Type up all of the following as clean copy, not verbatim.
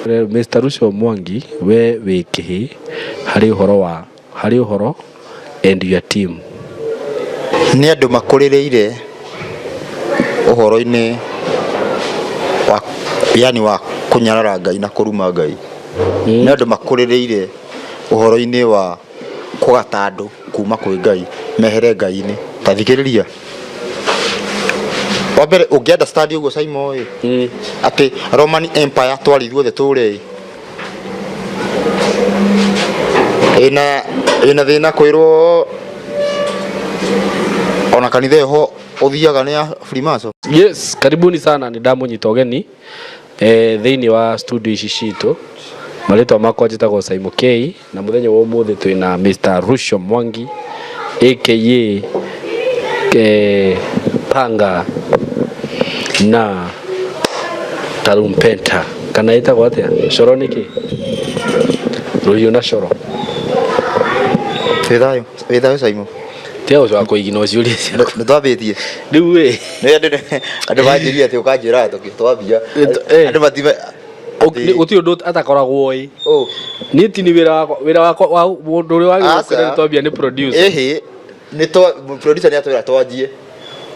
Ngwĩre Mr. Ruco Mwangi, we wĩ kĩhĩ harĩ ũhoro wa harĩ ũhoro and your team. Nĩ andũ makũrĩrĩire ũhoro-inĩ wa yani wa kũnyarara Ngai na kũruma Ngai. Nĩ andũ makũrĩrĩire ũhoro-inĩ wa kũgata andũ kuma kwĩ Ngai mehere Ngai-inĩ. Ta thikĩrĩria. Wa mbere ũngĩ understand ũguo Simon ĩ atĩ Roman Empire twarĩ ithuothe tũrĩa ĩ ĩna ĩna thĩna kwĩrwo ona kanitha ĩho ũthiaga nĩ ya Freemason. Yes, karibuni sana, nĩ ndamũnyita ũgeni thĩinĩ wa studio ici citũ. Marĩtwa makwa njĩtagwo Simon K na mũthenya wa ũmũthĩ twĩna Mr. Ruco Mwangi aka Panga na Tarumbeta, kana ĩtagwo atĩa? Coro nĩkĩ? Rũhiũ na coro. Wĩ thayũ, wĩ thayũ Simon. Tiga gũcoka kũigina ciũria ciaku. Nĩ twambĩtie. Rĩu ĩ Nĩ andũ manjĩria atĩ ũkanjĩra twambia. Andũ matime Gũtirĩ ũndũ atakoragwo ĩ. Oh. Niĩ ti ni wĩra wakwa, wĩra wakwa wa mũndũ ũrĩa wagĩrĩirwo Aca. kwĩra nĩ twambia nĩ producer. Ĩhĩ, nĩ twa producer nĩ atwĩra twanjie.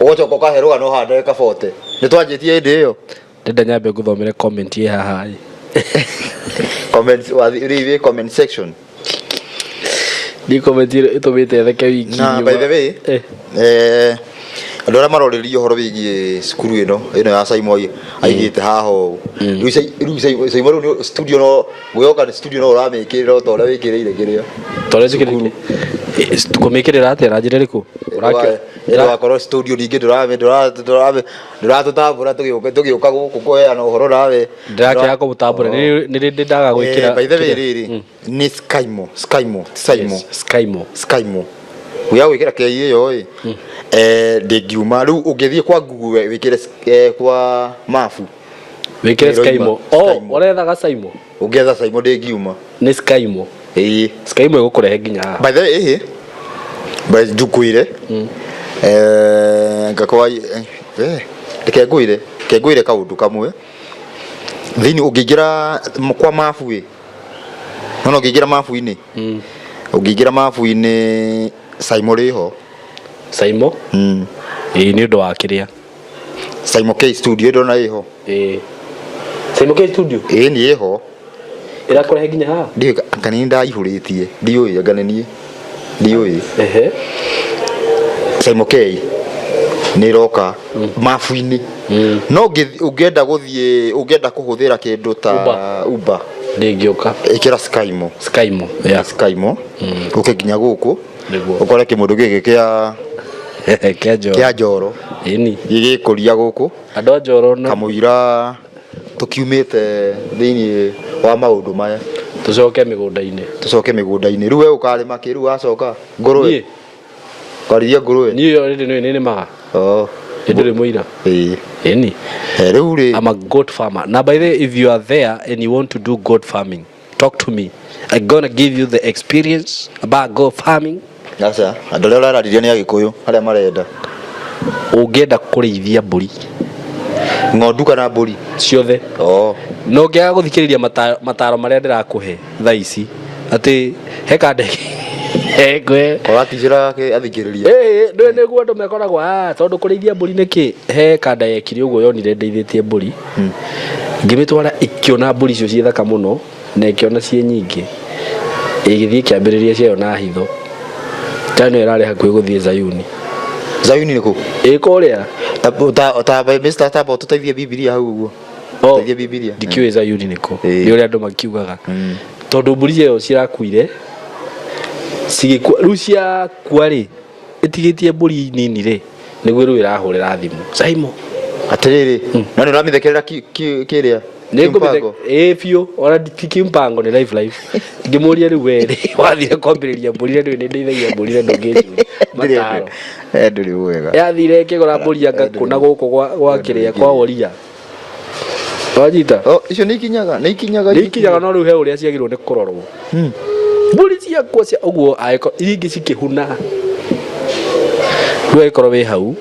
Ũgacoka ũkahe rũgano haha ndagĩka 40. Nĩ twanjĩtie hĩndĩ ĩyo. Ndenda nyambe ngũthomere comment ĩ haha ĩ. Comment rĩu wĩ comment section. Ni comment ĩrĩa ĩtũmĩte theke wiki Na ng'ima. by the way, andũ arĩa marorĩria ũhoro wĩgiĩ cukuru ĩno ĩno ya Simon aigĩte haha ũũ. Rĩu Simon rĩu nĩ studio no gwĩoka nĩ studio no ũramĩkĩrĩra o ta ũrĩa wĩkĩrĩire kĩrĩa. Tondũ njĩkĩrĩte. Kũmĩkĩrĩra atĩa na njĩra ĩrĩkũ? Ndũgakorwo studio ningĩ ndũratũtambũra tũgĩũka gũkũ kũheana ũhoro nawe. Ndĩrakĩaga kũmũtambũra. Nĩ rĩ ndaga gwĩkĩra. By the way rĩrĩ nĩ Skymo, Skymo, Skymo. Yes, Skymo. Skymo. Ũgĩa gwĩkĩra kei ĩyo ĩ ndĩngiuma rĩu ũngĩthiĩ kwa Google wĩkĩre kwa mabu Wĩkĩre Ĩroima. Skymo. Oh, Skymo. ũrethaga Skymo. Ũngĩetha Skymo ndĩngiuma. Nĩ Skymo. Ĩĩ. Skymo ĩgũkũrehe nginya haha. By the way ĩhĩ by njukwĩre ngakwa reke ngwĩre, reke ngwĩre kaũndũ kamwe thĩinĩ ũngĩingĩra kwa mabu ĩ nona ũngĩingĩra mabu-inĩ, ũngĩingĩra mabu-inĩ Saimo rĩho. Saimo? Ĩĩ, nĩ ũndũ wa kĩrĩa. Saimo K studio ndona ĩho. Ĩĩ. Saimo K studio? Ĩĩ nĩ ĩho. Ĩrakũrehe nginya haha? Ndiũĩ anga nĩ ndaihũrĩtie, ndiũĩ anga nĩ niĩ, ndiũĩ. Ehe. Saimo K nĩ ĩroka mabu-inĩ. No ũngĩenda gũthiĩ, ũngĩenda kũhũthĩra kĩndũ ta Uber. Uber. Ndĩngĩũka. Ĩkĩra Skymo. Skymo, yeah. Skymo. Ũke nginya gũkũ. Nĩguo. Ũkore kĩmũndũ gĩkĩ kĩa Kĩa Njoro. Kĩa Njoro. Ĩni. Gĩgĩkũria gũkũ. Andũ a Njoro no. Kamũira tũkiumĩte thĩinĩ wa maũndũ maya. Tũcoke mĩgũnda-inĩ. Tũcoke mĩgũnda-inĩ. Rĩu we ũkarĩma kĩ rĩu wacoka? Ngũrũwe? Niĩ? Ũkarĩithia ngũrũwe? Niĩ already nĩ nĩmaga. Oh. Nĩ ndũrĩ mũira. Ĩĩ. Ĩni. Rĩu rĩ. I'm a goat farmer. Now by the way, if you are there and you want to do goat farming, talk to me. I'm gonna give you the experience about goat farming. Aca, andũ arĩa ũrarariria nĩ Agĩkũyũ arĩa marenda. Ũngĩenda kũrĩithia mbũri. Ng'ondu kana mbũri? Ciothe. Oh. Na ũngĩaga gũthikĩrĩria mataro marĩa ndĩrakũhe thaa ici, atĩ he kandege. Ngwe. Ũratigĩra athikĩrĩria. Ĩĩ, ndũĩ nĩguo andũ mekoragwo, tondũ kũrĩithia mbũri nĩkĩ? He kanda yekire ũguo yonire ndeithĩtie mbũri. Ngĩmĩtwara ĩkĩona mbũri icio ciĩ thaka mũno na ĩkĩona ciĩ nyingĩ. Ĩgĩthiĩ ĩkĩambĩrĩria ciayo na hitho. Tano ĩrarĩ hakuhĩ gũthiĩ Zayuni. Zayuni nĩ kũ? Ĩ kũrĩa. Ta Mr. Tamba ũtũteithie Bibilia hau ũguo. Oh, Teithie Bibilia. Ndikĩũĩ Zayuni nĩ kũ. Ĩĩ. Nĩ ũrĩa andũ makiugaga. Tondũ mbũri ciayo cirakuire, cigĩkua, rĩu ciakua rĩ, ĩtigĩtie mbũri nini rĩ, nĩguo rĩu ĩrahũrĩra thimũ. Saimo. Atĩrĩrĩ, no nĩ ũramĩthekerera kĩrĩa? Nĩ ngũmĩthe- Kimpango? Ĩĩ biũ, ona ti kimpango nĩ life life. Ngĩmũria rĩu we rĩ, wathire kwambĩrĩria mbũri na ndũĩ nĩ ndeithagia mbũri na ndũngĩnjũria mataro. Ndũrĩ wega. Yathire ĩkĩgũra mbũri anga kũna gũkũ gwa kĩrĩa, kwa woria. Wanyita? Oh, icio nĩ ikinyaga, nĩ ikinyaga. Nĩ ikinyaga no rĩu he ũrĩa ciagĩrĩirwo nĩ kũrorwo. Mbũri ciakwa cia ũguo angĩkorwo iria ingĩ cikĩhuna. Rĩu angĩkorwo wĩ hau,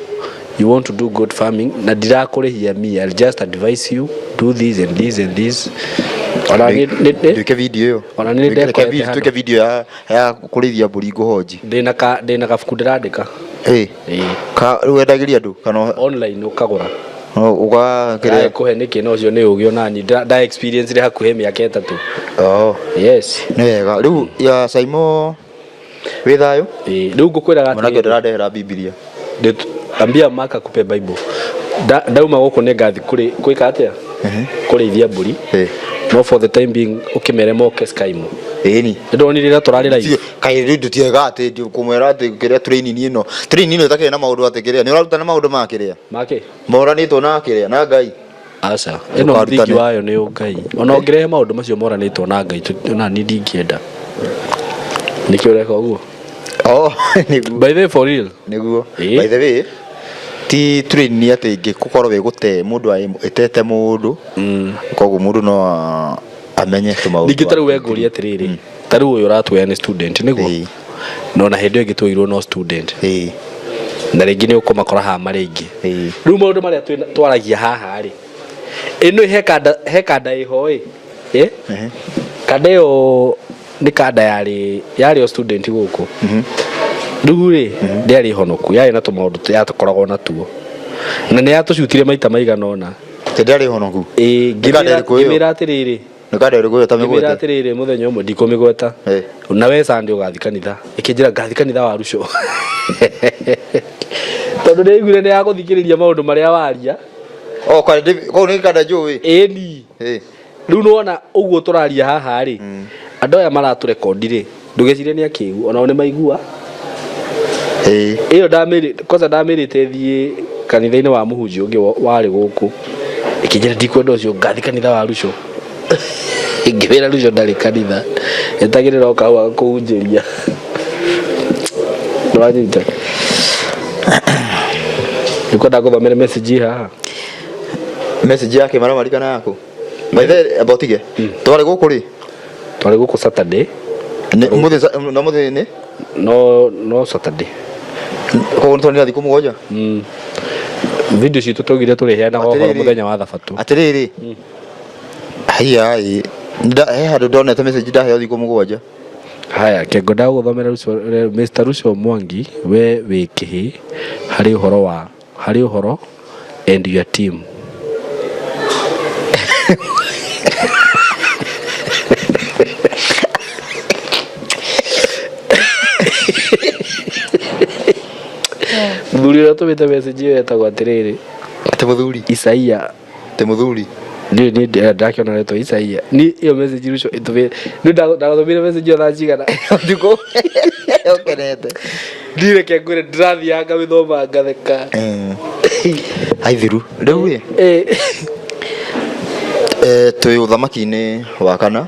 you want to do good farming na ndirakũrĩhia me, I'll just advise you do Do this and this and this. Ona Twĩke video ĩyo. Ona nĩ ndekorete handũ. Twĩke video ya kũrĩithia mbũri ngũhonji. Ndĩna kabuku ndĩrandĩka. Ĩ. Ĩĩ. Ka rĩu wendagĩria andũ kana Online ũkagũra. Ũgakĩrĩa? Kũhe nĩkĩ no ũcio nĩ ũgĩ onani nda experience hakuhĩ mĩaka 3. Oh. Yes. Nĩ wega. Rĩu ya Saimo wĩ thayũ? Ĩĩ, rĩu ngũkwĩraga Mwanake atĩrĩrĩ. ndĩrandehera Bibilia. Ambia maka kupe Bible. Ndauma gũkũ nĩ ngathi kũrĩ kwĩka atĩa? Kũrĩithia mbũri. Ĩĩ. No for the time being ũkĩmere moke Skymo. Ĩni. Nĩndonire rĩrĩa tũrarĩ live. Kaĩ rĩu ndutiega atĩ kũmwĩra atĩ kĩrĩa training ĩno. Training ĩno ĩtakĩrĩ na maũndũ atĩ kĩrĩa. Nĩ ũrarutana maũndũ ma kĩrĩa? Make? Moranĩtwo na kĩrĩa na Ngai. Aca. Ĩno mũthingi wayo nĩ Ngai. Ona ũngĩrehe maũndũ macio moranĩtwo na Ngai ona niĩ ndingĩenda. Nĩkĩo ũreka ũguo? Oh, nĩguo. By the way, for real. Nĩguo. Ĩĩ. By the way, ti training atĩ ĩngĩgũkorwo ĩgũte mũndũ ĩtete mũndũ. Koguo mũndũ no amenye tũmaũndũ. Ningĩ ta rĩu we ngũria atĩrĩrĩ, ta rĩu ũyũ ũratuoya nĩ student nĩguo? Ĩĩ. No na hĩndĩ ĩyo ĩngĩ tuoirwo no student. Ĩĩ. Na rĩngĩ nĩ ũkũmakora haha marĩ aingĩ. Ĩĩ. Rĩu maũndũ marĩa twaragia haha rĩ, ĩno he kanda ĩho ĩ. Ĩ? Kanda ĩyo nĩ kanda yarĩ o student gũkũ. Rĩu rĩ, ndĩarĩ honoku, yarĩ na tũmaũndũ yatũkoragwo natuo. Na nĩ yatũcutire maita maigana ũna. Te ndĩarĩ honoku? Ĩĩ, Nĩ kanda ĩrĩkũ ĩyo? ngĩmĩra atĩrĩrĩ. Nĩ kanda ĩrĩkũ ĩyo Ngĩmĩra ũtamĩgwete? atĩrĩrĩ mũthenya ũmwe ndikũmĩgweta. Na we Sunday ũgathiĩ kanitha. Ĩkĩnjĩra ngathiĩ kanitha wa Ruco. Tondũ nĩaiguire nĩ yagũthikĩrĩria maũndũ marĩa waria. Oh, kũu nĩ kanda njũĩ? Ĩni. Ĩĩ. Rĩu nĩwona ũguo tũraria haha rĩ, andũ aya maratũrekondi rĩ, ndũgecirie nĩ akĩgu, onao nĩ maigua. Ĩĩ. Ĩyo kwanza ndamĩrĩte thiĩ kanitha-inĩ wa mũhunjia ũngĩ warĩ gũkũ. Ĩkĩnjĩra ndikwenda ũcio, ngathiĩ kanitha wa Ruco. Ngĩmĩra Ruco ndarĩ kanitha. Etagĩrĩra o kahũa gakũhunjĩria. Nĩwanyita? Nĩũkwenda ngũthomere message haha? Message yake maramarikana kana yaku? By the way, amba ũtige. Twarĩ gũkũ rĩ? Twarĩ gũkũ Saturday. Nĩ mũthĩ na mũthĩ nĩ? No Saturday. Koguo nĩ twanina thikũ 7? Video citũ twaugire tũrĩheanaga ũhoro mũthenya wa Thabatũ. Atĩrĩrĩ. Haiya ĩ. He handũ ndonete message ndaheo thikũ 7. Haya, Kengo ndagũthomera Mr. Ruco Mwangi, we wĩ kĩhĩ harĩ ũhoro wa harĩ ũhoro and your team. Mũthuri ũrĩa ũtũmĩte message ĩyo etagwo atĩrĩrĩ. Atĩ mũthuri? Isaia. Atĩ mũthuri? Ndiũĩ niĩ ndakĩona rĩtwa Isaia. Niĩ ĩyo message Ruco ĩtũmĩte. Niĩ ndagũtũmĩire message ĩyo thaa cigana? Ũtukũ. Ũkenete. Niĩ reke ngwĩre ndĩrathiaga ngamĩthoma ngatheka. Aithiru. Rĩu ĩ? Twĩ ũthamaki-inĩ wa kana.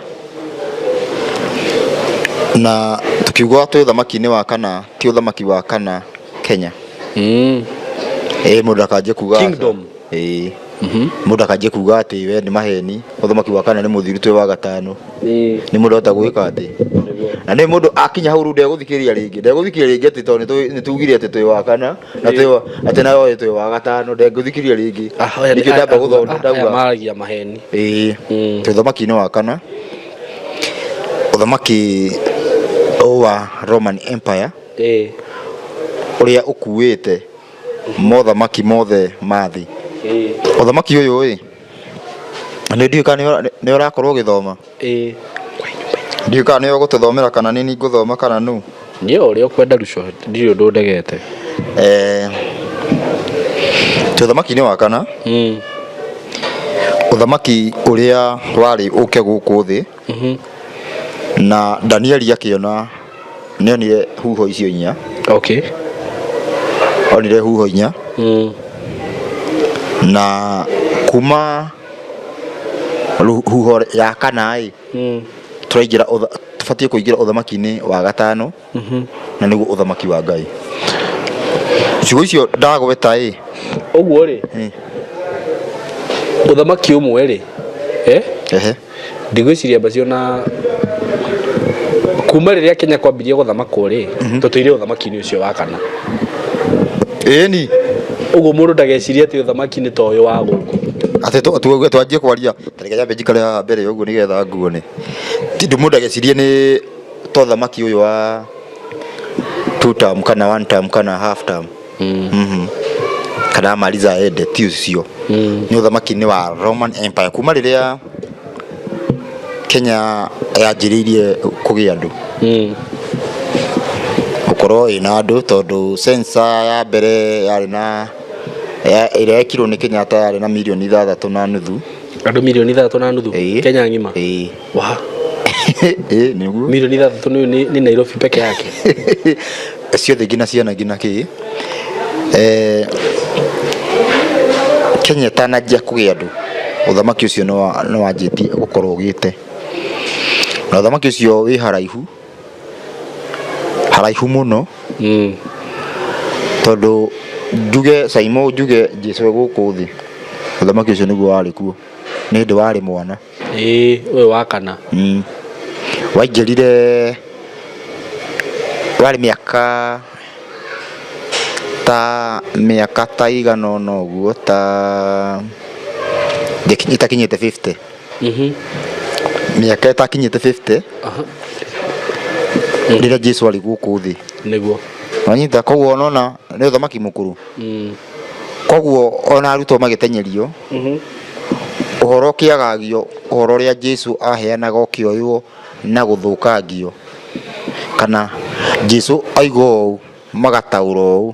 Na tukiuga twĩ ũthamaki-inĩ wa kana, ti ũthamaki wa kana Kenya. Ĩ mũndũ akanjie kuga Kingdom. Ĩ. Mũndũ akanjie kuga atĩ we nĩ maheni, ũthamaki wa kana nĩ mũthiru twĩ wa gatano. Nĩ mũndũ ahota gwĩka atĩ. Na nĩ mũndũ akinya hau rĩu ndegũthikĩrĩria rĩngĩ. Ndegũthikĩrĩria rĩngĩ atĩ tondũ nĩ tugire atĩ twĩ wa kana, na twĩ wa, atĩ nayo twĩ wa gatano, ndegũthikĩrĩria rĩngĩ. Nĩkĩo ndamba gũthonda ndauga. Maragia maheni. Ĩ. Twĩ ũthamaki-inĩ wa kana. Ũthamaki wa Roman Empire. Ũrĩa ũkuĩte mothamaki mothe ma thĩ. Ũthamaki ũyũ ĩ, nĩ ndiũĩ kana nĩ ũrakorwo ũgĩthoma. Ndiũĩ kana nĩ ũgũtũthomera kana nĩ niĩ ngũthoma kana nũ. Niĩ o ũrĩa ũkwenda Ruco, ndirĩ ũndũ ndegete. Twĩ ũthamaki-inĩ wa kana. Ũthamaki ũrĩa warĩ ũke gũkũ thĩ. Na Danieli akĩona, nĩonire huho icio inya. Onire huho inya. Na kuma huho ya kana ĩ, tũraingĩra tũbatiĩ kũingĩra ũthamaki-inĩ wa gatano, na nĩguo ũthamaki wa Ngai. Ciugo icio ndagweta ĩ. Ũguo rĩ, ũthamaki ũmwe rĩ, Ndigwĩciria mbacio na kuma rĩrĩa Kenya kwambirie gũthamakwo rĩ, tũtũire ũthamaki-inĩ ũcio wa kana. Ĩni. Ũguo mũndũ ndagecirie atĩ ũthamaki nĩ ta ũyũ wa gũkũ. Atĩ twanjie kwaria tareke nyambe njikare haha mbere ũguo nĩgetha nguone. Ti ndũ mũndũ agecirie nĩ to thamaki ũyũ wa two term kana one term kana half term. Kana amaliza aende, ti ũcio. Nĩ ũthamaki nĩ wa Roman Empire kuma rĩrĩa Kenya yanjĩrĩirie kũgĩa andũ. Gũkorwo ĩna andũ tondũ census ya mbere yarĩ na ĩrĩa yekirwo nĩ Kenyatta yarĩ na mirioni 6.5. Andũ mirioni 6.5? Ĩĩ. Kenya ng'ima? Ĩĩ. Wa. Ĩĩ, nĩguo. Mirioni 6 nĩ Nairobi peke yake. Ciothe nginya ciana nginya kĩ. Kenya ĩtananjia kũgĩa andũ, ũthamaki ũcio nĩ wanjĩtie gũkorwo ũgĩte. Na ũthamaki ũcio wĩ haraihu, haraihu mũno. Tondũ njuge Saimo, njuge Jesu e gũkũ thĩ, ũthamaki ũcio nĩguo warĩ kuo. Nĩ hĩndĩ warĩ mwana. Ĩĩ, ũyũ wa kana. Waingĩrire warĩ mĩaka ta igana ũna ũguo, ta ĩtakinyĩte 50. Mĩaka ĩtakinyĩte 50. Rĩrĩa Jesu arĩ gũkũ thĩ. Nĩguo. Wanyita, koguo onona nĩ ũthamaki mũkũrũ. Koguo ona arutwo magĩtenyerio, ũhoro ũkĩagagio, ũhoro ũrĩa Jesu aheanaga ũkĩoywo na gũthũkangio. Kana Jesu aiga ũũ, magataũra ũũ,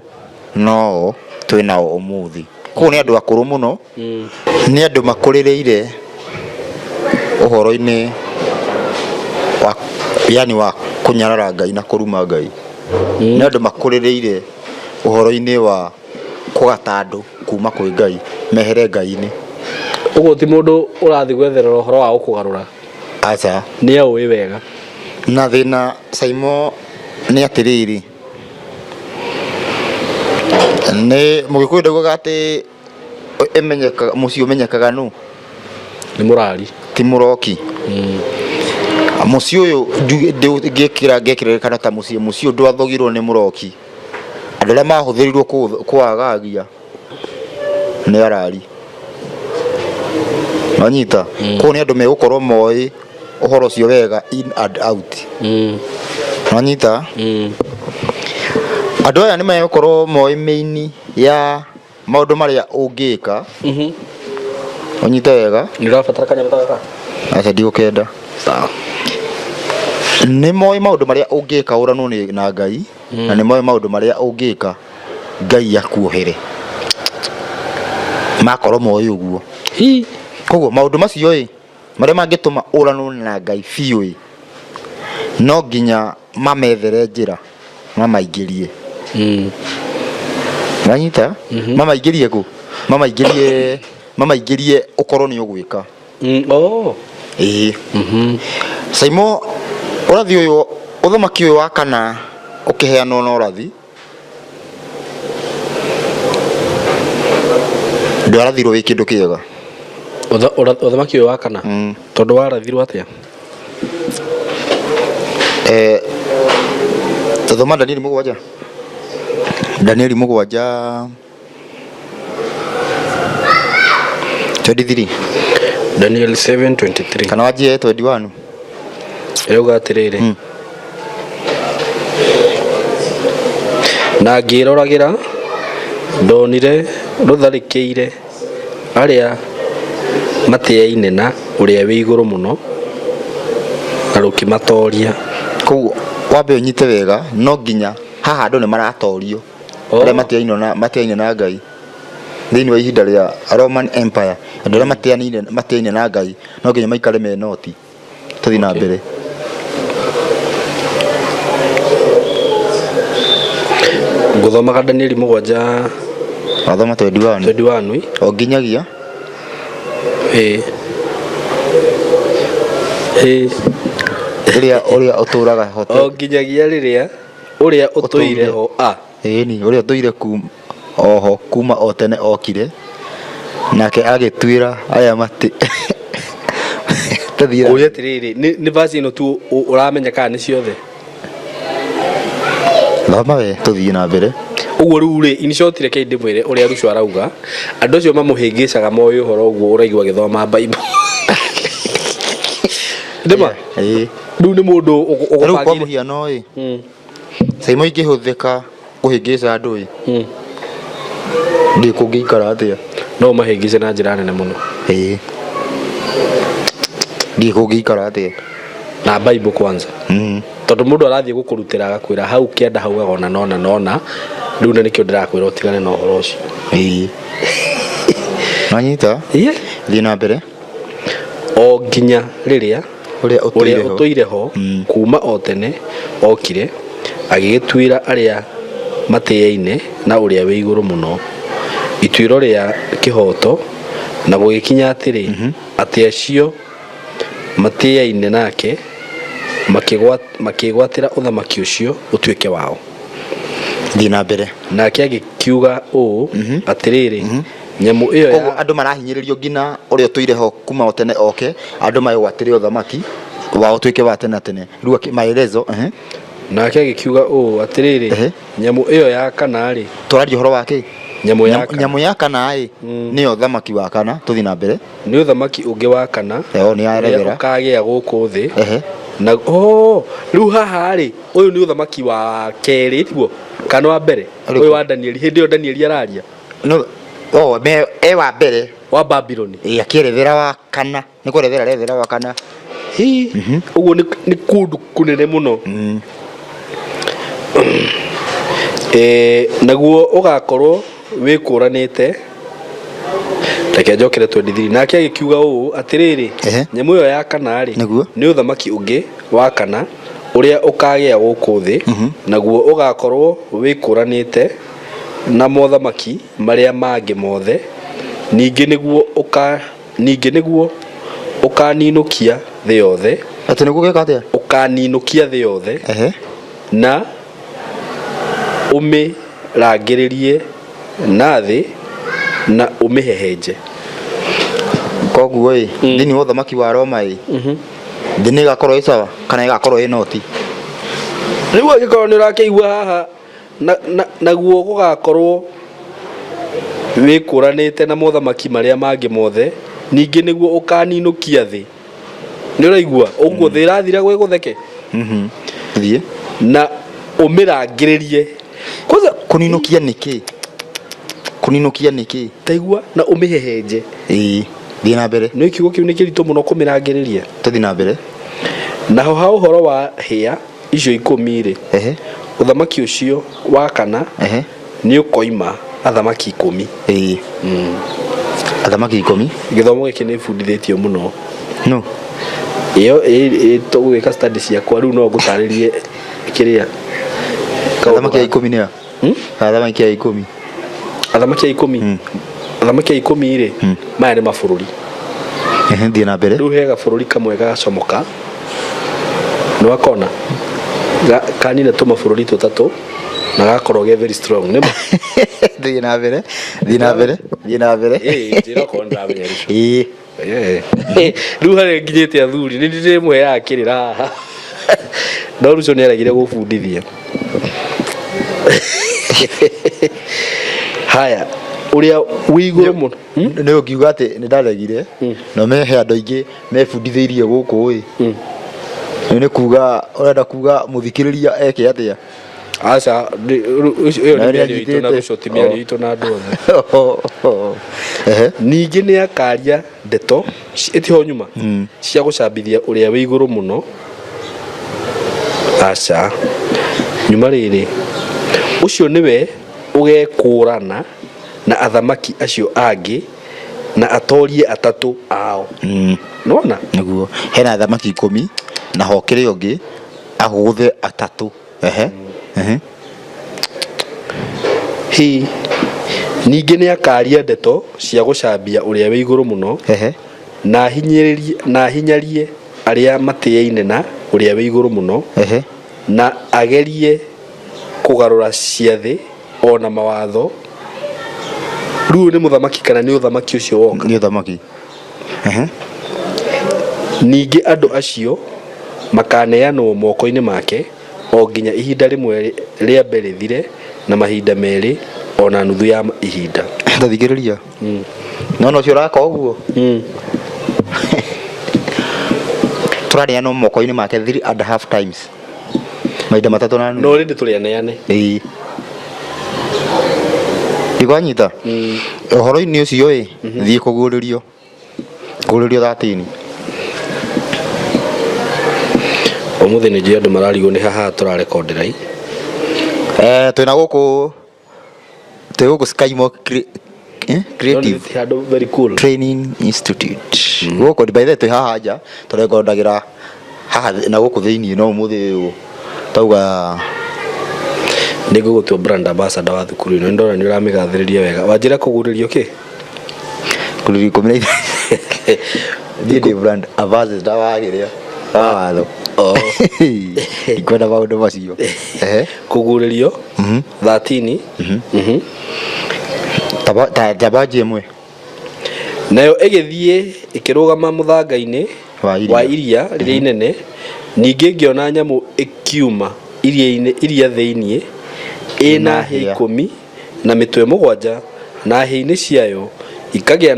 no twĩnao ũmũthĩ. Koguo nĩ andũ akũrũ mũno, nĩ andũ makũrĩrĩire ũhoro-inĩ wa, yani wa kũnyarara Ngai na kũruma Ngai. Nĩ andũ makũrĩrĩire ũhoro-inĩ wa kũgata andũ kuma kwĩ Ngai, mehere Ngai-inĩ. Ũguo ti mũndũ ũrathiĩ gwetherera ũhoro wa gũkũgarũra. Aca. Nĩ aũĩ wega. Na thĩna Saimo nĩ atĩrĩrĩ, nĩ Mũgĩkũyũ ndaugaga atĩ ĩmenyekaga, mũciĩ ũmenyekaga nũ? Nĩ mũrari. Ti mũroki. Mũciĩ ũyũ ngĩkĩra ngekĩra ta mũciĩ, mũciĩ ũyũ ndwathogirwo nĩ mũroki. Andũ arĩa mahũthĩrirwo kũwagagia nĩ arari. Wanyita? Koguo nĩ andũ megũkorwo moĩ ũhoro ũcio wega in and out. Wanyita? Andũ aya nĩ megũkorwo moĩ mĩini ya maũndũ marĩa ũngĩka. Ũnyite wega? Nĩ ũrabatara kanyamũ ta gaka? Aca, ndigũkenda. Sawa. Nĩ moĩ maũndũ marĩa ũngĩka ũranwo nĩ na Ngai, na nĩ moĩ maũndũ marĩa ũngĩka Ngai akuohere. Makorwo moĩ ũguo. Hi. Koguo maũndũ macio ĩ, marĩa mangĩtũma ũranwo na Ngai biũ ĩ, no nginya mamethere njĩra mamaingĩrie. Wanyita? Mamaingĩrie kũ? Mamaingĩrie ũkorwo nĩ ũgwĩka. Oh. Ĩĩ. Saimo, ũrathi ũyũ, ũthamaki ũyũ wa kana ũkĩheanwo na ũrathi, ndwarathirwo wĩ kĩndũ kĩega. Ũthamaki ũyũ wa kana? Tondũ warathirwo atĩa? Thoma Danieli 7. Danieli 7:23. Daniel 7:23. Kana wanjie 21. Ĩrauga atĩrĩrĩ, na ngĩroragĩra ndonire rũtharĩkĩire arĩa matĩaine na ũrĩa wĩ igũrũ mũno na rũkĩmatoria. Koguo wambe ũnyite wega, no nginya haha andũ nĩ maratorio. Arĩa matiaine na Ngai thĩinĩ wa ihinda rĩa Roman Empire, andũ arĩa matiaine na Ngai no nginya maikare me noti. Tũthiĩ na mbere. Ngũthomaga Danieli 7. Wathoma 21. 21. O nginyagia Ĩĩ. Ĩĩ. Rĩrĩa ũrĩa ũtũraga hote. O nginyagia rĩrĩa ũrĩa ũtũire ho a. Ĩni, ũrĩa ũtũire oho kuma o tene okire, nake agĩtuĩra aya mati tũthiĩ. Ngũria atĩrĩrĩ, nĩ verse ĩno tu ũramenya kana nĩ ciothe? Thoma we, tũthiĩ na mbere. Ũguo rĩu rĩ, in short, reke ndĩmwĩre ũrĩa Ruco arauga. Andũ acio mamũhĩngĩcaga moĩ ũhoro ũguo ũraigua agĩthoma Bible. Nĩma? Ĩĩ. Rĩu nĩ mũndũ Rĩu kwa ũgũbangĩire. mũhiano ĩ, caimo ingĩhũthĩka kũhĩngĩca andũ ĩ, ndĩ kũngĩikara atĩa? No ũmahĩngĩce na njĩra nene mũno. Ĩĩ, ndĩ kũngĩikara atĩa? Na Bible kwanza. Tondũ mũndũ arathiĩ gũkũrutĩra agakwĩra hau kĩanda haugaga ona nona nona, rĩu na nĩkĩo ndĩrakwĩra ũtigane na ũhoro ũcio. Ĩĩ, nanyita. Iye. Thiĩ na mbere. O nginya rĩrĩa ũrĩa ũrĩa ũtũire ho. Ũtũire ho kuma o tene okire agĩgĩtuĩra arĩa matĩaine na ũrĩa wĩ igũrũ mũno ituĩro rĩa kĩhooto, na gũgĩkinya atĩrĩ, atĩ acio matĩaine nake makĩgwatĩra ũthamaki ũcio ũtuĩke wao. Thiĩ na mbere. Nake agĩkiuga ũũ, atĩrĩrĩ, nyamũ ĩyo Koguo ya andũ marahinyĩrĩrio nginya ũrĩa ũtũire ho kuma o tene oke, andũ magwatĩre ũthamaki wao ũtuĩke wa tene na tene. Rĩu maelezo, ehe. Nake agĩkiuga ũũ, atĩrĩrĩ, nyamũ ĩyo ya kana rĩ, Tũraria ũhoro wa kĩ? Nyamũ ya kana. Nyamũ ya kana ĩ, nĩyo ũthamaki wa kana. Tũthiĩ na mbere. Nĩ ũthamaki ũngĩ wa kana Ĩyo nĩ ũrĩa yarethera. ũkagĩa gũkũ thĩ. Na oh, rĩu haha rĩ, ũyũ nĩ ũthamaki wa kerĩ tiguo kana wa mbere? Ũrĩkũ? Ũyũ wa Danieli, hĩndĩ ĩyo Danieli araria. No, oh, me e wa mbere. Wa Babyloni. Ĩ, akĩerethera wa kana, nĩ kwerethera arethera wa kana. Hi, ũguo nĩ kũndũ kũnene mũno. Naguo ũgakorwo wĩkũranĩte. Reke njokere 23. Nake agĩkiuga ũũ, atĩrĩrĩ, nyamũ ĩyo ya kana rĩ, nĩ ũthamaki ũngĩ wa kana ũrĩa ũkagĩa gũkũ thĩ, naguo ũgakorwo wĩkũranĩte na mothamaki marĩa mangĩ mothe, ningĩ nĩguo ũkaninũkia thĩ yothe. Atĩ nĩguo geka atĩa? Ũkaninũkia thĩ yothe na ũmĩrangĩrĩrie na thĩ na ũmĩhehenje. Koguo ĩ, thĩinĩ wa ũthamaki wa Roma ĩ, thĩ nĩ ĩgakorwo ĩ sawa kana ĩgakorwo ĩ noti? Rĩu angĩkorwo nĩ ũrakĩigua haha naguo gũgakorwo wĩkũranĩte na mothamaki marĩa mangĩ mothe, ningĩ nĩguo ũkaninũkia thĩ, nĩ ũraigua ũguo thĩ ĩrathira gwĩ gũtheke. Thiĩ. Na ũmĩrangĩrĩrie kwanza. Kũninũkia nĩ kĩ? Kũninũkia nĩ kĩ? Taigua, na ũmĩhehenje. Ĩĩ, thiĩ na mbere. Nĩ kiugo kĩu nĩ kĩritũ mũno, kũmĩrangĩrĩria. Tũthiĩ na mbere. Naho ha ũhoro wa hĩa icio 10 rĩ, ũthamaki ũcio wa kana nĩ ũkoima athamaki 10. Ĩĩ, athamaki 10. Gĩthomo gĩkĩ nĩ bundithĩtio mũno. No. Ĩyo tũgwĩka study ciakwa rĩu no ngũtarĩrie kĩrĩa. Athamaki a 10 nĩa? Athamaki a 10. Athamaki a 10, athamaki a 10 rĩ, maya nĩ mabũrũri. Ehe, thiĩ na mbere. Rĩu he gabũrũri kamwe gagacomoka, nĩ wakona kanina tũmabũrũri tũtatũ na gakorwo ge very strong nĩma. Thiĩ na mbere, thiĩ na mbere, thiĩ na mbere. Ĩĩ, njĩra okorwo nĩndamenya rĩu. Ĩĩ. Rĩu harĩa nginyĩte athuri nĩ ndĩmũheaga kĩrĩra haha, no Ruco nĩ aregire gũbundithia. Haya, ũrĩa wĩ igũrũ mũno. Nĩ ũngiuga atĩ nĩ ndaregire na mehe andũ aingĩ mebundithĩirie gũkũ ĩ, nĩ kuga ũrenda kuga mũthikĩrĩria eke atĩa? Aca, ĩyo nĩ Nawe mĩario itũ na nĩanyitĩte. Ruco, ti mĩario itũ na andũ othe. Ningĩ nĩ akaria ndeto ĩtiho nyuma cia gũcambithia ũrĩa wĩ igũrũ mũno. Aca, nyuma rĩrĩ, ũcio nĩwe ũgekũrana na athamaki acio angĩ na atorie atatũ ao. Nĩwona? Nĩguo hena athamaki 10 na hokĩrĩ ũngĩ agũgũthe atatũ. Ehe, ehe. Hi, ningĩ nĩ akaria ndeto cia gũcambia ũrĩa wĩ igũrũ mũno na ahinyĩrĩrie na ahinyarie arĩa matĩaine na ũrĩa wĩ igũrũ mũno na agerie kũgarũra ciathĩ o na mawatho. Rĩu nĩ mũthamaki kana nĩ ũthamaki ũcio woka? Nĩ ũthamaki. Ningĩ andũ acio makaneanwo moko-inĩ make o nginya ihinda rĩmwe rĩambe rĩthire. Na mahinda merĩ o na nuthu ya ihinda. Tathikĩrĩria. Nona ũcio ũraka ũguo. Tũraneanwo moko-inĩ make 3.5 times, mahinda matatũ na nuthu. No rĩndĩ tũrĩaneane. Ĩĩ, ndikwanyita ũhoro-inĩ ũcio ĩ. Thiĩ kũguũrĩrio, kũguũrĩrio 13. Ũmũthĩ nĩ njũĩ andũ mararigwo nĩ haha tũrarekondera i. Eh, twĩna gũkũ, twĩ gũkũ Skymo Creative Ti handũ very cool. Training Institute gũkũ. By the way, twĩ haha nja tũrekondagĩra haha na gũkũ thĩinĩ, no ũmũthĩ ũyũ tauga. Nĩ ngũgũtua brand ambassador wa thukuru ĩno. Nĩ ndona nĩ ũramĩgathĩrĩria wega. Wanjĩra kũgurĩrio kĩ? Kũrĩrio 13. Niĩ ndĩ brand ambassador wa kĩrĩa, wa watho. Oh. Ndikwenda maũndũ macio. Ehe. Kũgurĩrio 13. Taba ĩmwe. Nayo ĩgĩthiĩ ĩkĩrũgama mũthanga-inĩ Wa iria. Wa iria rĩrĩa inene. Ningĩ ngĩona nyamũ ĩkiuma iria-inĩ, iria thĩinĩ, ĩna Ĩna hĩa hĩa. 10 na mĩtwe 7, na hĩa-inĩ ciayo ikagĩa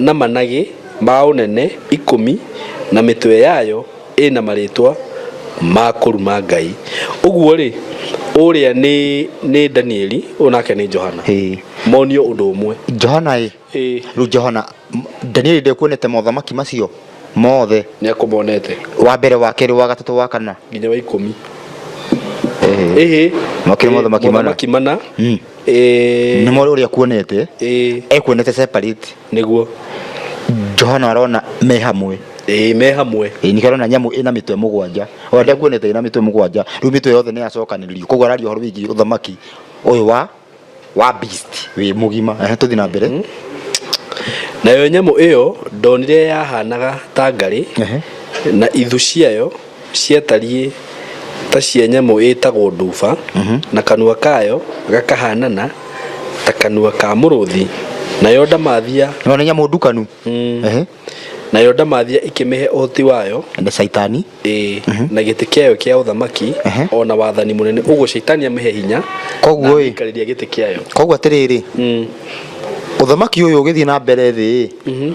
na managĩ ma ũnene 10, na mĩtwe yayo ĩna marĩtwa ma kũruma Ngai. Ũguo rĩ, ũrĩa nĩ Danieli, ũyũ nake nĩ Johana. Monio ũndũ ũmwe. Johana ĩ. Rĩu Johana, Danieli ndekuonete mothamaki macio mothe? Nĩ akũmonete. Wa mbere, wa kerĩ, wa gatatũ, wa kana. Nginya wa 10. Ĩhĩ. Ĩhĩ. Makĩrĩ mothamaki mana. Mothamaki mana. Ĩĩ. Nĩmo ũrĩa kuonete. Ekuonete separate. Nĩguo. Johana arona me hamwe. Ĩĩ, me hamwe. Ĩĩ, nĩkĩo arona nyamũ ĩna mĩtwe 7. Ona ndekuonete ĩna mĩtwe 7. Rĩu mĩtwe yothe nĩ yacokanĩrĩrio, koguo araria ũhoro wĩgiĩ ũthamaki ũyũ wa beast wĩ mũgima. Ehe, tũthiĩ na mbere. Nayo nyamũ ĩyo ndonire yahanaga ta ngarĩ, na ithu ciayo ciatariĩ ta cia nyamũ ĩtagwo nduba, na kanua kayo gakahanana ta kanua ka mũrũthi. Nayo ndamathia No nĩ nyamũ ndukanu. Nayo ndamathia ĩkĩmĩhe ũhoti wayo, Nĩ caitani. Ĩĩ, na gĩtĩ kĩayo kĩa ũthamaki, o na wathani mũnene. Ũguo caitani amĩhe hinya Koguo na ĩ. amĩikarĩria gĩtĩ kĩayo. Koguo atĩrĩrĩ, ũthamaki ũyũ ũgĩthiĩ na mbere thĩ ĩ,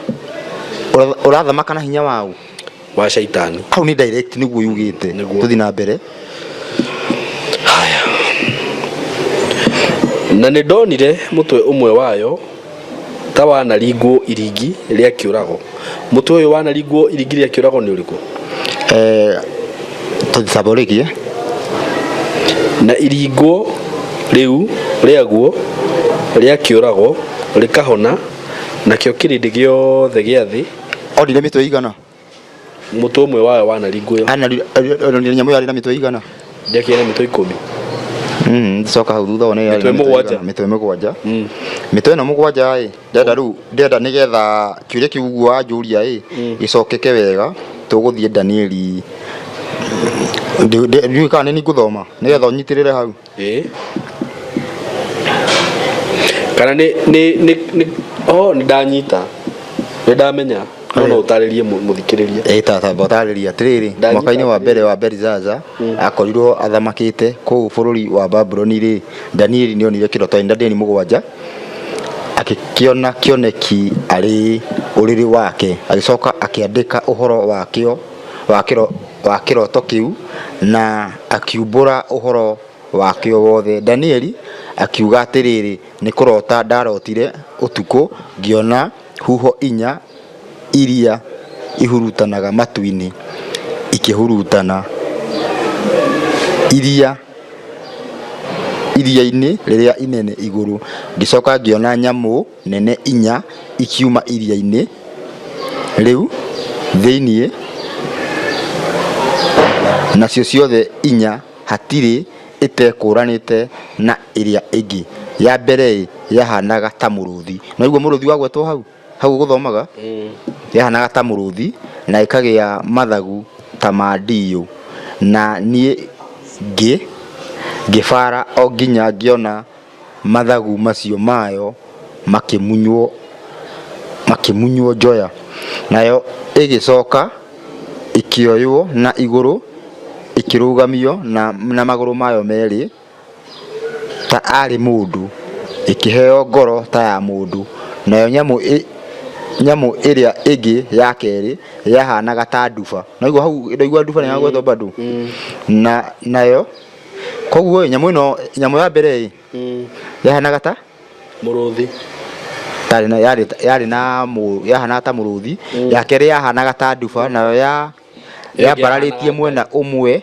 ũrathamaka na hinya wau? Wa caitani. Hau nĩ direct nĩguo yugĩte. Nĩguo. Tũthiĩ na mbere. Haya, na nĩ ndonire mũtwe ũmwe wayo ta wanaringwo iringi rĩa kĩũrago. Mũtwe ũyũ wanaringwo iringi rĩa kĩũrago nĩ ũrĩkũ? Eh, tũthiĩ ũrĩkie. Na iringwo rĩu rĩaguo rĩa kĩũrago rĩkahona, nakĩo kĩrĩndĩ gĩothe gĩa thĩ. Onire mĩtwe igana? Mũtwe ũmwe wayo wanaringwo. Onire nyamũ yarĩ na mĩtwe igana? Ndĩakĩrĩ na mĩtwe 10. Coka hau thutha wone yarĩ Mĩtwe na 7. Igana. Mĩtwe 7. Mĩtwe ĩno 7 ĩ, ndĩrenda rĩu, ndĩrenda nĩgetha kĩũria kĩu ũguo wanjũria ĩ gĩcokeke wega. Tũgũthiĩ Danieli. Ndiũĩ kana nĩ ngũthoma nĩgetha ũnyitĩrĩre hau. Ĩĩ, kana nĩ oh, nĩ ndanyita, nĩ ndamenya, no ũtarĩrie mũthikĩrĩria. Ĩ, ta ũtarĩria atĩrĩrĩ. Ndanyita. Mwaka-inĩ wa mbere wa Belizaza akorirwo athamakĩte kũu bũrũri wa Babuloni rĩ, Danieli nĩ onire kĩroto. Danieli 7 akĩkĩona kĩoneki arĩ ũrĩrĩ wake, agĩcoka akĩandĩka ũhoro wakĩo, wa kĩroto kĩu, na akiumbũra ũhoro wakĩo wothe. Danieli akiuga atĩrĩrĩ, "Nĩ kũrota ndarotire ũtukũ, ngĩona huho 4 iria ihurutanaga matu-inĩ ikĩhurutana iria-inĩ rĩrĩa inene igũrũ. Ngĩcoka ngĩona nyamũ nene 4 ikiuma iria-inĩ rĩu thĩinĩ, nacio ciothe 4 hatirĩ ĩtekũũranĩte na ĩrĩa ĩngĩ. Ya mbere ĩ yahanaga ta mũrũthi." Naiguo mũrũthi wagwetwo hau hau ũgũthomaga? Yahanaga ta mũrũthi na ĩkagĩa mathagu ta ma ndiyũ. Na niĩ ngĩbara o nginya ngĩona mathagu macio mayo makĩmunywo njoya. Nayo ĩgĩcoka ĩkĩoywo na igũrũ, ĩkĩrũgamio na magũrũ mayo merĩ. Ta arĩ mũndũ, ĩkĩheo ngoro ta ya mũndũ, nayo nyamũ nyamũ ĩrĩa ĩngĩ ya kerĩ yahanaga ta nduba. Naigua hau, ndaigua nduba nĩ yagwetwo bado. Na nayo koguo ĩ, nyamũ ĩno, nyamũ ya mbere ĩ, yahanaga ta Mũrũthi. Yarĩ na yarĩ yarĩ na mũ yahanaga ta mũrũthi. Ya kerĩ yahanaga ta nduba, nayo ya Ĩyo ĩngĩ yambararĩtie yahanaga mwena ũmwe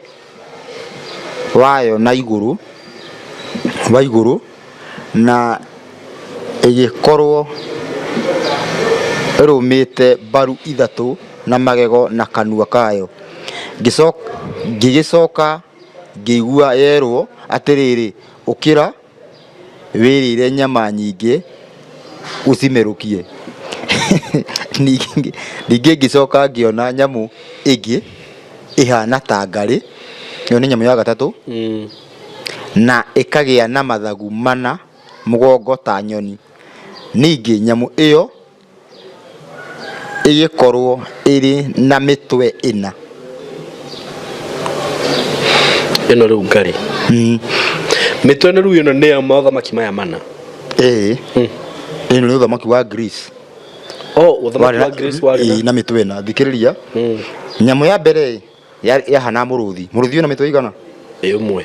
wayo na igũrũ wa igũrũ na ĩgĩkorwo ĩrũmĩte mbaru ithatũ na magego na kanua kayo. Ngĩgĩcoka ngĩigua yerwo atĩrĩrĩ, ũkĩra wĩrĩre nyama nyingĩ ũcimerũkie. Ningĩ ngĩcoka ngĩona nyamũ ĩngĩ ĩhana ta ngarĩ, ĩyo nĩ nyamũ ya gatatũ, na ĩkagĩa na mathagu mana mũgongo ta nyoni. Ningĩ nyamũ ĩyo ĩgĩkorwo ĩrĩ na mĩtwe ĩna. Ĩno rĩu ngarĩ. Mĩtwe ĩno rĩu ĩno nĩ ya mothamaki maya mana. Ĩĩ. Ĩno nĩ ũthamaki wa Greece. Oh, ũthamaki wa Greece warĩ na na mĩtwe ĩna. Thikĩrĩria. Nyamũ ya mbere ĩ, yahana mũrũthi. Mũrũthi wĩna mĩtwe igana? Ĩ ũmwe.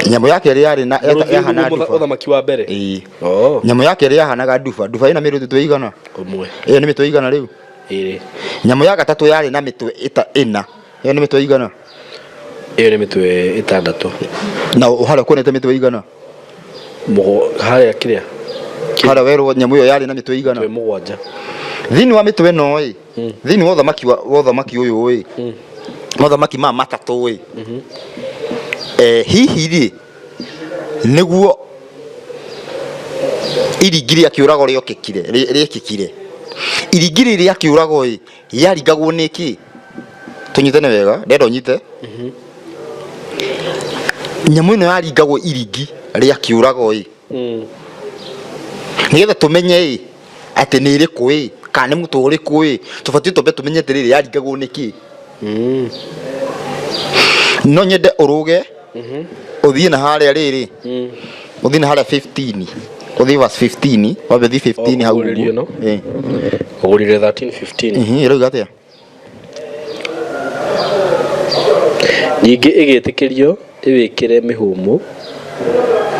Nyamũ ya kerĩ yarĩ na Mũrũthi yahana nĩguo nduba. ũthamaki wa mbere. Ĩĩ. Oh. Nyamũ ya kerĩ yahanaga nduba. Nduba ĩna mĩtwe igana? Ũmwe. Ĩyo nĩ mĩtwe igana rĩu? Ĩrĩ. Nyamũ ya gatatũ yarĩ na mĩtwe ĩna. Ĩyo nĩ mĩtwe igana? Ĩyo nĩ mĩtwe ĩtandatũ. Na harĩa kuonete mĩtwe igana? Mũgo harĩa kĩrĩa? Harĩa werwo nyamũ ĩyo yarĩ na mĩtwe igana? Mĩtwe mũgwanja. Thĩinĩ wa mĩtwe ĩno ĩ, thĩinĩ wa ũthamaki wa ũthamaki ũyũ ĩ, mothamaki maya matatũ ĩ, hihi rĩ, nĩguo iringi rĩa kĩũrago rĩokĩkire, rĩekĩkire. Iringi rĩrĩ rĩa kĩũrago ĩ, yaringagwo nĩ kĩ? Tũnyitane wega, ndĩrenda ũnyite. Nyamũ ĩno yaringagwo iringi rĩa kĩũrago ĩ, nĩgetha tũmenye ĩ, atĩ nĩ ĩrĩkũ ĩ, kana nĩ mũtwe ũrĩkũ ĩ, tũbatiĩ twambe tũmenye atĩrĩrĩ yaringagwo nĩ kĩ. No nyende ũrũge ũthiĩ na harĩa rĩrĩ, ũthiĩ na harĩa 15, ũthiĩ verse 15, wambe ũthiĩ 15 hau Ũguũrĩrio ũguo. ĩno? Ĩ. Ũgũrire 13 15. Ĩrauga atĩa? Ningĩ ĩgĩĩtĩkĩrio ĩwĩkĩre mĩhũmũ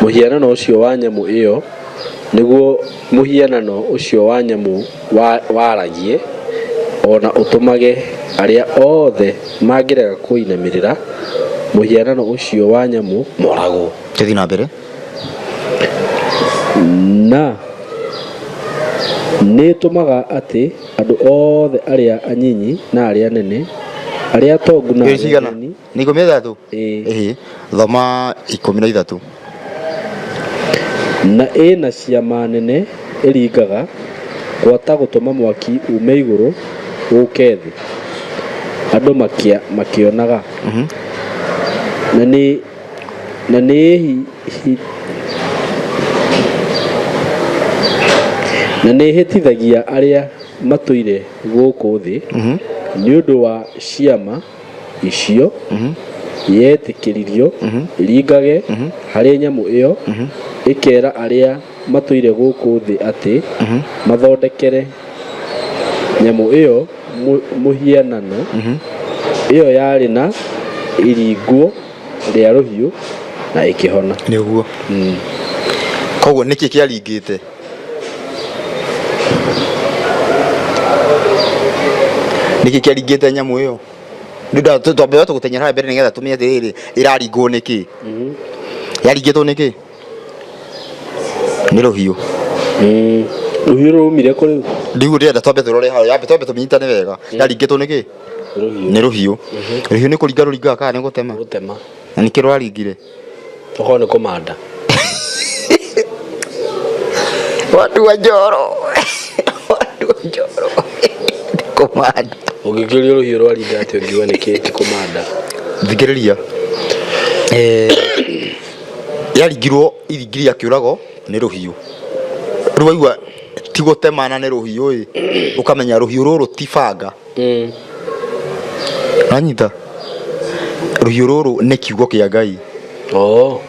mũhianano ũcio wa nyamũ ĩyo, nĩguo mũhianano ũcio wa nyamũ waragie, o na ũtũmage arĩa othe mangĩrega kũinamĩrĩra mũhianano ũcio wa nyamũ moragwo. Tũthiĩ na mbere. Na nĩĩtũmaga atĩ Andũ othe arĩa anyinyi na arĩa anene, arĩa atongu na Ĩyo arĩa cigana? athĩni, Nĩ 13? Ĩĩ. Ĩhĩ. Thoma 13. Na ĩ na ciama nene ĩringaga, gwata gũtũma mwaki uume igũrũ ũũke thĩ, andũ makĩonaga. Na nĩ na nĩ na nĩĩhĩtithagia arĩa matũire gũkũ thĩ nĩ ũndũ wa ciama icio yetĩkĩririo ĩringage harĩ nyamũ ĩyo, ĩkera arĩa matũire gũkũ thĩ atĩ mathondekere nyamũ ĩyo mũhianano, ĩyo yarĩ na iringwo rĩa rũhiũ na ĩkĩhona. Nĩ ũguo. Koguo nĩkĩ kĩaringĩte? Nĩkĩ kĩaringĩte nyamũ ĩyo? Rĩu twambe tũgũtenyera harĩa mbere nĩgetha tũmenye atĩrĩrĩ, ĩraringwo nĩkĩ? Yaringĩtwo nĩkĩ? Nĩ rũhiũ. Rũhiũ rũumire kũ rĩu? Rĩu ndĩrenda twambe tũrore hau, yambe twambe tũmĩnyitane wega. Yaringĩtwo nĩkĩ? Rũhiũ. Nĩ rũhiũ. Rũhiũ nĩ kũringa rũringaga kana nĩ gũtema? Gũtema. Na nĩkĩ rwaringire? Okorwo nĩ kũmanda. Watua njoro. Watua njoro. Nĩ kũmanda. Ũngĩkĩũrio rũhiũ rwaringa atĩa ũngiuga nĩkĩ ti kũmanda? Thikĩrĩria. Eh, yaringirwo iringi rĩa kĩũrago nĩ rũhiũ. Rĩu waigua ti gũtemana nĩ rũhiũ ĩ, ũkamenya rũhiũ rũrũ ti banga. Wanyita? Rũhiũ rũrũ nĩ kiugo kĩa Ngai. Oh.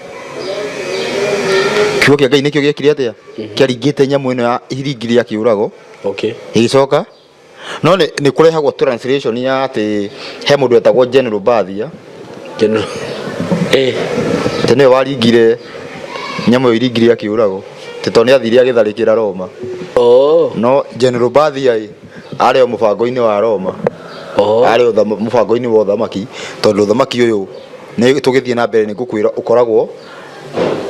Kiugo kĩa Ngai nĩkĩo gĩekire atĩa? Kĩaringĩte nyamũ ĩno ya iringi rĩa kĩũrago. Okay. Ĩgĩcoka no nĩ kũrehagwo translation ya atĩ he mũndũ wetagwo General Bathia. General. Atĩ nĩwe waringire nyamũ ĩyo iringi rĩa kĩũrago. Atĩ tondũ nĩ athire agĩtharĩkĩra Roma. Oh. No General Bathia ĩ arĩ o mũbango-inĩ wa Roma. Oh. Arĩ o mũbango-inĩ wa ũthamaki tondũ ũthamaki ũyũ nĩ tũgĩthiĩ na mbere nĩ ngũkwĩra ũkoragwo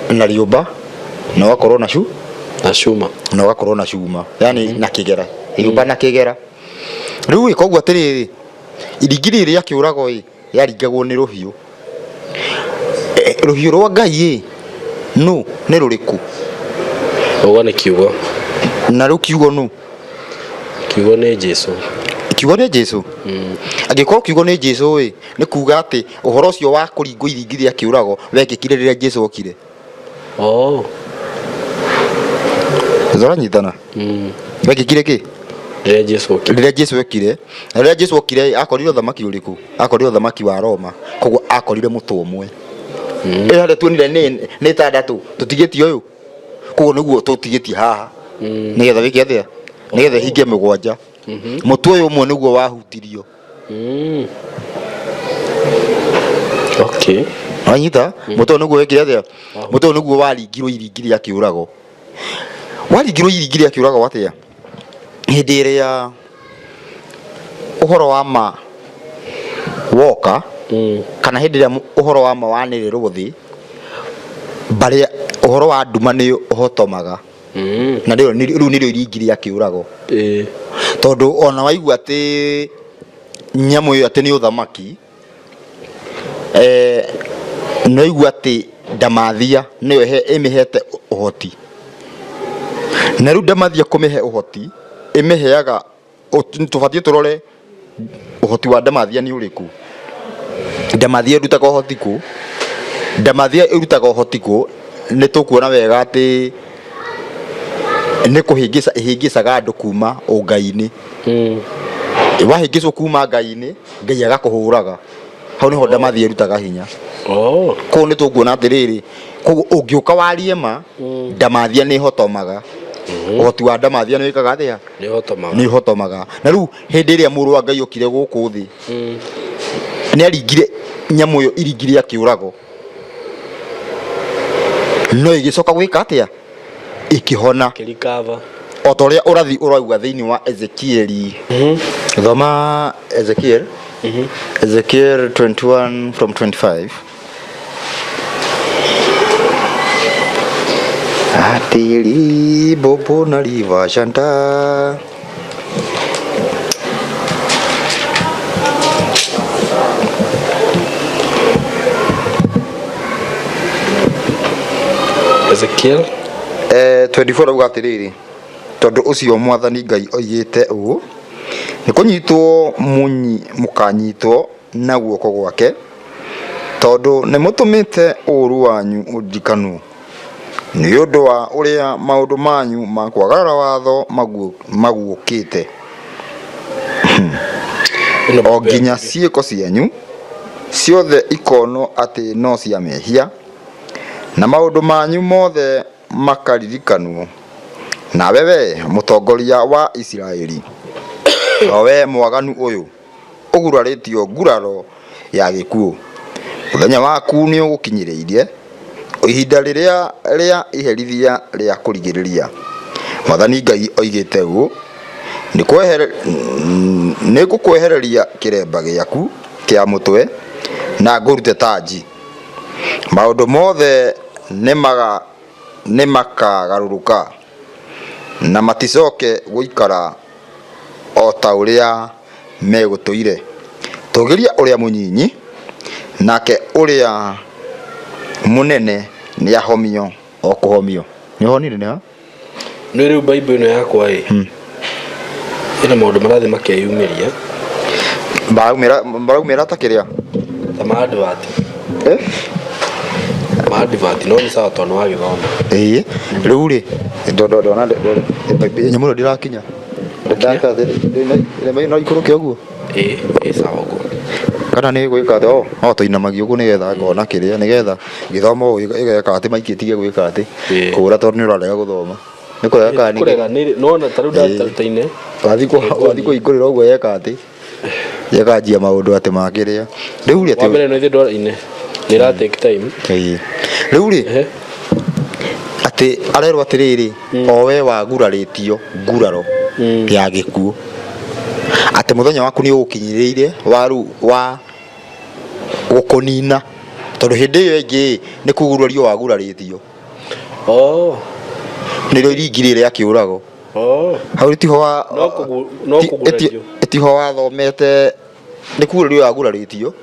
na rĩũmba na ũgakorwo na cu Na cuma. Na ũgakorwo na cuma, yani na kĩgera, rĩũmba na kĩgera. Rĩu ĩ koguo atĩrĩrĩ, iringi rĩrĩ rĩa kĩũrago ĩ rĩaringagwo nĩ rũhiũ. Rũhiũ rwa Ngai ĩ nũ nĩ rũrĩkũ? Ũguo nĩ kiugo. Na rĩu kiugo nũ? Kiugo nĩ Jesu. Kiugo nĩ Jesu. Angĩkorwo kiugo nĩ Jesu ĩ, nĩ kuga atĩ ũhoro ũcio wa kũringwo iringi rĩa kĩũrago wekĩkire rĩrĩa Jesu okire. Oh. Tũranyitana? Wekĩkire kĩ? Rĩrĩa Jesu okire. Rĩrĩa Jesu okire. Na rĩrĩa Jesu okire akorire ũthamaki ũrĩkũ? Akorire ũthamaki wa Roma. Koguo akorire mũtwe ũmwe. Ĩyo harĩa tuonire nĩ ĩtandatũ, tũtigĩtie ũyũ. Koguo nĩguo tũtigĩtie haha. Nĩgetha wĩke atĩa? Nĩgetha ĩhinge mũgwanja. Mũtwe ũyũ ũmwe nĩguo wahutirio. Okay. Wanyita? Mũtwe ũyũ nĩguo wekire atĩa? Mũtwe ũyũ nĩguo waringirwo iringi rĩa kĩũrago. Waringirwo iringi rĩa kĩũrago atĩa? Hĩndĩ ĩrĩa ũhoro wa ma woka, kana hĩndĩ ĩrĩa ũhoro wa ma wanĩrĩrwo thĩ, mbarĩ ũhoro wa nduma nĩ ũhotomaga. Na rĩu nĩrĩo iringi rĩa kĩũrago. Tondũ ona waigua atĩ nyamũ ĩyo atĩ nĩ ũthamaki, nĩ waigua atĩ ndamathia nĩyo ĩmĩhete ũhoti. Na rĩu ndamathia kũmĩhe ũhoti, ĩmĩheaga, tũbatiĩ tũrore ũhoti wa ndamathia nĩ ũrĩkũ. Ndamathia ĩrutaga ũhoti kũ? Ndamathia ĩrutaga ũhoti kũ? Nĩ tũkuona wega atĩ nĩ kũhĩngĩca ĩhĩngĩcaga andũ kuma ũngai-inĩ. Wahĩngĩcwo kuma Ngai-inĩ, Ngai agakũhũraga. Hau nĩho ndamathia ĩrutaga hinya. Oh. Koguo nĩ tũkuona atĩrĩrĩ, koguo ũngĩũka warie ma, ndamathia nĩ ĩhotomaga. Ũhoti wa ndamathia nĩ wĩkaga atĩa? Nĩ ũhotomaga. Nĩ ũhotomaga. Na rĩu hĩndĩ ĩrĩa mũrũ wa Ngai okire gũkũ thĩ, nĩ aringire nyamũ ĩyo iringi rĩa kĩũrago. No ĩgĩcoka gwĩka atĩa? Ĩkĩhona. Ĩkĩrikava. O ta ũrĩa ũrathi ũrauga thĩinĩ wa Ezekieli. Thoma Ezekiel. Ezekiel 21 from 25. Atiri bobo na riva shanta. Ezekiel. 24 auga atĩrĩrĩ, tondũ ũcio Mwathani Ngai oigĩte ũũ, nĩ kũnyitwo mũkanyitwo na guoko gwake, tondũ nĩmũtũmĩte ũũru wanyu ũririkanwo, nĩ ũndũ wa ũrĩa maũndũ manyu ma kwagarara watho maguũkĩte, o nginya ciĩko cianyu ciothe ikonwo atĩ no cia mehia, na maũndũ manyu mothe makaririkanwo. Nawe wee mũtongoria wa Isiraeli, o wee mwaganu ũyũ, ũgurarĩtio nguraro ya gĩkuũ, mũthenya waku nĩũgũkinyĩrĩirie, o ihinda rĩrĩa rĩa iherithia rĩa kũrigĩrĩria. Mwathani Ngai oigĩte ũũ, Nĩngũkwehereria kĩremba gĩaku kĩa mũtwe, na ngũrute tanji. Maũndũ mothe nĩmakagarũrũka, na maticoke gũikara o ta ũrĩa megũtũire. Tũgĩria ũrĩa mũnyinyi, nake ũrĩa mũnene nĩahomio o kũhomio. Nĩũhonire nĩ ha? Nĩ rĩu Bible ĩno yakwa ĩ ĩna maũndũ marathiĩ makeyumĩria. Maraumĩra maraumĩra ta kĩrĩa? Ta ma advert. Eh? Ma advert no nĩ sawa tondũ nĩ wagĩthoma. Ĩĩ, rĩu rĩ, ndona nyamũ ĩno ndĩrakinya. No ikũrũke ũguo? Ĩĩ, ĩ sawa ũguo. Kana nĩ gwĩka atĩ o no tũinamagia ũguo nĩgetha ngona kĩrĩa nĩgetha gĩthomo ũũ ĩgeka atĩ maikĩtige gwĩka atĩ Ĩĩ. kũra tondũ nĩ ũrarega gũthoma. Nĩ kũrega kana nĩ Kũrega nĩ nona ta rĩu ndatarutaine. Wathiĩ wathiĩ kũhingũrĩra ũguo yeka atĩ yekanjia maũndũ atĩ makĩrĩa. Rĩu rĩ Wa atĩ mbere no ithuĩ ndwara-inĩ. Nĩ ĩra take time. Ĩĩ. Rĩu rĩ Ehe. atĩ arerwo atĩrĩrĩ o we wagurarĩtio nguraro ya gĩkuũ atĩ mũthenya waku nĩ ũgũkinyĩrĩire wa rĩu wa gũkũnina tondũ hĩndĩ ĩyo ĩngĩ nĩ kugurario wagurarĩtio. Oh. Nĩrĩo iringi rĩrĩ rĩa kĩũrago. Oh. Hau tiho wa No kũgu no kũgurario. tiho wathomete nĩ kugurario wagurarĩtio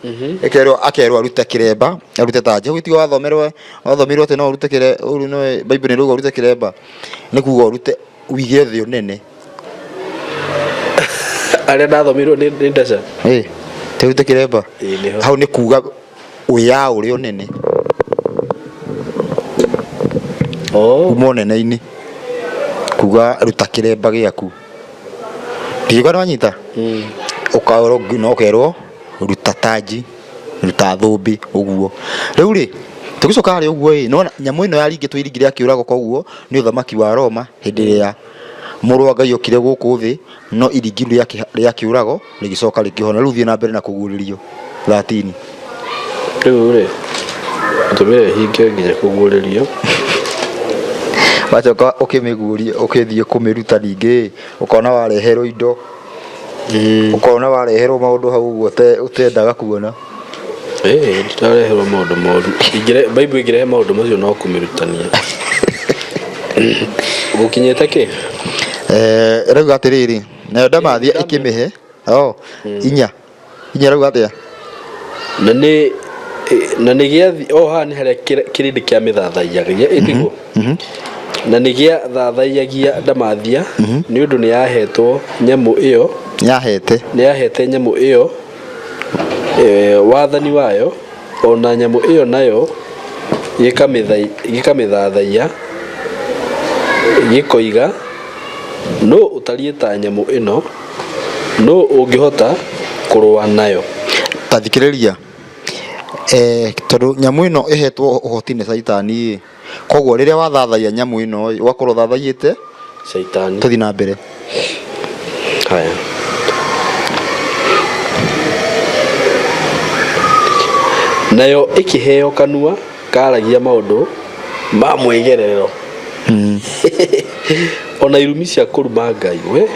ĩkerwo akerwo arute kĩremba arute tanji hau tiho wathomerwo wathomirwo atĩ no ũrute kĩre ũru no Bible nĩ ĩrauga ũrute kĩremba nĩ kuga ũrute ũige thĩ ũnene. Arĩa ndathomirwo nĩ nĩ Ndaca. Ĩ ti ũrute kĩremba Ĩĩ nĩho. hau nĩ kuga wĩya ũrĩa ũnene. Oh. Kuma ũnene-inĩ kuga ruta kĩremba gĩaku ndiũka nĩwanyita ũkaũrwo no ũkerwo ruta tanji ruta thũmbĩ ũguo rĩu rĩ tũgĩcoka harĩa ũguo ĩ nĩwona nyamũ ĩno yaringĩtwo iringi rĩa kĩũrago koguo nĩ ũthamaki wa Roma hĩndĩ ĩrĩa mũrũ wa Ngai okire gũkũ thĩ no iringi rĩu rĩa kĩũrago rĩgĩcoka rĩkĩhona rĩu thiĩ na mbere na kũguũrĩrio 13. Rĩu rĩ, tũmĩre hinge nginya kũguũrĩrio. Wacoka ũkĩmĩguũria ũkĩthiĩ kũmĩruta ningĩ ũkona wareherwo indo ũkona wareherwo maũndũ hau ũguo ũtendaga kuona. Ĩĩ ndirareherwo maũndũ moru. Bible ĩngĩrehe maũndũ macio no kũmĩrutania. Gũkinyĩte kĩ? Rauga atĩrĩrĩ, nayo ndamathia ĩkĩmĩhe oh, inya inya rauga atĩa? Na nĩ na nĩ gĩathi o haha nĩ harĩa kĩrĩndĩ kĩa mĩthathaiyagia ĩtiguo na nĩ gĩathathaiyagia ndamathia nĩ ũndũ nĩ yahetwo nyamũ ĩyo Yahete nĩ yahete nyamũ ĩyo wathani wayo ona nyamũ ĩyo nayo gĩkamĩthathaiya gĩkoiga nũ ũtariĩ ta nyamũ ĩno nũ ũngĩhota kũrũa nayo. Ta thikĩrĩria tondũ nyamũ ĩno ĩhetwo ũhoti nĩ caitani ĩ koguo rĩrĩa wathathaiya nyamũ ĩno ĩ ũgakorwo ũthathaiyĩte Caitani. Tũthiĩ na mbere. Haya. Nayo ĩkĩheo kanua karagia maũndũ ma mwĩgererero ona irumi cia kũruma Ngai we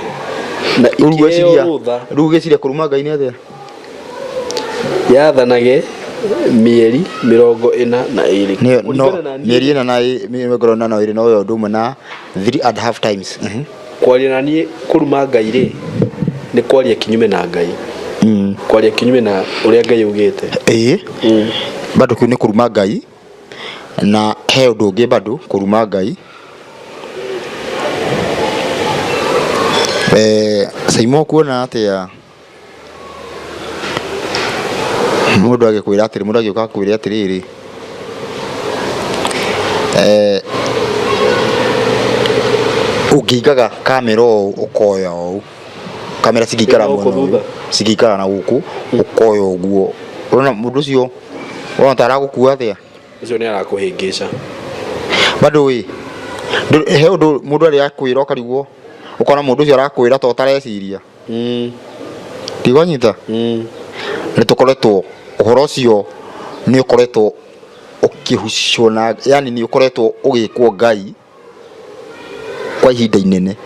na Rĩu ikĩheo ngwĩciria rũtha rĩu ngwĩciria kũruma Ngai nĩ atĩa? Yathanage mĩeri 42. Nĩ no Kũringana na niĩ- mĩeri ĩna na 42 no ũndũ ũmwe na 3 and half times. Kwaria na niĩ kũruma Ngai rĩ nĩ kwaria kinyume na Ngai. Kwaria kinyume na ũrĩa Ngai augĩte. Ĩĩ bado kĩu nĩ kũruma Ngai na he ũndũ ũngĩ bado kũruma Ngai Saimo kuona atĩa mũndũ agĩkwĩra atĩrĩ mũndũ agĩũka akwĩre atĩrĩrĩ ũngĩigaga kamera ũũ ũkoya ũũ kamera cingĩikara Ĩno mwena gũkũ ũyũ thutha? cingĩikara na gũkũ ũkoya ũguo ũrona mũndũ ũcio ũrona ta aragũkua atĩa? Ũcio nĩ arakũhĩngĩca. Bado ĩ he ũndũ mũndũ arĩ akwĩra ũkarigwo ũkona mũndũ ũcio arakwĩra ta ũtareciria. Ndigwanyita nĩ tũkoretwo ũhoro ũcio nĩ ũkoretwo ũkĩhucwo na yani nĩ ũkoretwo ũgĩkwo Ngai kwa ihinda inene.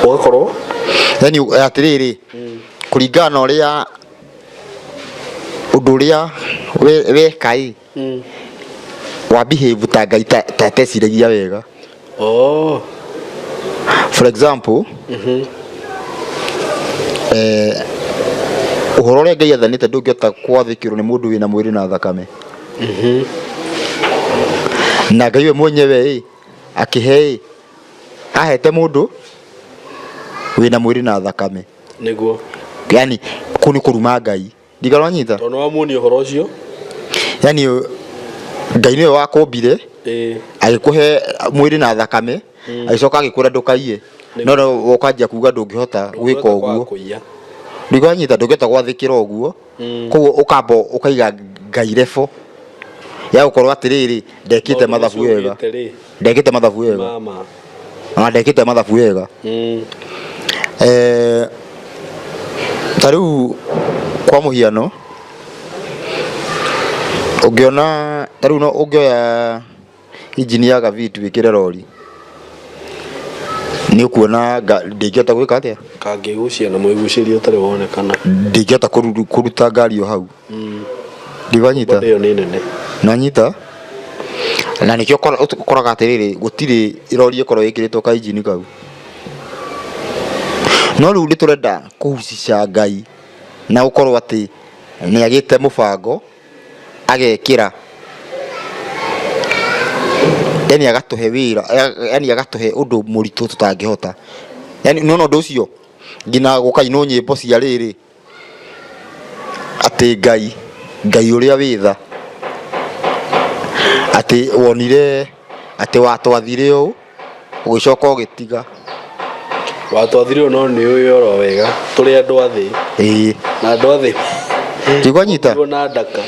Ũgakorwo Yani atĩrĩrĩ kũringana na ũrĩa ũndũ ũrĩa weka ĩ wa behave ta Ngai ta ateciragia wega. Oh. For example, ũhoro ũrĩa Ngai athanĩte ndũngĩhota gwathĩkĩrwo nĩ mũndũ wĩna mwĩrĩ na thakame. Na Ngai we mwenyewe ĩ akĩhe ĩ ahete mũndũ wĩna mwĩrĩ na thakame. Nĩguo. Yani kũu nĩ kũruma Ngai. Ndigana wanyita? Tondũ nĩwamuonia ũhoro ũcio. Yani Ngai nĩwe wakũmbire Ĩĩ. agĩkũhe mwĩrĩ na thakame agĩcoka agĩkwĩra ndũkaiye no no ũkanjia kuga ndũngĩhota gwĩka Ndũngĩhota kwaga ũguo kũiya. Ndikanyita ndũngĩhota gwathĩkĩra ũguo. Koguo ũkamba ũkaiga Ngai level ya gũkorwo atĩrĩrĩ, ndekĩte Maũndũ mathabu macio wega. ugĩte rĩ, Ndekĩte mathabu wega. Mama. Na ndekĩte mathabu wega. Ta rĩu kwa mũhiano ũngĩona ta rĩu no ũngĩoya injini ya Gavit wĩkĩre rori, nĩ ũkuona ndĩngĩhota gwĩka atĩa. Kangĩgucia na mũigucĩrie ũtarĩ wonekana. Ndĩngĩhota kũruta ngari o hau. Ndikanyita. Body ĩyo nĩ nene. Nanyita na nĩkĩo ũkoraga atĩrĩrĩ, gũtirĩ rori ĩkorwo ĩkĩrĩtwo ka injini kau. No rĩu nĩ tũrenda kũhucica Ngai na gũkorwo atĩ nĩ agĩte mũbango agekĩra, yani agatũhe wĩra, yani agatũhe ũndũ mũritũ tũtangĩhota. Yani nĩwona ũndũ ũcio nginya gũkainwo nyĩmbo cia rĩrĩ atĩ Ngai, Ngai ũrĩa wĩ tha, atĩ wonire atĩ watwathire ũũ ũgĩcoka ũgĩtiga. Watwathire ũũ no nĩ ũĩ oro wega tũrĩ andũ a thĩ. Ĩĩ. Na andũ a thĩ. Ndikũnyita? Ũmbirwo na ndaka.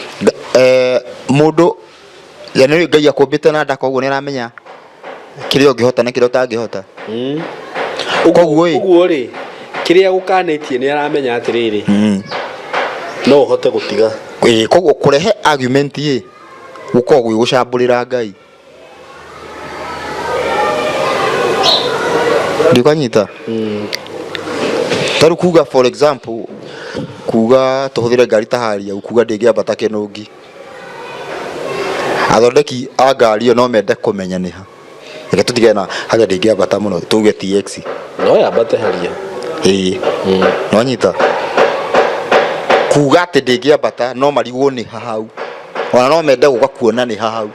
Mũndũ, yani Ngai akũmbĩte na ndaka ũguo nĩ aramenya kĩrĩa ũngĩhota na kĩrĩa ũtangĩhota. Koguo ĩ. Ũguo rĩ, kĩrĩa gũkanĩtie nĩ aramenya atĩrĩrĩ, no ũhote gũtiga. Ĩĩ, koguo kũrehe argument ĩ, gũkoragwo gwĩ gũcambũrĩra Ngai. Ndikanyita? Ta rĩu kuga for example, kuga tũhũthĩre ngari ta Harrier, kuga ndĩngĩambata Kĩnũngi. Athondeki a ngari ĩyo no mende kũmenya nĩ ha. Reke tũtigane na Harrier ndĩngĩambata mũno, tuge TX. No yambate Harrier. Ĩĩ. Nwanyita? Kuga atĩ ndĩngĩambata no marigwo nĩ ha hau. Ona no mende gũka kuona nĩ ha hau.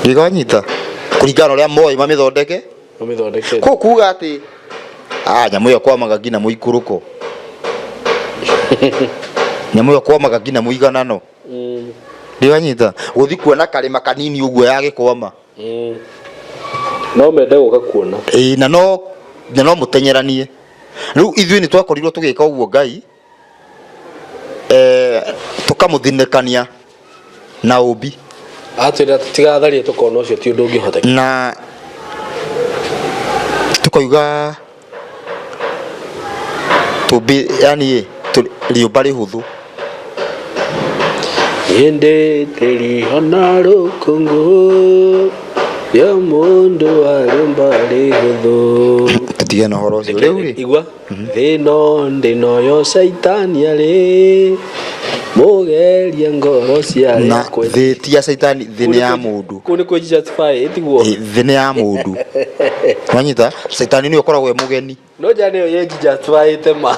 Ndikanyita? Kũringana na ũrĩa moĩ mamĩthondeke. Mamĩthondekete. Kũu kuga atĩ nyamũ ĩyo kwamaga nginya mũikũrũko. Nyamũ ĩyo kwamaga nginya mũiganano. Ndikanyita? Gũthi kuona karĩma kanini ũguo yagĩkwama. No mende gũka kuona. Ĩĩ, na no mũteng'eranie. Rĩu ithuĩ nĩ twakorirwo tũgĩka ũguo Ngai, tũkamũthinĩkania na ũmbi. Atwĩra tũtigatharie tũkona ũcio ti ũndũ ũngĩhoteka. Na tũkauga tũmbi, yani rĩũmba rĩhũthũ. Hĩndĩ tĩri ona rũkũngũ rĩa mũndũ wa rĩũmba rĩhũthũ. Tũtige na ũhoro ũcio. Rĩu rĩ? Igua. Thĩno ndĩno yo caitani arĩ mũgeria ngoro cia Na thĩ ti ya caitani, thĩ nĩ ya mũndũ. Kũu nĩ kwĩ justify, ĩtiguo? Ĩ, thĩ nĩ ya mũndũ. Wanyita? Caitani nĩwe ũkoragwo e mũgeni. No njane ĩyo ye justify ma.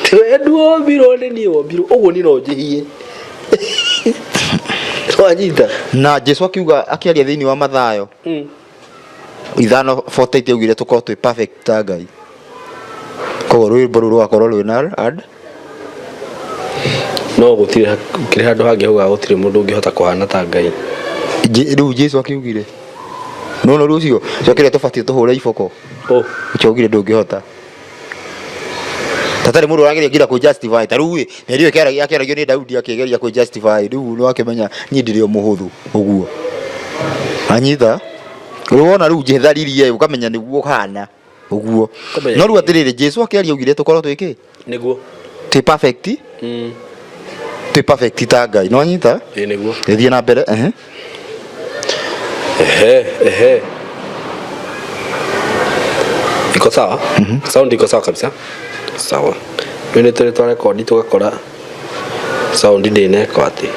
Tiwe nduombirwo nĩ niĩ wombirwo, ũguo niĩ no njĩhie. Wanyita? Na Jesu akiuga akĩaria thĩinĩ wa Mathayo 5:48 augire tũkorwo twĩ perfect ta Ngai. Koguo rwĩmbo rũu rũgakorwo rwĩna ad. No gũtirĩ kĩrĩ handũ hangĩ haugaga gũtirĩ mũndũ ũngĩhota kũhana ta Ngai. Rĩu Jesu akiugire. No no rĩu ũcio, ũcio kĩrĩa tũbatiĩ tũhũre iboko. Ũ. Ũcio augire ndũngĩhota. Tatarĩ mũndũ ũrageria nginya kwĩ justify. Ta rĩu ĩ, mĩario ĩyo akĩaragio nĩ Daudi akĩgeria kwĩ justify. Rĩu nĩ wakĩmenya niĩ ndĩrĩ o mũhũthũ ũguo. Anyita? Rĩu wona rĩu njetharirie ũkamenya nĩguo ũhana ũguo. Ũkamenya No rĩu atĩrĩrĩ, Jesu akĩaria augire tũkorwo twĩ kĩ? Nĩguo. Twĩ perfect. Twĩ perfect ta Ngai. Nĩ wanyita? Ĩĩ nĩguo. Gĩthiĩ na mbere. Ehe. Ehe, ehe. Iko sawa? Sound iko sawa kabisa. Sawa. Rĩu nĩ tũrĩ twa rekondi tũgakora sound ndĩneka atĩ.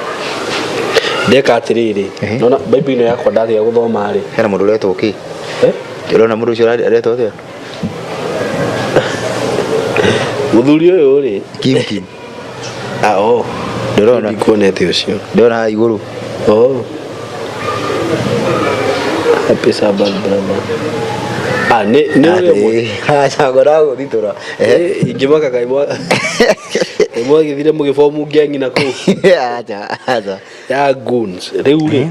Ndeka atĩrĩrĩ, nona Bible ĩno yakwa ndatiga gũthoma rĩ. Hena mũndũ ũretwo kĩ? Eh? Ũrona mũndũ ũcio aretwo atĩa? Mũthuri ũyũ rĩ. Kim Kim. Ah, oh. Ndĩrona. Ndikuonete ũcio. Ndĩrona haha igũrũ. Oh. Happy Sabbath brother. Ah, nĩ ũrĩa ũmwe. Aca ngora gũthitũra. Ingĩmaka kaĩ mwagĩthire mũgĩbomu ngengi na kũu. Aca, aca. Ya goons. Rĩu rĩ,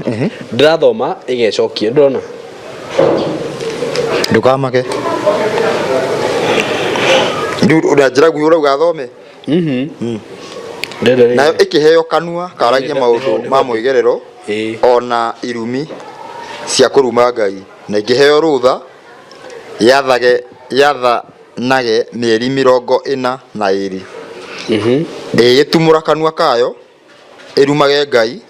ndĩrathoma ĩgecokia, ndũrona? Ndũkamake. Rĩu na njĩra nguhĩ ũrauga athome. Ndĩrenda rĩrĩ. Nayo ĩkĩheo kanua karagia Nĩ- maũndũ nĩ- ma mwĩgerero Ĩĩ. ona irumi cia kũruma Ngai, na ĩkĩheo rũtha yathage yathanage mĩeri 42. Ĩgĩtumũra kanua kayo ĩrumage Ngai,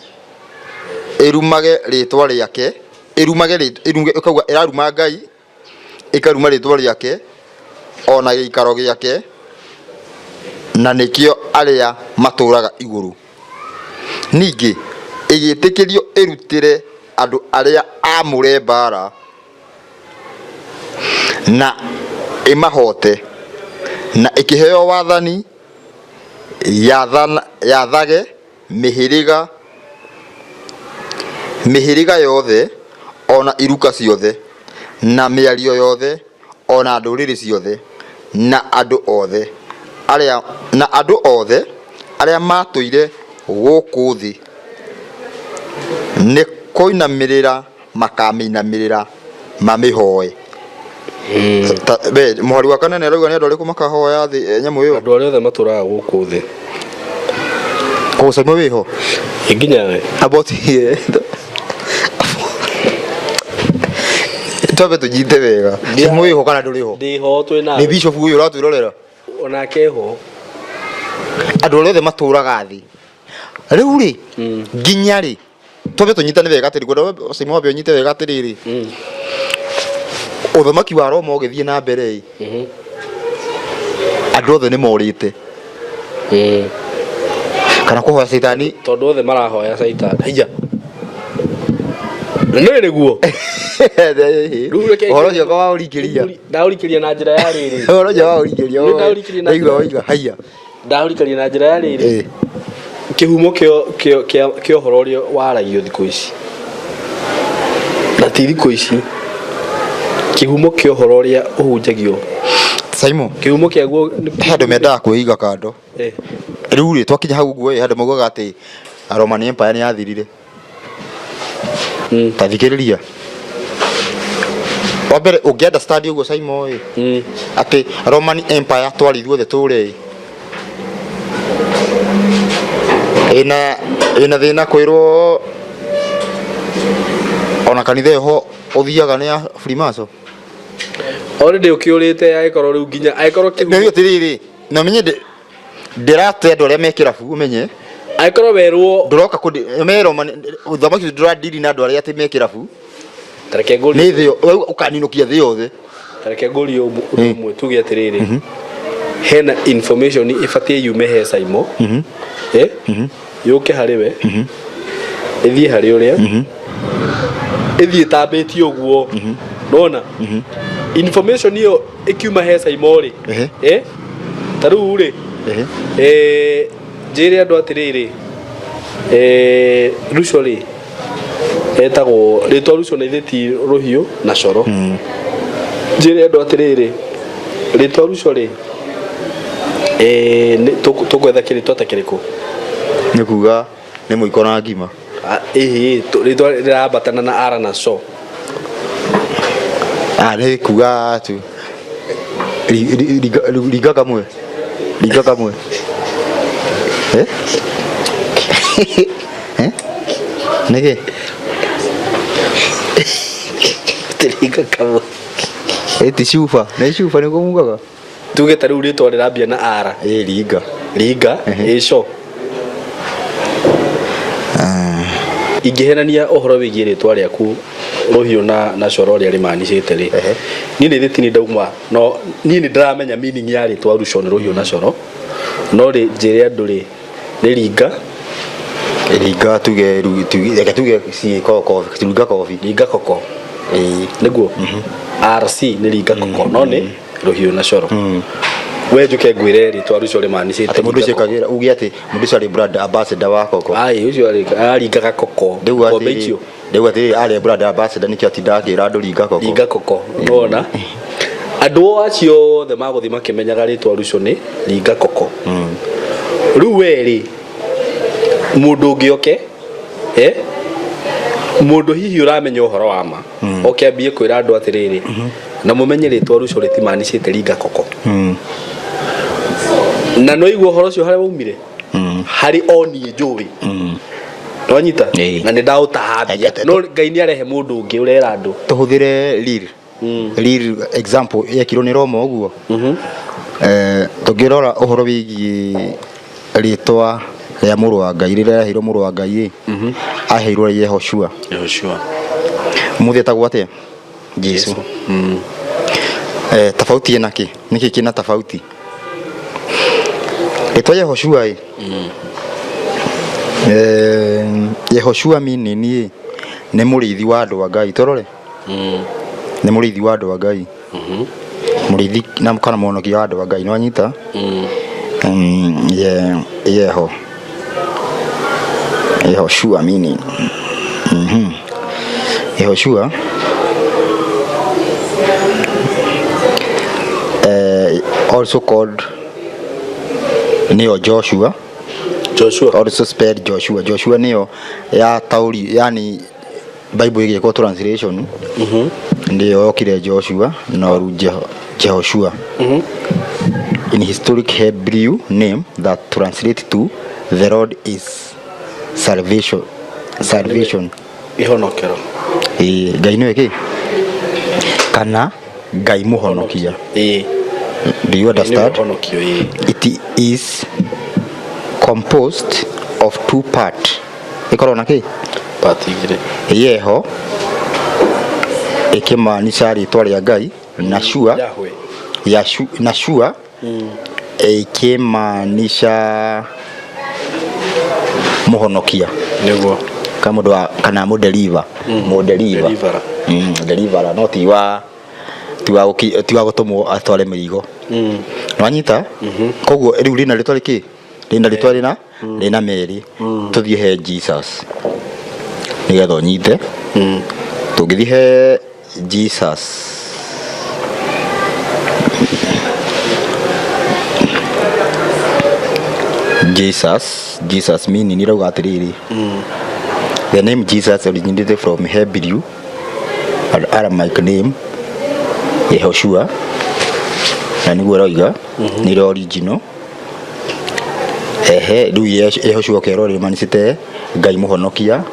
ĩrumage rĩtwa rĩake, ĩrumage rĩtwa, ĩkauga ĩraruma Ngai, ĩkaruma rĩtwa rĩake ona gĩikaro gĩake, na nĩkĩo arĩa matũũraga igũrũ. Ningĩ ĩgĩtĩkĩrio ĩrutĩre andũ arĩa aamũre mbaara na ĩmahoote, na ĩkĩheo wathani yathage mĩhĩrĩga mĩhĩrĩga yothe o na iruka ciothe na mĩario yothe o na ndũrĩrĩ ciothe na andũ othe arĩa na andũ othe arĩa matũire gũkũ thĩ nĩ kũinamĩrĩra makamĩinamĩrĩra mamĩhoe. We mũhari wa kana nĩ arauga nĩ andũ arĩkũ makahoya thĩ nyamũ ĩyo? Andũ arĩa othe matũraga gũkũ thĩ. Kũgũcaima wĩho. Nginya we. About here. Twambe tũnyite wega. Caimo wĩho kana ndũrĩ ho? Ndĩho twĩ Nĩ nawe. bishop ũyũ ũratwĩrorera. Onake ho. Andũ arĩa othe matũraga thĩ. Rĩu rĩ, nginya rĩ, twambe tũnyitane wega atĩrĩ, ngwenda Caimo wambe ũnyite wega atĩrĩrĩ. Ũthamaki wa Roma ũgĩthiĩ na mbere ĩ, andũ othe nĩ morĩte kana kũhoya caitani. Tondũ othe marahoya caitani. Haiya. Nĩ nĩguo. Rĩu reke- Ũhoro ũcio wa ũrikĩria. Ndaũrikĩria na njĩra ya rĩrĩ. Ũhoro ũcio wa ũrikĩria. Nĩ ndaũrikĩria na Ndaigua njĩra- woiga haiya. Ndaũrikĩria na njĩra ya rĩrĩ. Kĩhumo kĩa ũhoro ũrĩa waragio thikũ ici na ti thikũ ici, kĩhumo kĩa ũhoro ũrĩa ũhunjagio. Simon. Kĩhumo kĩaguo He andũ mendaga kwĩiga kando. Rĩu rĩ, twakinya hau ũguo ĩ, he andũ maugaga atĩ Roman Empire nĩ yathirire. Ta thikĩrĩria. Wa mbere ũngĩ understand ũguo Simon ĩ, atĩ Roman Empire twarĩ ithuothe tũre ĩ. Ĩna thĩna kwĩrwo ona kanitha ĩyo ho ũthiaga nĩ ya Freemason. Already ũkĩũrĩte angĩkorwo rĩu nginya angĩkorwo kĩhumo. Nĩ atĩrĩrĩ, na ũmenye ndĩrate andũ arĩa me kĩrabu ũmenye. Angĩkorwo werwo ndũroka kũndi ũmenye Roman ũthamaki ũcio ndũradiri na andũ arĩa atĩ me kĩrabu. Ta reke ngũrie. Nĩ thĩ ũkaninũkia thĩ yothe. Ta reke ngũrie ũndũ ũmwe tuge atĩrĩrĩ, hena information ĩbatiĩ yume he Saimo, eh, yũke harĩ we, ĩthiĩ harĩ ũrĩa, ĩthiĩ ĩtambĩtie ũguo, nona information ĩyo ĩkiuma he Saimo rĩ, eh, ta rĩu rĩ, eh, njĩre andũ atĩrĩrĩ, eh, Ruco rĩ etagwo rĩtwa Ruco na ithe ti rũhiũ na coro. Njĩre andũ atĩrĩrĩ, rĩtwa Ruco rĩ, eh, tũgwetha kĩrĩtwa ta kĩrĩkũ? Nĩ kuga nĩ mũiko na ngima. Ah, ĩhĩ, rĩtwa rĩrambatana na ara na co. Ah, nĩ kuga tu ringa kamwe, ringa kamwe. Eh? Eh? Nĩkĩ? Ringa kamwe. Ĩ ti cuba, nĩ cuba nĩguo mugaga? Tuge ta rĩu rĩtwa rĩrambia na ara. Ĩ ringa. Ringa, ĩ co. Ingĩhenania ũhoro wĩgiĩ rĩtwa rĩaku rũhiũ na coro ũrĩa rĩmanicĩte rĩ, niĩ nĩ thĩti nĩ ndauma no niĩ nĩ ndĩramenya meaning ya rĩtwa Ruco nĩ rũhiũ na coro, no rĩ njĩre andũ rĩ nĩ ringa. Ringa tuge reke tuge ciĩko kobi, ringa kobi. Ringa koko. Nĩguo RC nĩ ringa koko no nĩ rũhiũ na coro. We njuke ngwĩre rĩtwa Ruco rĩmanicĩte Atĩ mũndũ ũcio ekagĩra uge atĩ mũndũ ũcio arĩ brand ambassador wa koko. Ai ũcio aringaga koko. Rĩu Ngombe atĩ icio. Rĩu atĩ arĩ brand ambassador nĩkĩo atindaga akĩra andũ ringa koko. Ringa koko. Nĩwona? Andũ acio othe magũthiĩ makĩmenyaga rĩtwa Ruco nĩ ringa koko. Rĩu we rĩ, mũndũ ũngĩ oke, eh? Mũndũ hihi ũramenya ũhoro wa ma, oke ambie kwĩra andũ atĩrĩrĩ, na mũmenye rĩtwa Ruco rĩtimanicĩte ringa koko. Na no igua ũhoro ũcio harĩa waumire harĩ o niĩ njũĩ. Nwanyita? Ĩĩ. Na nĩ ndaũtahambia. No Ngai nĩ arehe mũndũ ũngĩ ũrera andũ. Tũhũthĩre real real example yekirwo nĩ Roma ũguo. Tũngĩrora ũhoro wĩgiĩ rĩtwa rĩa mũrũ wa Ngai rĩrĩa rĩaheirwo mũrũ wa Ngai ĩ, aheirwo Yehoshua. Yehoshua. Mũthĩ etagwo atĩa? Jesu. Tofauti ĩna kĩ? Nĩkĩ kĩna tofauti? Rĩtwa Yehoshua ĩ, Yehoshua meaning ĩ, nĩ mũrĩithi wa andũ a Ngai. Tũrore. Nĩ mũrĩithi wa andũ a Ngai. Mũrĩithi na kana mũhonokia wa andũ a Ngai. Nĩwanyita? Yeho. Yehoshua meaning. Yehoshua also called nĩyo Joshua. Joshua. Also spelled Joshua. Joshua nĩyo ya taũri, yani Bible ĩgĩkwo translation nĩyo yokire Joshua no rĩu Jehoshua. In historic Hebrew name that translates to the Lord is salvation. Salvation. Ihonokero. Ĩĩ, Ngai nĩwe kĩ? Kana Ngai mũhonokia. Ĩĩ. Do you understand? Honokio, ĩĩ. It is composed of two part. Ĩkoragwo na kĩ? Part igĩrĩ. Yeho ĩkĩmaanisha rĩtwa rĩa Ngai na shua. Yahweh. Na shua ĩkĩmaanisha mũhonokia. Nĩguo. Kana mũndũ wa kana mũdeliver. Mũdeliver. Deliverer. Deliverer no ti wa ti wa gũki- ti wa gũtũmwo atware mĩrigo. Nĩwanyita? Koguo rĩu rĩna rĩtwa rĩkĩ? Rĩna rĩtwa rĩna merĩ. Tũthiĩ he Jesus nĩgetha ũnyite. Tũngĩthiĩ he Jesus Jesus meaning irauga atĩrĩrĩ, the name Jesus originated from Hebrew and Aramaic name Yehoshua, na nĩguo ĩroiga nĩrĩo original. Ehe, rĩu Yehoshua ũkerwo rĩmanicĩte Ngai mũhonokia.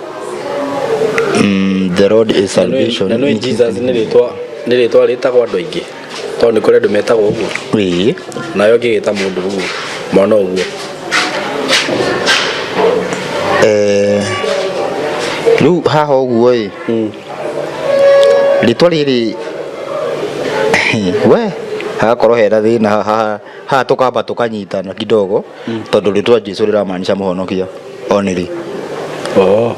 The Lord is salvation. Na nĩ Jesus nĩ rĩtwa rĩtagwo andũ aingĩ tondũ nĩ kũrĩ andũ metagwo ũguo. Ĩĩ. Nayo ngĩgĩta mũndũ ũguo mwana ũguo. Rĩu haha ũguo ĩ, rĩtwa rĩrĩ we hagakorwo hena thĩna haha haha tũkamba tũkanyitana kidogo tondũ rĩtwa Jesu rĩramaanisha mũhonokia only. Oh.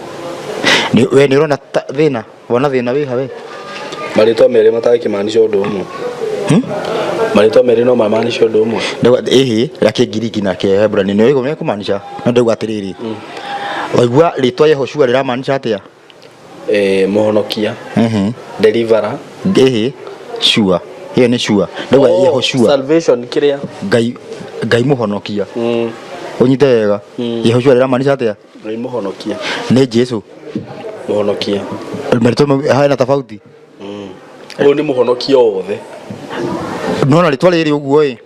We nĩ ũrona thĩna, wona thĩna wĩ ha we? Marĩtwa merĩ matangĩmaanisha ũndũ ũmwe. Marĩtwa merĩ no mamaanishe ũndũ ũmwe. Ndauga ĩhĩ rĩa Kĩngiriki na Kĩhebrania nĩ ũĩ mekũmaanisha, no ndauga atĩrĩrĩ, waigua rĩtwa Yehoshua rĩramaanisha atĩa? Mũhonokia. Deliverer. Ĩhĩ, shua ĩyo nĩ shua, ndauga Yehoshua. Salvation kĩrĩa. Ngai mũhonokia. Ũnyite wega, Yehoshua rĩramaanisha atĩa? Ngai mũhonokia. Nĩ Jesu. Mũhonokia. Marĩtwa mau hena tofauti. Ũyũ nĩ mũhonokia wothe. Nona rĩtwa rĩrĩ ũguo ĩ,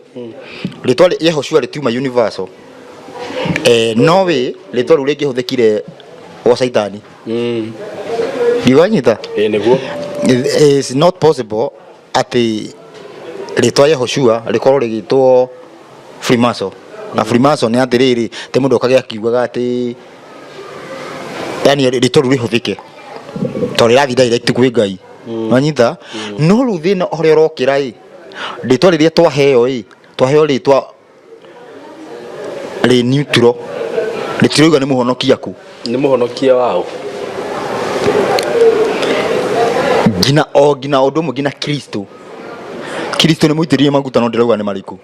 rĩtwa Yehoshua rĩtiuma universal. No wĩ rĩtwa rĩu rĩngĩhũthĩkire gwa Caitani. Ndiwanyita? Ĩĩ nĩguo. It's not possible atĩ rĩtwa Yehoshua rĩkorwo rĩgĩtwo Freemason. Na Freemason nĩ atĩrĩrĩ, ti mũndũ ũkagĩa akiugaga atĩ yani rĩtwa rĩu rĩhũthĩke tondũ rĩrathiĩ direct kwĩ Ngai. Wanyita? No rĩu thĩna ũrĩa ũrokĩra ĩ, rĩtwa rĩrĩa twaheo ĩ, twaheo rĩtwa rĩ neutral, rĩtirauga nĩ mũhonokia kũ. Nĩ mũhonokia waũ? Nginya o nginya ũndũ ũmwe nginya Kristo. Kristo nĩ mũitĩrĩrie maguta no ndĩrauga nĩ marĩkũ.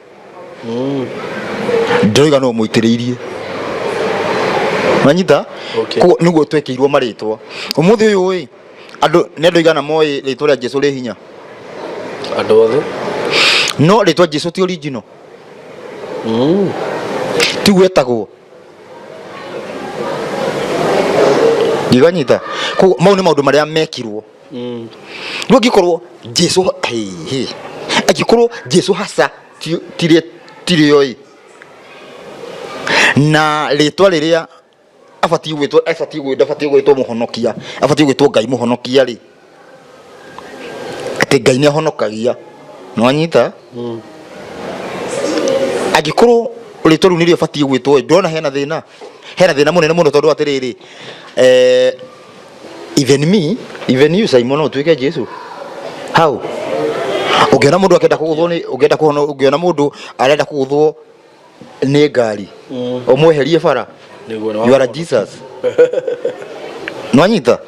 Ndĩrauga no mũitĩrĩirie. Wanyita? Okay. Koguo nĩguo twekĩirwo marĩtwa. Ũmũthĩ ũyũ ĩ, andũ nĩ andũ aigana moĩ rĩtwa rĩa Jesu rĩ hinya? Andũ othe. No rĩtwa Jesu ti original. Tiguo etagwo. Ndiganyita. Koguo mau nĩ maũndũ marĩa mekirwo. Rĩu angĩkorwo Jesu hĩ, hĩ. Angĩkorwo Jesu hasa tirĩo ĩ. Na rĩtwa rĩrĩa abatiĩ gwĩtwo, abatiĩ gwĩtwo, abatiĩ gwĩtwo mũhonokia, abatiĩ gwĩtwo Ngai mũhonokia rĩ, atĩ Ngai nĩ ahonokagia. Nĩwanyita? Angĩkorwo rĩtwa rĩu nĩrĩo ũbatiĩ gwĩtwo ĩ, ndũrona hena thĩna? Hena thĩna mũnene mũno tondũ atĩrĩrĩ, even me, even you Simon no ũtuĩke Jesu. How? Ũngĩona mũndũ akĩenda kũgũthwo nĩ, ũngĩenda kũhona, ũngĩona mũndũ arenda kũgũthwo nĩ ngari, ũmweherie bara, Nĩguo nĩ you are a Jesus. Nĩwanyita?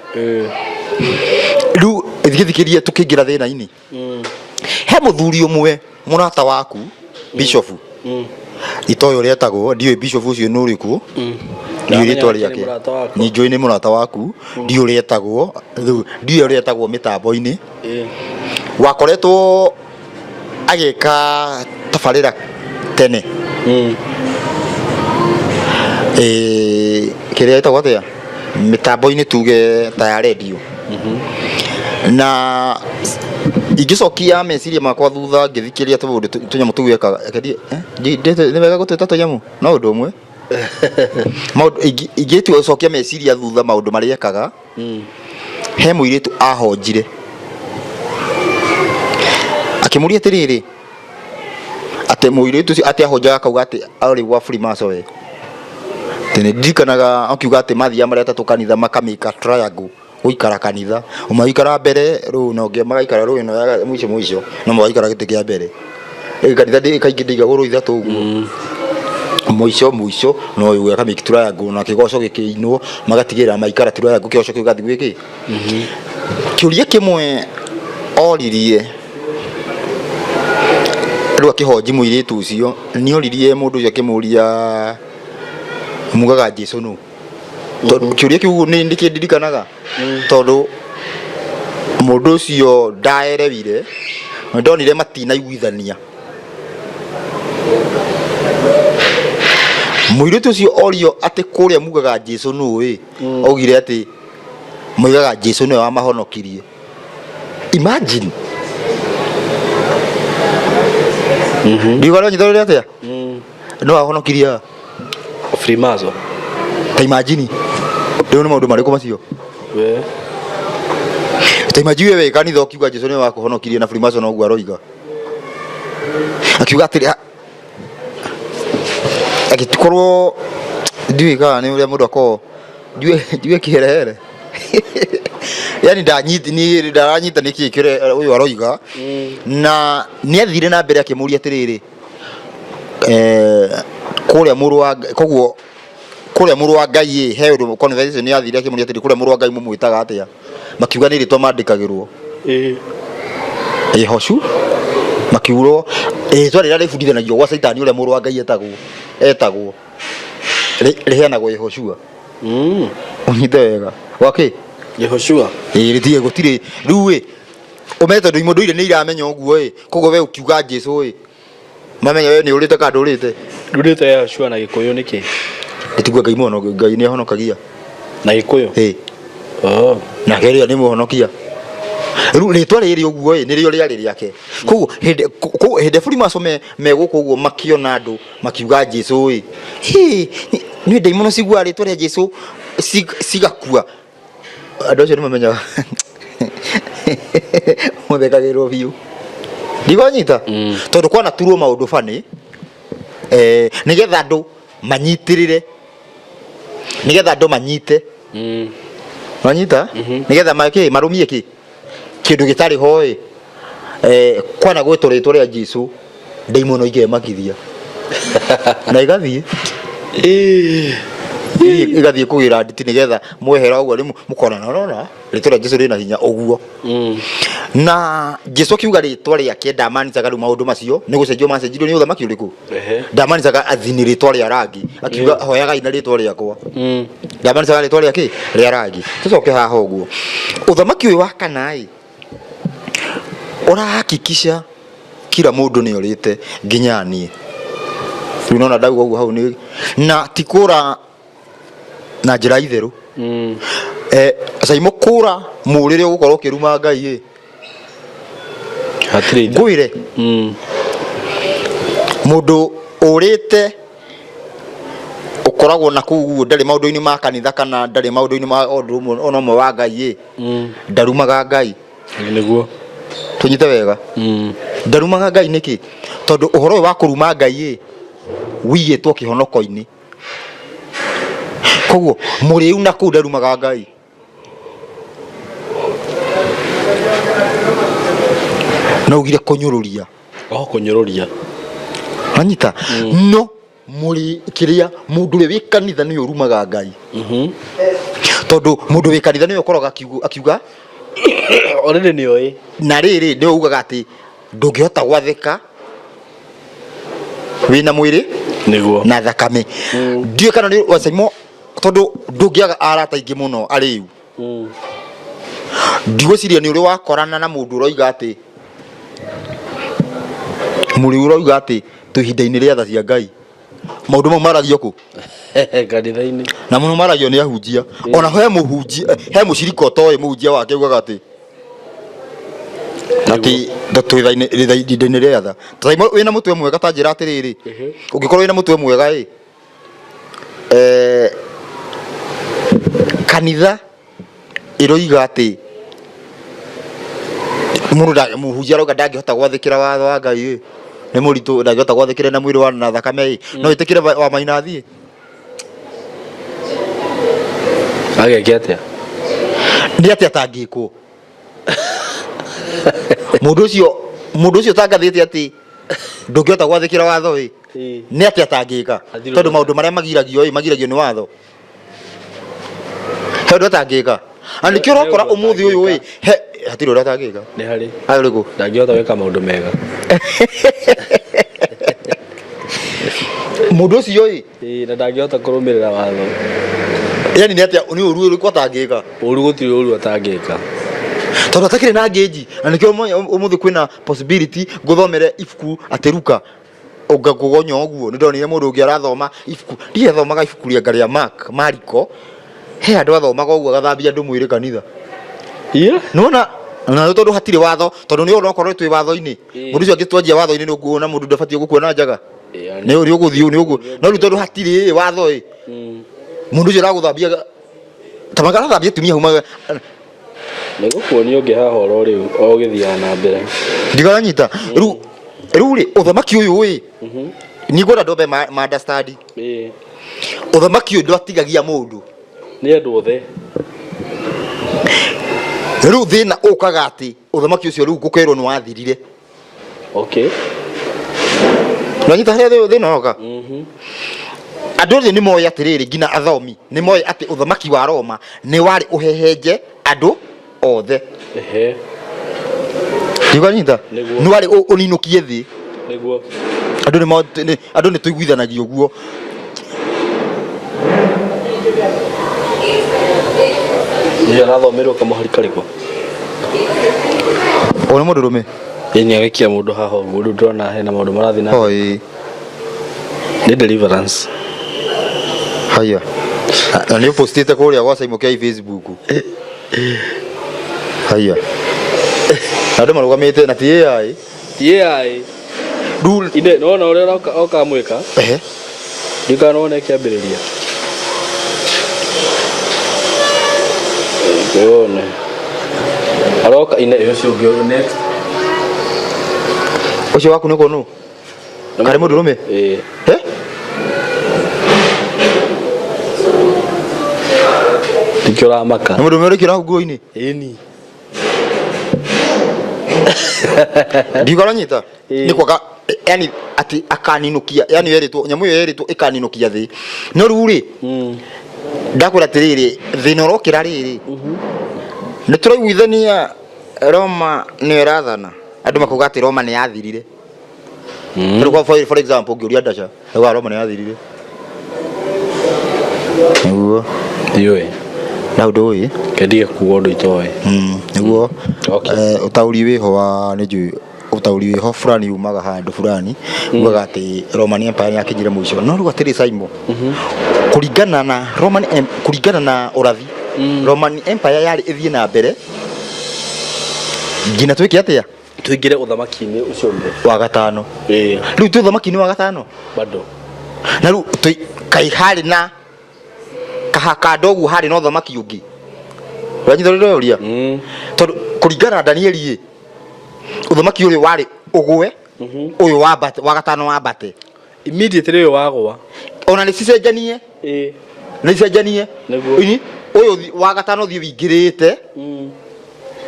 Rĩu thikĩrĩria tũkĩingĩra thĩna-inĩ. He mũthuri ũmwe mũrata waku bishop itoĩ ũrĩa etagwo, ndiũĩ bishop ũcio nĩ ũrĩkũ, ndiũĩ rĩtwa Ndamenya rĩake, nĩ mũrata waku. nĩ njũĩ nĩ mũrata waku, ndiũĩ ũrĩa etagwo, rĩu ndiũĩ ũrĩa etagwo mĩtambo-inĩ, wakoretwo agĩka tabarĩra tene. Kĩrĩa ĩtagwo atĩa mĩtambo-inĩ tuge ta ya rendio, na ingĩcokia meciria makwa thutha ngĩthikĩrĩria tũmaũndũ tũnyamũ tũu ekaga. Reke nĩ wega gũtwĩta tũnyamũ no ũndũ ũmwe. Maũndũ ingĩtua gũcokia meciria thutha maũndũ marĩa ekaga, he mũirĩtu ahonjire akĩmũria atĩrĩrĩ, atĩ mũirĩtu ũcio atĩ ahonjaga akauga atĩ arĩ gwa Freemason we. Atĩ nĩ ndirikanaga akiuga atĩ mathiaga marĩ atatũ kanitha makamĩka triangle gũikara kanitha, ũmwe agaikara mbere rĩu na ũngĩ magaikara rĩu ĩno ya mũico mũico na ũmwe agaikara gĩtĩ kĩa mbere. Kanitha kaingĩ ndĩigagwo rũu ithatũ ũguo. Mũico mũico no ũyũ akamĩki triangle na kĩgoco gĩkĩinwo magatigĩrĩra maikara triangle kĩgoco kĩu gĩgathiĩ gwĩkĩ. Kĩũria kĩmwe oririe rĩu akĩhonji mũirĩtu ũcio, nĩ oririe mũndũ ũcio akĩmũria mugaga Jesu nũ? Tondũ kĩũria kĩu nĩ kĩndirikanaga tondũ mũndũ ũcio ndaerewire, ndonire matinaiguithania. Mũirĩtu ũcio orio atĩ kũrĩa mugaga Jesu nũ ĩ, augire atĩ moigaga Jesu nĩwe wamahonokirie. Imagine. Ndiuga ũrĩa nyita ũrĩa atĩa? No ahonokirie a? Freemason. Ta imagine. Rĩu nĩ maũndũ marĩkũ macio? We. Ta imagine we wĩ kanitha ũkiuga Jesu nĩwe wakũhonokirie na Freemason ũguo aroiga. Akiuga atĩrĩ, agĩkorwo ndiũĩ kana nĩ ũrĩa mũndũ akoragwo njigue kĩherehere, yani ndanyiti ni ndaranyita nĩkĩ kĩrĩa ũyũ aroiga. Na nĩ athire na mbere akĩmũria atĩrĩrĩ, kũrĩa mũrũ wa Ngai- koguo kũrĩa mũrũ wa Ngai ĩ, he ũndũ conversation yathire akĩmũria atĩrĩ, kũrĩa mũrũ wa Ngai mũmwĩtaga atĩa? Makiuga nĩ rĩtwa mandĩkagĩrwo Ĩhocu, makiurwo rĩtwa rĩrĩa rĩbundithanagio gwa Caitani ũrĩa mũrũ wa Ngai etagwo rĩheanagwo Yehoshua. Ũnyite wega gwakĩ. Yehoshua. Ĩĩ, rĩtirĩ gũtirĩ rĩu ĩ ũmenye tondũ imũndũ iria nĩ iramenya ũguo ĩ, koguo we ũkiuga Jesu ĩ, mamenya we nĩ ũrĩte kana ndũrĩte. Rĩu rĩtwa Yehoshua na Gĩkũyũ nĩ kĩ? Ĩtigua Ngai mũno, Ngai nĩ ahonokagia. Na Gĩkũyũ? Ĩĩ. Oh. Nake rĩo nĩ mũhonokia. Rĩu rĩtwa rĩrĩ ũguo ĩ, nĩrĩo rĩarĩ rĩake. Koguo hĩndĩ koguo hĩndĩ Freemason me gũkũ ũguo makĩona andũ makiuga Jesu ĩ, hĩ, nĩ ndaimono ciguaga rĩtwa rĩa Jesu cigakua. Andũ acio nĩ mamenyaga mũthekagĩrwo biũ. Ndigonyita? Tondũ kwanaturwo maũndũ bani, nĩgetha andũ manyitĩrĩre, nĩgetha andũ manyite. Wanyita? Nĩgetha makĩ marũmie kĩ kĩndũ gĩtarĩ ho ĩ, kwana gwĩtwo rĩtwa rĩa Jesu ndaimono ikemakithia na igathiĩ igathiĩ kũgĩra nditi nĩgetha mwehera ũguo rĩu mũkona no no rĩtwa rĩa Jesu rĩna hinya ũguo. Na Jesu akiuga rĩtwa rĩake ndamanicaga rĩu maũndũ macio nĩ gũcenjio macenjirio nĩ ũthamaki ũrĩkũ? Ndamanicaga athini rĩtwa rĩa rangi, akiuga hoyagai na rĩtwa rĩakwa. Ndamanicaga rĩtwa rĩa kĩ? Rĩa rangi. Tũcoke haha ũguo, ũthamaki ũyũ wa kana ĩ ũrahakikisha kila mũndũ nĩ orĩte nginya niĩ. Rĩu nona ndauga ũguo hau nĩ na ti kũra na njĩra itherũ. Caimo kũra mũrĩre ũgũkorwo ũkĩruma Ngai ĩ. Hatirĩ itherũ. Ngwĩre. Mũndũ ũrĩte Ũkoragwo na kũu ũguo, ndarĩ maũndũ-inĩ ma kanitha kana ndarĩ maũndũ-inĩ ma ũndũ ũmwe ona ũmwe wa Ngai ĩ, ndarumaga Ngai. Nĩguo. Tũnyite wega. Ndarumaga Ngai nĩkĩ? Tondũ ũhoro ũyũ wa kũruma Ngai ĩ, wĩigĩtwo kĩhonoko-inĩ. Koguo mũrĩu na kũu ndarumaga Ngai. No ugire kũnyũrũria. O kũnyũrũria. Wanyita? No mũrĩ kĩrĩa mũndũ ũrĩa wĩ kanitha nĩwe ũrumaga Ngai. Tondũ mũndũ wĩ kanitha nĩwe ũkoragwo akiuga Already nĩ oĩ. Na rĩrĩ, nĩwe ugaga atĩ ndũngĩhota gwathĩka wĩna mwĩrĩ Nĩguo. na thakame. Ndiũĩ kana nĩ wacaimo, tondũ ndũngĩaga arata aingĩ mũno arĩu. Ndigwĩciria nĩ ũrĩ wakorana na mũndũ ũroiga atĩ mũrĩu ũroiga atĩ twĩ ihinda-inĩ rĩa tha cia Ngai. Maũndũ mau maragio kũ? Kanitha-inĩ. Na mũno maragio nĩ ahunjia. Ona he mũhunjia, he mũcirika ũtoĩ mũhunjia wake ugaga atĩ atĩ twĩ ihinda-inĩ rĩa tha. Ta wĩna mũtwe mwega, ta njĩra atĩrĩrĩ, ũngĩkorwo wĩna mũtwe mwega ĩ, kanitha ĩroiga atĩ mũndũ mũhunjia arauga ndangĩhota gwathĩkĩra watho wa Ngai ĩ, nĩ mũritũ, ndangĩhota gwathĩkĩra na mwĩrĩ wa na thakame ĩ, no ĩtĩkĩre wa maina athiĩ? Ageke atĩa? Nĩ atĩa atangĩkwo mũndũ ũcio, mũndũ ũcio ũtangathĩte atĩ ndũngĩhota gwathĩkĩra watho ĩ, nĩ atĩa atangĩka? Athirwo. Tondũ maũndũ marĩa magiragio ĩ, magiragio nĩ watho. He ũndũ atangĩka? Na nĩkĩo ũrakora He ũndũ ũmũthĩ ũyũ ĩ, he hatirĩ ũrĩa atangĩka. Nĩ harĩ. Harĩ ũrĩkũ? Ndangĩhota gwĩka maũndũ mega. Mũndũ ũcio ĩ. Ĩĩ, na ndangĩhota kũrũmĩrĩra watho. Yani nĩ atĩa, nĩ ũru ũrĩkũ atangĩka? Ũru gũtirĩ ũru atangĩka. Tondũ atakĩrĩ na ngĩnji. Na nĩkĩo ũmũthĩ kwĩna possibility ngũthomere ibuku atĩ Luka ũngakũgonya ũguo. Nĩ ndonire mũndũ ũngĩ arathoma ibuku, ndiĩ athomaga ibuku rĩa rĩa Mark, Mariko, he andũ athomaga ũguo agathambia andũ mwĩrĩ kanitha. Iya? Nĩwona na tondũ hatirĩ watho, tondũ nĩ onokorwo twĩ watho-inĩ, mũndũ ũcio angĩtwanjia watho-inĩ nĩ ũkuona mũndũ ndabatiĩ gũkua na njaga. Nĩ ũrĩa ũgũthiĩ nĩ ũguo. No rĩu tondũ hatirĩ watho ĩ, mũndũ ũcio aragũthambia ta magarathambia atumia hau. Nĩ gũkuonia ũngĩ haha oro rĩu o ũgĩthiaga na mbere. Ndiganyita rĩu rĩ, ũthamaki ũyũ ĩ, nĩ ngwenda andũ ambe ma understand. Ũthamaki ũyũ ndwatigagia mũndũ. Nĩ andũ othe. Rĩu thĩna ũkaga atĩ ũthamaki ũcio rĩu gũkerwo nĩ wathirire. Okay. Nanyita harĩa thĩna woka? Andũ othe nĩ moĩ atĩrĩrĩ, nginya athomi nĩ moĩ atĩ ũthamaki wa Roma nĩ warĩ ũhehenje andũ othe. Ndiganyita? Nĩguo. Nĩ warĩ ũninũkie thĩ. Nĩguo. Andũ nĩ andũ nĩ tũiguithanagia ũguo. Nĩ arathomerwo kamũhari karĩkũ? Ũyũ nĩ mũndũrũme. Ĩĩ, nĩ agĩkia mũndũ haha ũguo, rĩu ndĩrona hena maũndũ marathiĩ na Oi. Nĩ deliverance. Haya. Na nĩ ũpostĩte kũrĩa gwa Simon K Facebook. Haya. Na andũ marũgamĩte na ti AI. Ti AI. Rĩu Inde nona ũrĩa ũroka oka mwĩka. Ehe. Ndikana wone kĩambĩrĩria. Wone. Aroka ine ũcio ũngĩ ũyũ next. Ũcio waku nĩ kũnũ? Karĩ mũndũrũme? Ĩĩ. Eh? Nĩkĩo ũramaka. Nĩ mũndũrũme ũrĩkĩra hau nguo-inĩ? Ĩni. Ndiuga ũranyita? Ĩĩ. Nĩ kwaga yani atĩ akaninũkia, yani yerĩtwo nyamũ ĩyo yerĩtwo ĩkaninũkia thĩ. No rĩu rĩ, ndakwĩra atĩrĩrĩ, thĩna ũrokĩra rĩrĩ, nĩ tũraiguithania Roma nĩyo ĩrathana. Andũ makauga atĩ Roma nĩ yathirire. Rĩu kwa for example ũngĩũria Dasha, auga Roma nĩ yathirire. Nĩguo. Ndiũĩ. Na ũndũ ũyũ. Kendige kuga ũndũ itoĩ. Nĩguo. Okay. Ũtaũri wĩho wa nĩ njũĩ ũtaũri wĩho fulani umaga handũ fulani ugaga atĩ Roman Empire nĩ yakinyire mũico. No rĩu atĩrĩ Simon, kũringana na Roman kũringana na ũrathi, Roman Empire yarĩ ĩthiĩ na mbere nginya twĩke atĩa? Tũingĩre ũthamaki-inĩ ũcio ũngĩ. Wa gatano. Ĩĩ. Rĩu twĩ ũthamaki-inĩ wa gatano. Bado. Na rĩu kaĩ harĩ na kahakanda ũguo harĩ na ũthamaki ũngĩ? Ũranyita ũrĩa ndĩroria? Tondũ kũringana na Danieli ĩ, ũthamaki ũyũ warĩ ũgwe, ũyũ wambate, wa gatano wambate. Immediately ũyũ wagwa. Ona nĩ cicenjanie. Ĩĩ. Nĩ icenjanie. Nĩguo. Ini, ũyũ wa gatano ũthiĩ wĩingĩrĩte,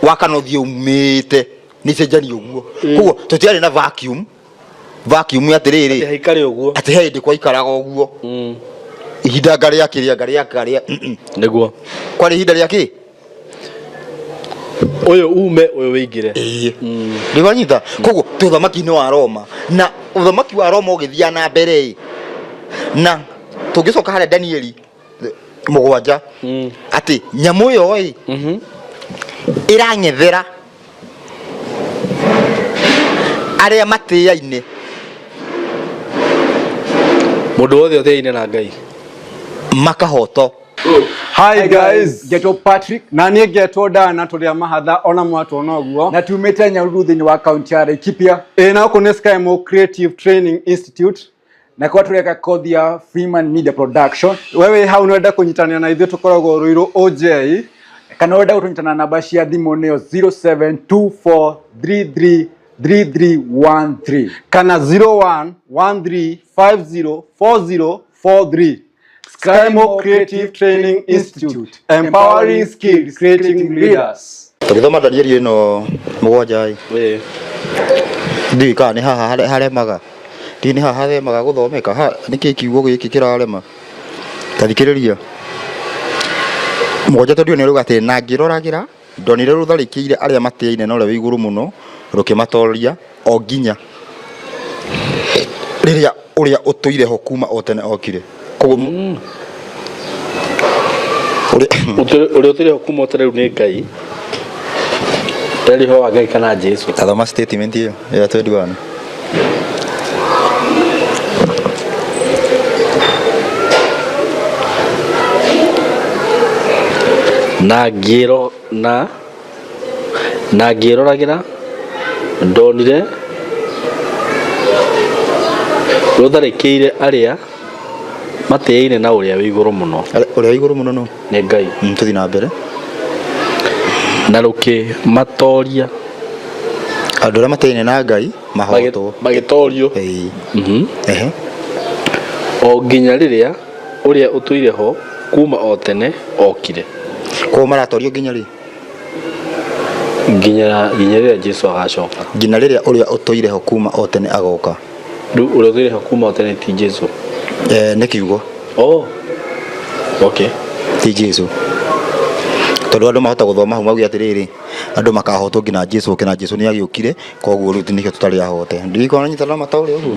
wa kana ũthiĩ umĩte, nĩ icenjanie ũguo. Koguo tũtiarĩ na vacuum. Vacuum atĩrĩrĩ. Atĩ haikare ũguo. Atĩ he hĩndĩ kwaikaraga ũguo. Ihinda ngarĩa kĩrĩa ngarĩa ngarĩa. Nĩguo. Kwarĩ ihinda rĩa kĩ? Ũyũ ume ũyũ wĩingĩre. Ĩĩ. Nĩ wanyita? Koguo twĩ ũthamaki-inĩ wa Roma. Na ũthamaki wa Roma ũgĩthiaga na mbere ĩ. Na tũngĩcoka harĩa Danieli 7 atĩ nyamũ ĩyo ĩ ĩrang'ethera arĩa matĩaine. Mũndũ wothe ũtĩaine na Ngai makahoto. Hi guys, Ngetwo Patrick. Na niĩ ngetwo Dana tũrĩ a mahatha ona mwatuona ũguo. Na tumĩte Nyahururu thĩinĩ wa kaunti ya Laikipia. Ĩĩ na gũkũ nĩ Skymo Creative Training Institute. Na kwa tũreka kothi ya Freeman Media Production. Wewe hau nĩ wenda kũnyitanĩra na ithuĩ tũkoragwo Ruiru OJ. Kana wenda gũtũnyita na namba cia thimũ nĩyo 0724333313 kana 0113504043. Skymo Creative Training Institute, empowering skills, creating leaders. Tũgĩthoma Danieli ĩno 7 ĩ. Ĩĩ. Ndiũĩ kana nĩ haha haremaga. Ndiũĩ nĩ haha haremaga gũthomeka. Ha, nĩkĩ kiugo gĩkĩ kĩrarema? Ta thikĩrĩria. 7 tondũ nĩ rauga atĩ na ngĩroragĩra ndonire rũtharĩkĩire arĩa matĩaine na ũrĩa wĩ igũrũ mũno rũkĩmatoria o nginya rĩrĩa ũrĩa ũtũire ho kuma o tene okire. Koguo Ũrĩa ũtũire ho kuma o tene rĩu nĩ Ngai. Ndari ho wa Ngai kana Jesu. Tathoma statement ĩyo ya 21. Na ngĩro na na ngĩroragĩra ndonire rũtharĩkĩire arĩa matĩaine na ũrĩa wĩ igũrũ mũno. Ũrĩa wĩ igũrũ mũno nũ? Nĩ Ngai. Tũthiĩ na mbere. Na rũkĩmatoria. Andũ arĩa matĩaine na Ngai mahotwo. Magĩtorio. Ĩĩ. Ehe. O nginya rĩrĩa ũrĩa ũtũire ho kuma o tene okire. Koguo maratorio nginya rĩ? Nginya rĩrĩa Jesu agacoka. Nginya rĩrĩa ũrĩa ũtũire ho kuma o tene agoka. Rĩu ũrĩa ũtũire ho kuma o tene ti Jesu? Nĩ kiugo. Oh. Okay. Ti Jesu. Tondũ andũ mahota gũthoma hau mauge atĩrĩrĩ, andũ makahotwo nginya Jesu oke, na Jesu nĩ agĩũkire, koguo rĩu nĩkĩo tũtarĩ ahote. Ndiũĩ kana nĩũnyitana na mataũrĩ ũguo.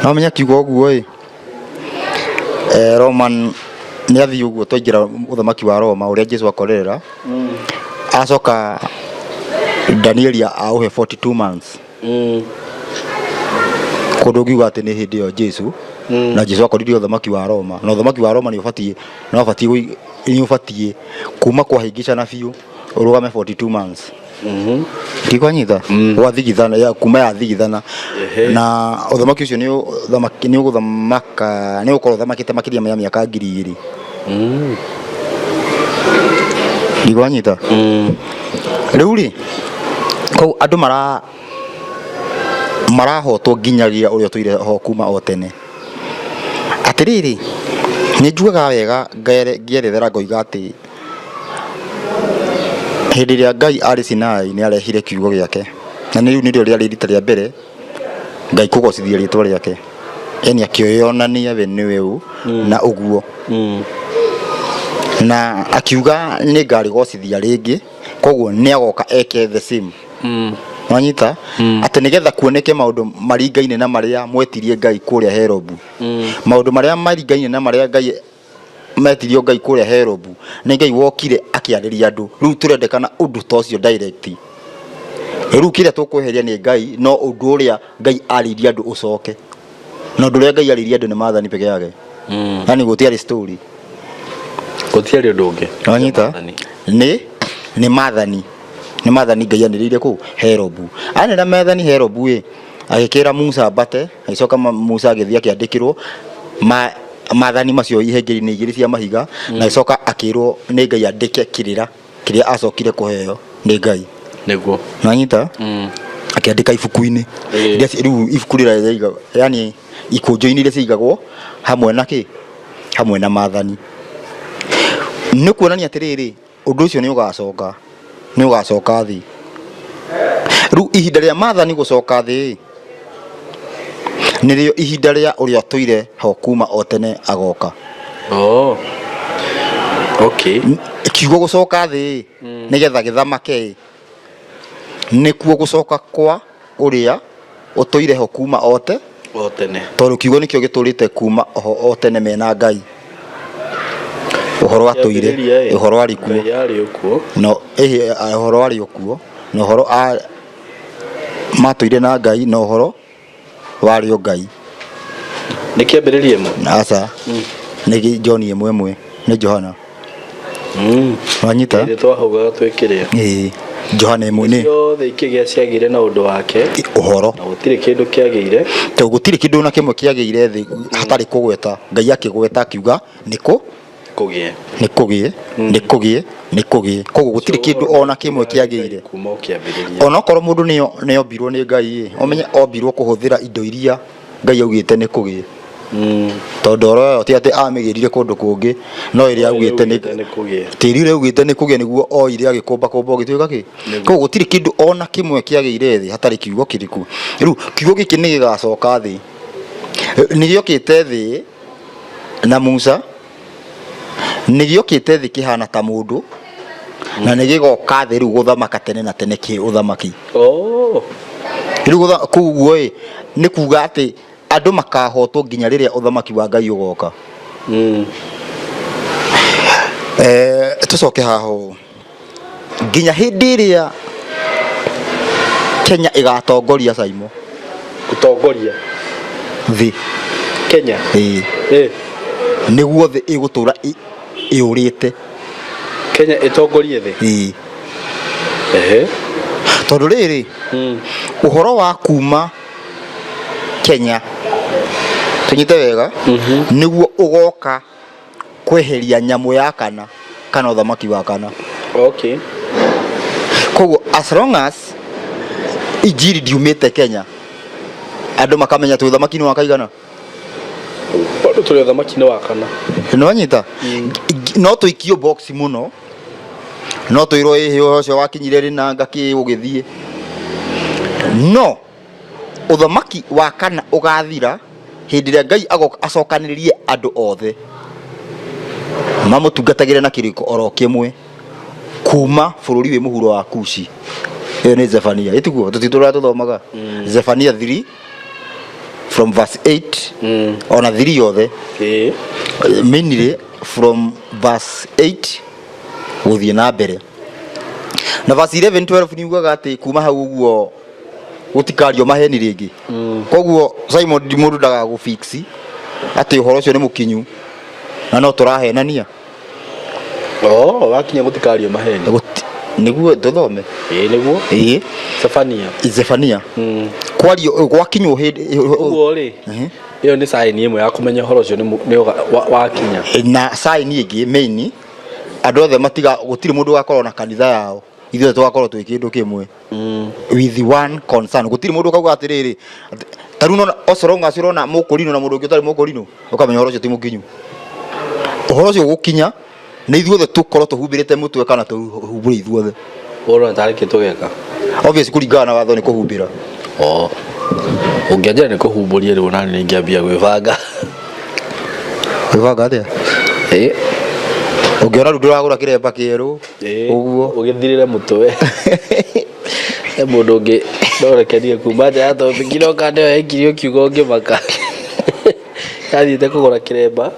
No menya kiugo ũguo ĩ. Roman nĩ athiĩ ũguo twaingĩra ũthamaki wa Roma ũrĩa Jesu akorerera. Acoka Danieli aũhe 42 months. Kũndũ ũngiuga atĩ nĩ hĩndĩ ĩyo Jesu na Jesu akorire ũthamaki wa Roma, na ũthamaki wa Roma nĩ ũbatiĩ no ũbatiĩ nĩ ũbatiĩ kuma kwahĩngĩcana biũ ũrũgame 42 months. Ndikwanyita gwathigithana ya kuma yathigithana na ũthamaki ũcio nĩ ũthamaki nĩ ũgũthamaka nĩ ũgũkorwo ũthamakĩte makĩria ya mĩaka 2000. Ndikwanyita rĩu rĩ koguo andũ marahotwo nginyagia ũrĩa ũtũire ho kuma o tene. Atĩrĩrĩ, nĩ njugaga wega ngĩerethera ngoiga atĩ hĩndĩ ĩrĩa Ngai arĩ Sinai nĩ arehire kiugo gĩake, na rĩu nĩrĩo rĩarĩ rita rĩa mbere Ngai kũgocithia rĩtwa rĩake, yani akĩyonania we nĩwe ũ na ũguo, na akiuga nĩ ngarĩgocithia rĩngĩ, koguo nĩ agoka eke the same. Wanyita? Atĩ nĩgetha kuoneke maũndũ maringaine na marĩa mwetirie Ngai kũrĩa Herobu. Maũndũ marĩa maringaine na marĩa Ngai metirio Ngai kũrĩa Herobu, nĩ Ngai wokire akĩarĩria andũ. Rĩu tũrendekana ũndũ ta ũcio direct. Rĩu kĩrĩa tũkweheria nĩ Ngai, no ũndũ ũrĩa Ngai arĩirie andũ ũcoke. Na ũndũ ũrĩa Ngai arĩirie andũ nĩ maathani peke yake. Yani gũtiarĩ story. Gũtiarĩ ũndũ ũngĩ. Wanyita? Nĩ maathani. Nĩ maathani Ngai anĩrĩire kũu Herobu. Anĩrĩra maathani Herobu ĩ, Agĩkĩra Musa ambate, agĩcoka Musa agĩthiĩ akĩandĩkĩrwo maathani macio ihengere-inĩ igĩrĩ cia mahiga, na agĩcoka akĩrwo nĩ Ngai andĩke kĩrĩra kĩrĩa acokire kũheo nĩ Ngai. Nĩguo. Nanyita? Akĩandĩka ibuku-inĩ. Iria rĩu ibuku rĩrĩa rĩaigagwo, yani ikũnjo-inĩ iria ciaigagwo hamwe na kĩ? Hamwe na maathani. Nĩ kuonania atĩrĩrĩ, ũndũ ũcio nĩ ũgacoka, nĩ ũgacoka thĩ. Rĩu ihinda rĩa maathani gũcoka thĩ nĩrĩo ihinda rĩa ũrĩa ũtũire ho kuma o tene agoka. Oh. Okay. Kiugo gũcoka thĩ nĩgetha gĩthamake nĩkuo gũcoka kwa ũrĩa ũtũire ho kuma o te O tene. Tondũ kiugo nĩkĩo gĩtũrĩte kuma ho o tene mena Ngai. Ũhoro atũire, Kĩambĩrĩria ĩ, ũhoro arĩ kuo. Ngai arĩ okuo. No ĩhĩ, ũhoro arĩ okuo na ũhoro a matũire na Ngai na ũhoro warĩ o Ngai. Nĩ kĩambĩrĩria ĩmwe? Aca. Nĩ John ĩmwe ĩmwe, nĩ Johana. Wanyita? Ĩrĩa twahaugaga twĩkĩrĩa. Ĩĩ. Johana ĩmwe nĩ Ciothe ikĩgĩa ciagĩire na ũndũ wake. Ũhoro. Na gũtirĩ kĩndũ kĩagĩire. Tondũ gũtirĩ kĩndũ na kĩmwe kĩagĩire thĩ hatarĩ kũgweta. Ngai akĩgweta akiuga nĩ kũ Kũgĩe. Nĩ kũgĩe, nĩ kũgĩe, nĩ kũgĩe. Koguo gũtirĩ kĩndũ ona kĩmwe kĩagĩire. Kuma o kĩambĩrĩria. Onokorwo mũndũ nĩ ombirwo nĩ Ngai ĩ, ũmenye ombirwo kũhũthĩra indo iria Ngai augĩte nĩ kũgĩe. Tondũ ndoro ĩyo ti atĩ amĩgĩrire kũndũ kũngĩ, no ĩrĩa augĩte nĩ nĩ kũgĩe. Tĩri ũrĩa augĩte nĩ kũgĩe nĩguo oire agĩkũmba kũmba ũgĩtuĩka kĩ. Koguo gũtirĩ kĩndũ ona kĩmwe kĩagĩire thĩ hatarĩ kiugo kĩrĩku. Rĩu kiugo gĩkĩ nĩ gĩgacoka thĩ. Nĩ gĩokĩte thĩ na Musa, nĩ gĩokĩte thĩ kĩhana ta mũndũ, na nĩ gĩgoka thĩ rĩu gũthamaka tene na tene kĩ ũthamaki. Oh. Rĩu koguo ĩ, nĩ kuga atĩ andũ makahotwo nginya rĩrĩa ũthamaki wa Ngai ũgoka. Tũcoke haha ũũ. Nginya hĩndĩ ĩrĩa Kenya ĩgatongoria Saimo. Gũtongoria thĩ. Kenya. Ĩĩ. Nĩguo thĩ ĩgũtũra ĩũrĩte. Kenya ĩtongorie thĩ. Ĩĩ. Ehe. Tondũ rĩrĩ, ũhoro wa kuma Kenya, tũnyite wega, nĩguo ũgoka kweheria nyamũ ya kana kana ũthamaki wa kana. Okay. Koguo as long as injiri ndiumĩte Kenya, andũ makamenya twĩ ũthamaki-inĩ wa kaigana. Bado tũrĩ ũthamaki-inĩ wa kana. Nĩwanyita? No tũikio box mũno, no twĩrwo ĩhĩ ũhoro ũcio wakinyire rĩ na ngakĩ ũgĩthiĩ. No ũthamaki wa kana ũgathira hĩndĩ ĩrĩa Ngai agoka acokanĩrĩrie andũ othe mamũtungatagĩre na kĩrĩko oro kĩmwe kuma bũrũri wĩ mũhuro wa Kushi. Ĩyo nĩ Zefania, ĩtiguo tũtitũraga tũthomaga Zefania 3 from verse 8 ona 3 yothe. Mainly from verse 8 gũthiĩ na mbere na verse 11 12 nĩ ugaga atĩ kuma hau ũguo gũtikario maheni rĩngĩ. Koguo Simon ndi mũndũ ndagagũfix atĩ ũhoro ũcio nĩ mũkinyu na no tũrahenania. Oh, wakinya gũtikario maheni. Nĩguo tũthome. Ĩĩ nĩguo. Ĩĩ. Zefania. Zefania. Kwario gwakinywo hĩndĩ Ũguo rĩ, ĩyo nĩ sign ĩmwe ya kũmenya ũhoro ũcio nĩ wakinya. Na sign ĩngĩ main, andũ othe matiga, gũtirĩ mũndũ ũgakorwo na kanitha yao, ithuothe tũgakorwo twĩ kĩndũ kĩmwe with one concern. Gũtirĩ mũndũ ũkauga atĩrĩrĩ, ta rĩu nona so long as ũrona mũkũrinũ na mũndũ ũngĩ ũtarĩ mũkũrinũ, ũkamenya ũhoro ũcio ti mũkinyu. Ũhoro ũcio ũgũkinya nĩ ithuothe tũkorwo tũhumbĩrĩte mũtwe kana tũhumbũre ithuothe. Ũrona tarĩ kĩ tũgeka? Obviously kũringana na watho nĩ kũhumbĩra. Oh. Ũngĩanjĩra nĩ kũhumbũria rĩu nani nĩ ingĩambia gwĩbanga. Gwĩbanga atĩa? Ĩ. Ũngĩona rĩu ndũragũra kĩremba kĩerũ. Ĩ. Ũguo. Ũgĩthirĩre mũtwe. He mũndũ ũngĩ norekerie kuma nja ya topic no kande ĩyo ekirio kiugo ngĩmaka. Yathiĩte kũgũra kĩremba.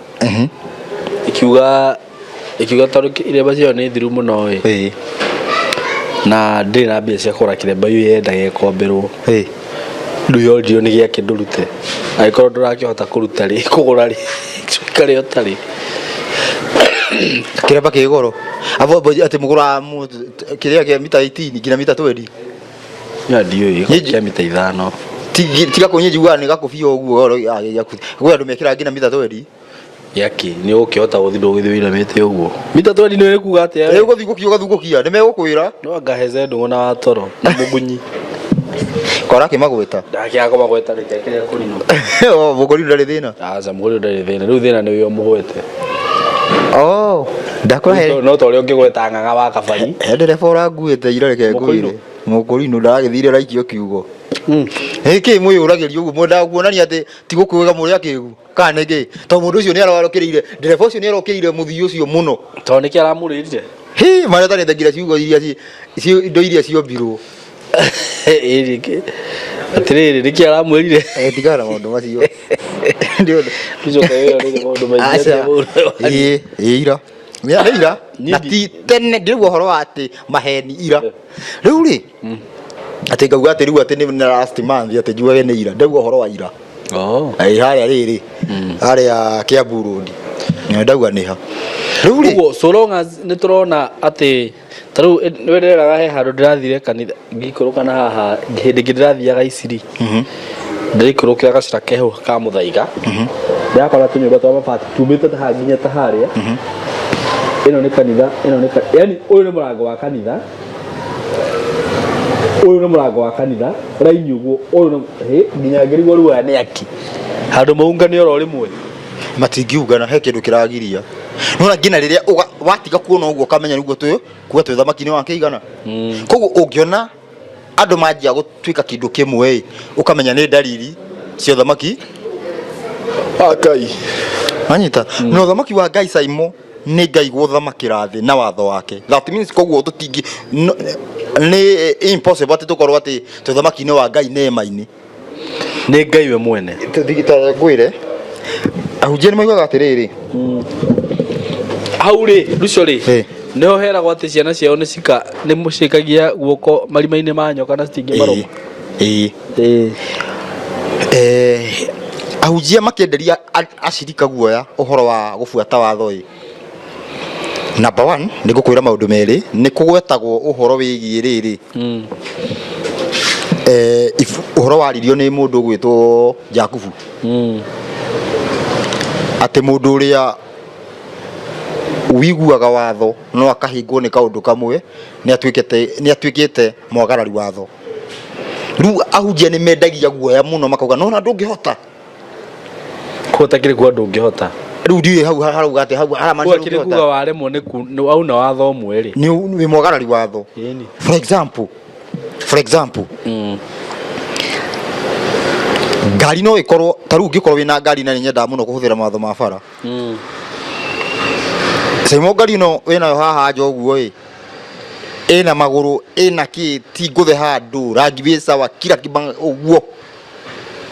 Ĩkiuga tondũ iremba ciao nĩ thiru mũno ĩ. Na ndĩrĩ na mbia cia kũgũra kĩremba ĩyo yendaga ĩkomberwo. Rĩu yoririo nĩ gĩakĩ ndũrute. Angĩkorwo ndũrakĩhota kũruta rĩ, kũgũra rĩ, ũikare ũtarĩ. Kĩremba kĩ goro. Abo atĩ mũgũraga kĩrĩa kĩa mita 18 nginya mita 20. Ya ndiũĩ, kĩa mita 5. Tiga kũnyia njiguaga nĩ gakũbia ũguo kwĩ andũ mekĩraga nginya mita twendi. Yaki nĩ ũkĩhota gũthiĩ ndũgĩthiĩ wĩinamĩte ũguo mita twendi nĩ kuga atĩa Rĩu gũthingũkia ũgathungũkia nĩ megũkwĩra. No anga hece ndũng'ũ na watoro na mũgunyi. Kora kĩmagweta. Ndakĩaga kũmagweta reke kĩrĩa kũrinũ. Oh, mũkũrinũ ndarĩ thĩna. Aca mũkũrinũ ndarĩ thĩna, rĩu thĩna nĩ ũyũ mũgwete. Oh, ndakũhe. No ta ũrĩa ũngĩgweta ng'ang'a wa kabari. He ndereba ũranguĩte ira reke ngwĩre. Mũkũrinũ ndaragĩthire araikio kiugo. Nĩkĩ mwĩyũragĩria ũguo mwendaga kuonania atĩ ti gũkwĩga mũrĩ akĩgu kana nĩkĩ? Tondũ mũndũ ũcio nĩ ararũkĩrĩire ndereba ũcio nĩ arokĩrĩire mũthii ũcio mũno. Tondũ nĩkĩ aramũrĩrire? Hi, maretanĩte nginya ciugo iria indo iria ciombirwo. Atĩrĩrĩ, nĩkĩ aramwĩrire? Eh, tigana na maũndũ macio. Tũcoke wĩyoneire maũndũ maingĩ Aca. atĩa mũno. Ĩĩ, ĩĩ ira. Nĩ ira. Niĩ Na ti tene ndĩraigua ũhoro wa atĩ maheni ira. Rĩu rĩ, atĩ ngauga atĩ rĩu atĩ nĩ last month atĩ njuage nĩ ira. Ndaigua ũhoro wa ira. Oh. Ĩĩ harĩa rĩrĩ, harĩa Kiambu Road. Ndauga nĩ ha. Rĩu rĩ, Ũguo so long as nĩ tũrona atĩ ta rĩu nĩ ndĩreraga he handũ ndĩrathire kanitha ngĩikũrũka na haha hĩndĩ ĩngĩ ndĩrathiaga Isiri ndĩraikũrũkĩra gacĩra keho ka Mũthaiga ndĩrakora tũnyũmba twa mabati tumĩte ta haha nginya ta harĩa. Ĩno nĩ kanitha, ĩno nĩ yani ũyũ nĩ mũrango wa kanitha, ũyũ nĩ mũrango wa kanitha raini ũguo ũyũ nĩ hĩ nginya ngĩrigwo rĩu aya nĩ aki handũ maungane oro rĩmwe. Matingiungana, he kĩndũ kĩragiria. Nona nginya rĩrĩa watiga kuona ũguo ũkamenya nĩguo twĩ kuga twĩ thamaki-inĩ wa kĩigana. Koguo ũngĩona andũ manjia gũtuĩka kĩndũ kĩmwe ĩ, ũkamenya nĩ ndariri cia ũthamaki wa Ngai. Wanyita? Na ũthamaki wa Ngai Saimo nĩ Ngai gũthamakĩra thĩ na watho wake. That means koguo tũtingi no, nĩ impossible atĩ tũkorwo atĩ twĩ ũthamaki-inĩ wa Ngai neema-inĩ. Nĩ Ngai we mwene. Tũthigita ngwĩre ahunjia nĩ maugaga atĩrĩrĩ. Hau rĩ, Ruco rĩ, Ĩ. nĩho heragwo atĩ ciana ciao nĩ cika nĩ mũcikagia guoko marima-inĩ ma nyoka na citingĩmarũma. Ĩĩ. Ĩĩ. Ahunjia makĩenderia acirika guoya ũhoro wa gũbuata watho ĩ. Number one, nĩ ngũkwĩra maũndũ merĩ, nĩ kũgwetagwo ũhoro wĩgiĩ rĩrĩ. Ũhoro waririo nĩ mũndũ ũgwĩtwo Jakubu. Atĩ mũndũ ũrĩa wiguaga watho no akahĩngwo nĩ kaũndũ kamwe nĩ atuĩkĩte mwagarari watho. Rĩu ahunjia nĩ mendagia guoya mũno makauga nona ndũngĩhota. Kũhota kĩrĩ kuga ndũngĩhota. Rĩu ndiũĩ hau harauga atĩ hau haramaanisha Kuga kĩrĩ ndũngĩhota. kuga waremwo nĩ wauna watho ũmwe rĩ. Nĩ wĩ mwagarari watho. Ĩni. For example, for example, ngari no ĩkorwo ta rĩu ũngĩkorwo wĩna ngari na nĩ nyendaga mũno kũhũthĩra mawatho ma bara. Saimo ngari ĩno wĩnayo haha nja ũguo ĩ, ĩna magũrũ, ĩna kĩ, ti ngũthe handũ, rangi wĩ sawa, kila ũguo.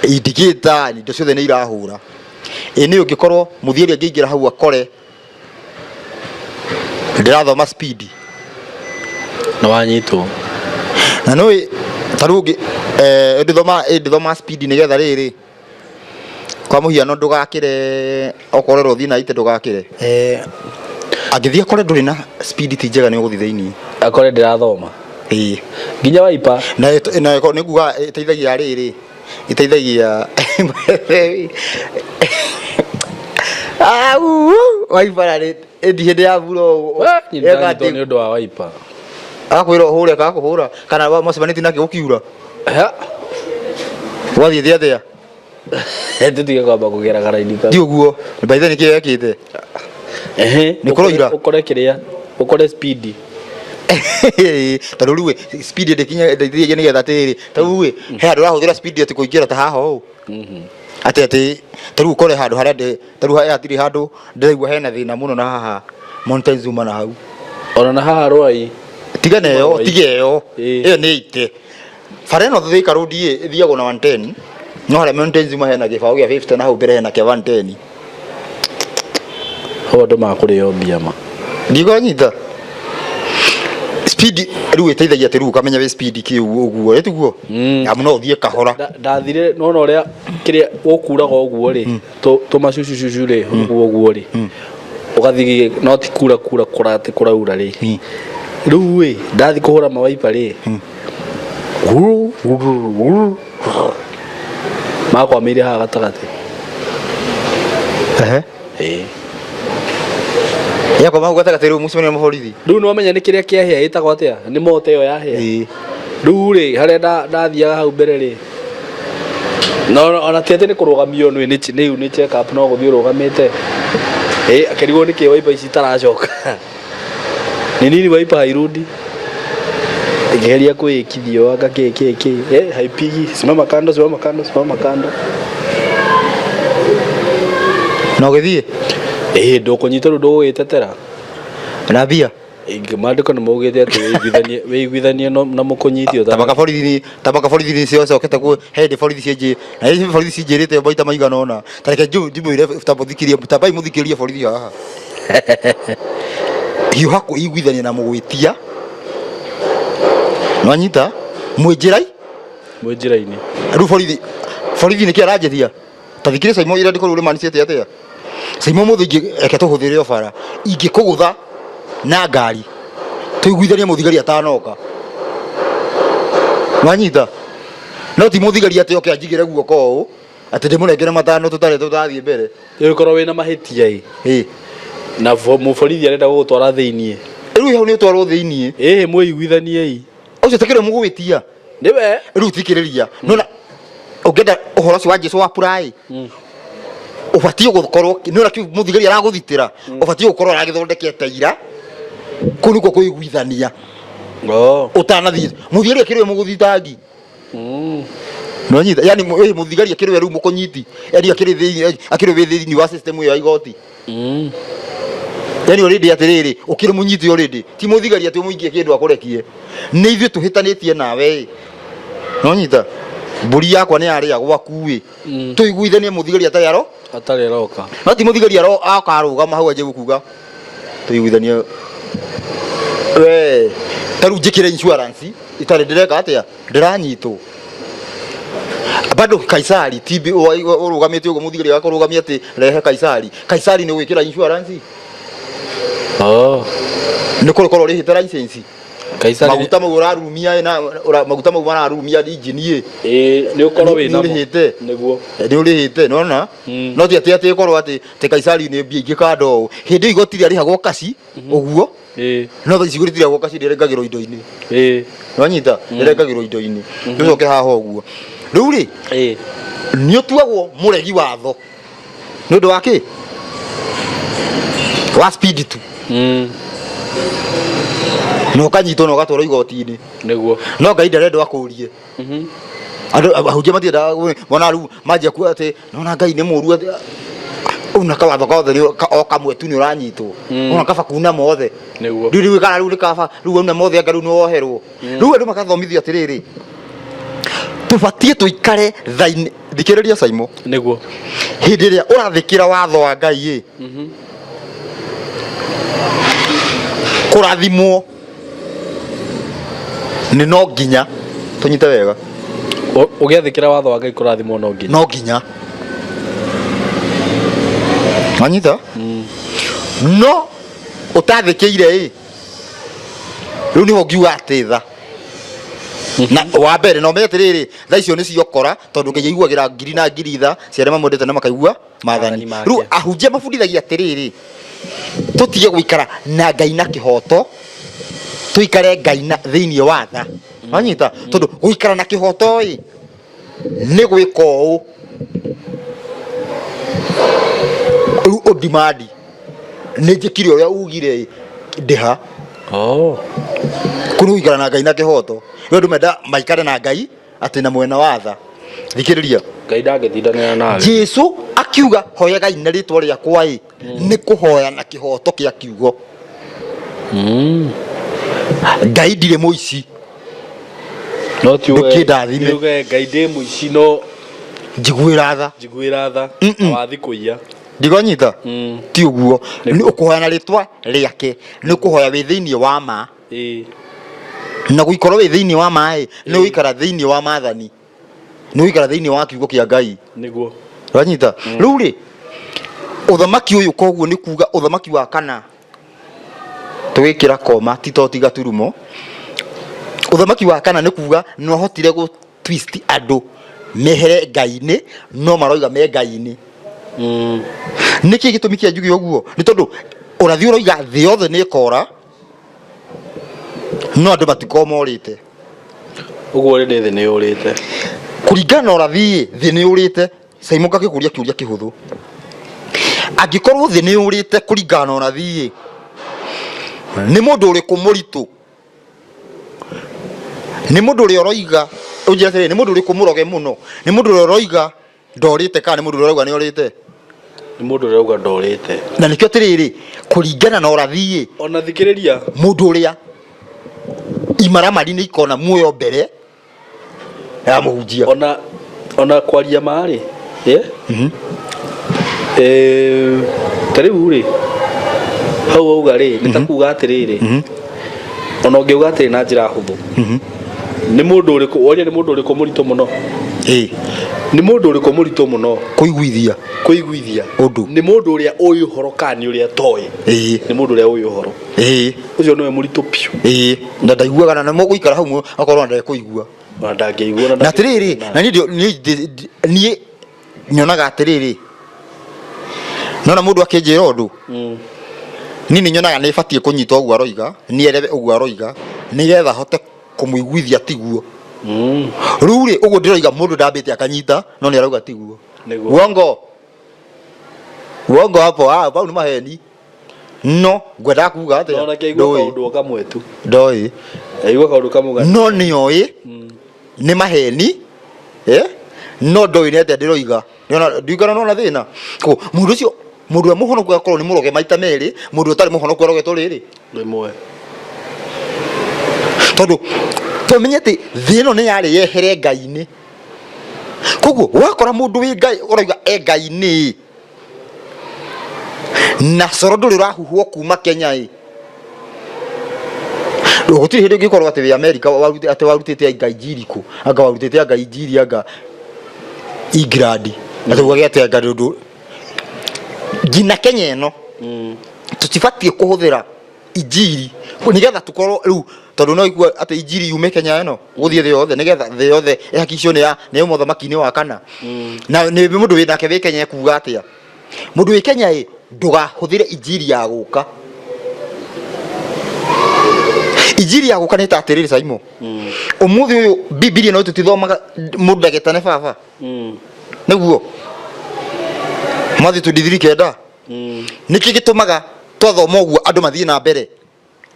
Indicator, indo ciothe nĩ irahũra. Ĩ nĩ ũngĩkorwo mũthiĩ ũrĩa angĩingĩra hau akore ndĩrathoma speed. Na wanyitwo. Na nĩ ta rĩu ũngĩ ndĩthoma speed nĩgetha rĩrĩ kwa mũhiano ndũgakĩre okorwo ũrerwo ũthiĩ na ite ndũgakĩre. Angĩthiĩ akore ndũrĩ na speed ti njega nĩ ũgũthiĩ thĩinĩ. Akore ndĩrathoma. Ĩĩ. Nginya waipa. Na nĩ nguga ĩteithagia rĩrĩ, ĩteithagia Au, waipa na rĩ ĩndi hĩndĩ ya mbura ũguo. Niĩ ndĩranyitwo nĩ ũndũ wa waipa. Agakwĩra ũhũre akakũhũra kana mũcemanĩtie nake gũkiura. Ha. Wathiĩ thĩ atĩa? Tũtige kwamba kũgera karaini kau. Ti ũguo. By the way nĩkĩ ekĩte? Ehe. Nĩ kũroira? Ũkore kĩrĩa? Ũkore speed. Tondũ rĩu ĩ, speed ndĩkinya ndĩthiagia nĩgetha atĩrĩrĩ, ta rĩu ĩ, he handũ ũrahũthĩra speed atĩ kũingĩra ta haha ũũ. Atĩ atĩ ta rĩu ũkore handũ harĩa ndĩ ta rĩu hatirĩ handũ ndĩraigua hena thĩna mũno na haha Mountain Zuma na hau. Ona na haha Rwai. Tiga na ĩyo, Rwai. tiga ĩyo. Ĩĩ. Ĩyo nĩ ite. Bara ĩno Thika Road ĩ ĩthiagwo na 110. No harĩa Mountain Zuma hena gĩbaũ gĩa 50 na hau mbere hena kĩa 110. Hau andũ makũrĩo mbia ma. Ndigonyita. Speed rĩu ĩteithagia atĩ rĩu ũkamenya wĩ speed kĩ ũguo ĩ tiguo? Amu no ũthiĩ kahora. Ndathire nona ũrĩa kĩrĩa gũkuraga ũguo rĩ, tũmacucucucu rĩ, ũguo ũguo rĩ, ũgathiĩ no ti kura kura kũratĩ kũraura rĩ. Rĩu ĩ, ndathiĩ kũhũra mawaipa rĩ, huru, huru, huru. Makwamĩire haha gatagatĩ. Ehe. Ĩĩ. Yakoma hau gatagatĩ rĩu mũcemanio na mũborithi. Rĩu nĩwamenya nĩ kĩrĩa kĩahĩa ĩtagwo atĩa? Nĩ mota ĩyo yahĩa. Ĩĩ. Rĩu rĩ harĩa ndathiaga hau mbere rĩ no ona ti atĩ nĩ kũrũgamio nĩ nĩ nĩ nĩ check up no gũthiĩ ũrũgamĩte. Ĩĩ akĩrigwo nĩkĩ waipa ici itaracoka. Ni nini waipa hairudi? Ngĩgeria kwĩĩkithio anga kĩ kĩ kĩ eh, haipigi. Simama kando, simama kando, simama kando. Na ũgĩthiĩ Ĩĩ ndũkũnyitwo rĩu ndũgũgĩtetera. na mbia. Maandĩko nĩ maugĩte atĩ wĩiguithanie wĩiguithanie na mũkũnyitio Ta maka borithi ta maka borithi nĩ ciocokete ku he hĩndĩ borithi cianjĩ na hihi borithi cinjĩrĩte maita maigana ũna. Ta reke njimwĩre ta mũthikĩrie ta mbai mũthikĩrie borithi haha. Hiũha kwĩiguithania na mũgwĩtia. Nwanyita mwĩ njĩra mwĩ njĩra-inĩ. Rĩu borithi borithi nĩkĩ aranjĩria? Ta thikĩrĩria Saimo ira ndĩkorwo ũrĩmanicĩte atĩa? Saimo mũthĩ ingĩ reke tũhũthĩre o bara ingĩkũgũtha na ngari tũiguithanie mũthigari atanoka. Nwanyita? No ti mũthigari atĩ oke anjigĩre guoko ũũ atĩ ndĩmũnengere matano tũtarĩ tũtathiĩ mbere. Ũngĩkorwo wĩna mahĩtia ĩ Ĩ. na mũborithi arenda gũgũtwara thĩiniĩ. Rĩu hau nĩ ũtwarwo thĩiniĩ. Ĩhĩ mwĩiguithaniei. Ũcio takĩrĩ mũgwĩtia. Nĩwe. Rĩu thikĩrĩria. Nona ũngĩenda ũhoro ũcio wa Jesu wa puraĩ ũbatiĩ gũkorwo nĩona kĩu mũthigari aragũthitĩra ũbatiĩ gũkorwo aragĩthondekete ira kũu nĩkuo kwĩiguithania Oh. ũtanathiĩ mũthigari akĩrĩ we mũgũthitangi nonyita yani mũthigari akĩrĩ we rĩu mũkũnyiti yani akĩrĩ thĩinĩ akĩrĩ wĩ thĩinĩ wa system ĩyo ya igoti yani already atĩrĩrĩ ũkĩrĩ mũnyiti already ti mũthigari atĩ ũmũingie kĩndũ akũrekie nĩ ithuĩ tũhĩtanĩtie nawe ĩ nonyita mbũri yakwa nĩ yarĩa gwaku ĩ tũiguithanie mũthigari atarĩ aro Atarĩ aroka. no ti mũthigari aro akarũgama hau anjie gũkuga tũiguithanie we ta rĩu njĩkĩre insurance itarĩ ndĩreka atĩa ndĩranyitwo bado kaisari ti ũrũgamĩte ũguo mũthigari agakũrũgamia atĩ rehe kaisari kaisari nĩ gwĩkĩra insurance Oh. nĩ kũrĩkorwo ũrĩhĩte license Kaisari. maguta mau ũrarurumia na maguta mau mararurumia injini ĩ Ĩĩ nĩ ũkorwo wĩ namo. Nĩũrĩhĩte. Nĩguo. nĩ ũrĩhĩte nona no ti atĩ atĩ ĩkorwo atĩ atĩ kaisari nĩ mbia ingĩ kando ũũ hĩndĩ ĩyo igoti rĩarĩhagwo kaci ũguo Ĩĩ. no thaa ici rĩtirĩhagwo kaci rĩrengagĩrwo indo-inĩ Ĩĩ. nĩwanyita rĩrengagĩrwo indo-inĩ tũcoke haha ũguo rĩu rĩ Ĩĩ. nĩ ũtuagwo mũregi watho nĩ ũndũ wa kĩ wa speed tu na ũkanyitwo na ũgatwarwo igoti-inĩ Nĩguo. no ngai ndarenda akũrie andũ ahunjia matiendaga mona rĩu manjia kuga atĩ nona ngai nĩ mũru atĩ una kawatho kothe o kamwe tu nĩ ũranyitwo ona kaba kuna mothe Nĩguo. rĩu rĩu kana rĩu nĩ kaba rĩu wauna mothe anga rĩu nĩ woherwo rĩu andũ makathomithio atĩrĩrĩ tũbatiĩ tũikare thainĩ thikĩrĩria Saimo Nĩguo. hĩndĩ ĩrĩa ũrathĩkĩra watho wa Ngai ĩ kũrathimwo nĩ no nginya tũnyite wega Ũgĩathĩkĩra watho wa Ngai kũrathimwo no nginya. No nginya wanyita no ũtathĩkĩire ĩ rĩu nĩho ngiuga atĩ tha na wa mbere na ũmenye atĩrĩrĩ tha icio nĩ ciokora tondũ Ngai aiguagĩra ngiri na ngiri tha cia arĩa mamwendete na makaigua maathani Maathani make. Rĩu ahunjia mabundithagia atĩrĩrĩ tũtige gũikara na Ngai na kĩhoto tũikare Ngai na thĩinĩ wa tha wanyita tondũ gũikara na kĩhoto ĩ nĩ gwĩka ũũ rĩu ũndimandi nĩ njĩkire ũrĩa ugire ĩ ndĩha Oh. kũu nĩ gũikara na Ngai na kĩhoto rĩu andũ menda maikare na Ngai atĩ na mwena wa tha thikĩrĩria Ngai ndangĩtindanĩra nawe. Jesu akiuga hoyagai na rĩtwa rĩakwa ĩ nĩ kũhoya na kĩhoto kĩa kiugo Ngai ndirĩ mũici No ti uge Ndũkĩndathime. uge Ngai ndĩ mũici no njiguĩra tha njiguĩra tha Mm-mm. na wathi kũiya. ndigonyita ti ũguo nĩ Nĩguo. ũkũhoya na rĩtwa rĩake nĩ ũkũhoya wĩ thĩinĩ wa ma Ĩĩ. Na gũikorwo wĩ thĩinĩ wa ma ĩ nĩ gũikara thĩinĩ wa maathani nĩ gũikara thĩinĩ wa kiugo kĩa Ngai. Nĩguo. Wanyita rĩu rĩ ũthamaki ũyũ koguo nĩ kuga ũthamaki wa kana tũgĩkĩra koma ti to tiga turumo ũthamaki wa kana nĩ kuga nĩ wahotire gũ twist andũ Mehere Ngai-inĩ, no maroiga me Ngai-inĩ. Nĩkĩ gĩtũmi kĩa njuge ũguo? Nĩ tondũ ũrathi ũroiga thĩ yothe nĩ ĩkora, no andũ matikorwo morĩte. Ũguo rĩndĩ thĩ nĩ yũrĩte. Kũringana na ũrathi thĩ nĩ yũrĩte. Simon ngagĩkũria kĩũria kĩhũthũ. Angĩkorwo thĩ nĩ yũrĩte kũringana na ũrathi-ĩ, nĩ mũndũ ũrĩkũ mũritũ? Nĩ mũndũ ũrĩa ũroiga, ũnjĩre atĩrĩrĩ, nĩ mũndũ ũrĩkũ mũroge mũno? Nĩ mũndũ ũrĩa ũroiga ndorĩte kana nĩ mũndũ ũrĩa ũrauga nĩ orĩte? Nĩ mũndũ ũrĩa ũrauga ndorĩte. Na nĩkĩo atĩrĩrĩ, kũringana na ũrathi-ĩ, Ona thikĩrĩria. Mũndũ ũrĩa imaramari nĩ ikona muoyo mbere ya mũhunjia. Ona kwaria ma rĩ, yeah? Eh, ta rĩu rĩ, hau wauga rĩ, nĩ ta kuga atĩrĩrĩ, ona ũngĩuga atĩrĩ na njĩra hũthũ, nĩ mũndũ ũrĩkũ woria, nĩ mũndũ ũrĩkũ mũritũ mũno? Ĩ. Nĩ mũndũ ũrĩkũ mũritũ mũno kũiguithia kũiguithia ũndũ? Nĩ mũndũ ũrĩa ũĩ ũhoro kana nĩ ũrĩa toĩ? Ĩ. Nĩ mũndũ ũrĩa ũĩ ũhoro. Ĩ. Ũcio nĩwe mũritũ biũ. Ĩ, na ndaiguaga na mũgũikara hau akorwo ndekũigua. Ona ndangĩigua. Na atĩrĩrĩ, na niĩ niĩ nyonaga atĩrĩrĩ, nona mũndũ akĩnjĩra ũndũ, niĩ nĩ nyonaga nĩ batiĩ kũnyita ũguo aroiga, nielewe ũguo aroiga, nĩgetha hote kũmũiguithia tiguo. Rĩu rĩ, ũguo ndĩroiga mũndũ ndambĩte akanyita, no nĩ arauga tiguo. Nĩguo. Uongo, uongo hapo, ah, bau nĩ maheni, no ngwendaga kuga atĩa? Ona kĩaigua Ndũĩ. kaũndũ o kamwe tu. Ndoĩ. Aigua kaũndũ kamwe no nĩoĩ nĩ maheni, eh? No ndoĩ nĩ atĩa ndĩroiga. Nĩona ndingana nona thĩna. Koguo mũndũ ũcio, mũndũ ũrĩa mũhonoku agakorwo nĩ mũroge maita merĩ, mũndũ ũtarĩ mũhonoku arogetwo rĩrĩ rĩmwe. Tondũ tũmenye atĩ thĩ ĩno nĩ yarĩ yehere Ngai-inĩ. Koguo wakora mũndũ wĩ Ngai ũrauga e Ngai-inĩ, na coro ndũrĩ ũrahuhwo kuma Kenya ĩ, gũtirĩ hĩndĩ ũngĩkorwo atĩ wĩ Amerika atĩ warutĩte anga injiri kũ, anga warutĩte anga injiri anga England, atĩ ugage atĩ anga ndũ nginya Kenya ĩno tũtibatiĩ kũhũthĩra injiri nĩgetha tũkorwo rĩu, tondũ no igua atĩ injiri yume Kenya ĩno gũthiĩ thĩ yothe, nĩgetha thĩ yothe ĩhakicwo nĩ ya nĩ mũthamaki-inĩ wa kana. Na nĩ mũndũ wĩ nake wĩ Kenya ekuga atĩa? Mũndũ wĩ Kenya ĩ, ndũgahũthĩre injiri ya gũka. Injiri ya gũka nĩ ta atĩrĩrĩ, Saimo, ũmũthĩ ũyũ Bibilia no tũtithomaga mũndũ ndagetane baba nĩguo Matthew 23 kenda. Nĩkĩ gĩtũmaga twathoma ũguo andũ mathiĩ na mbere?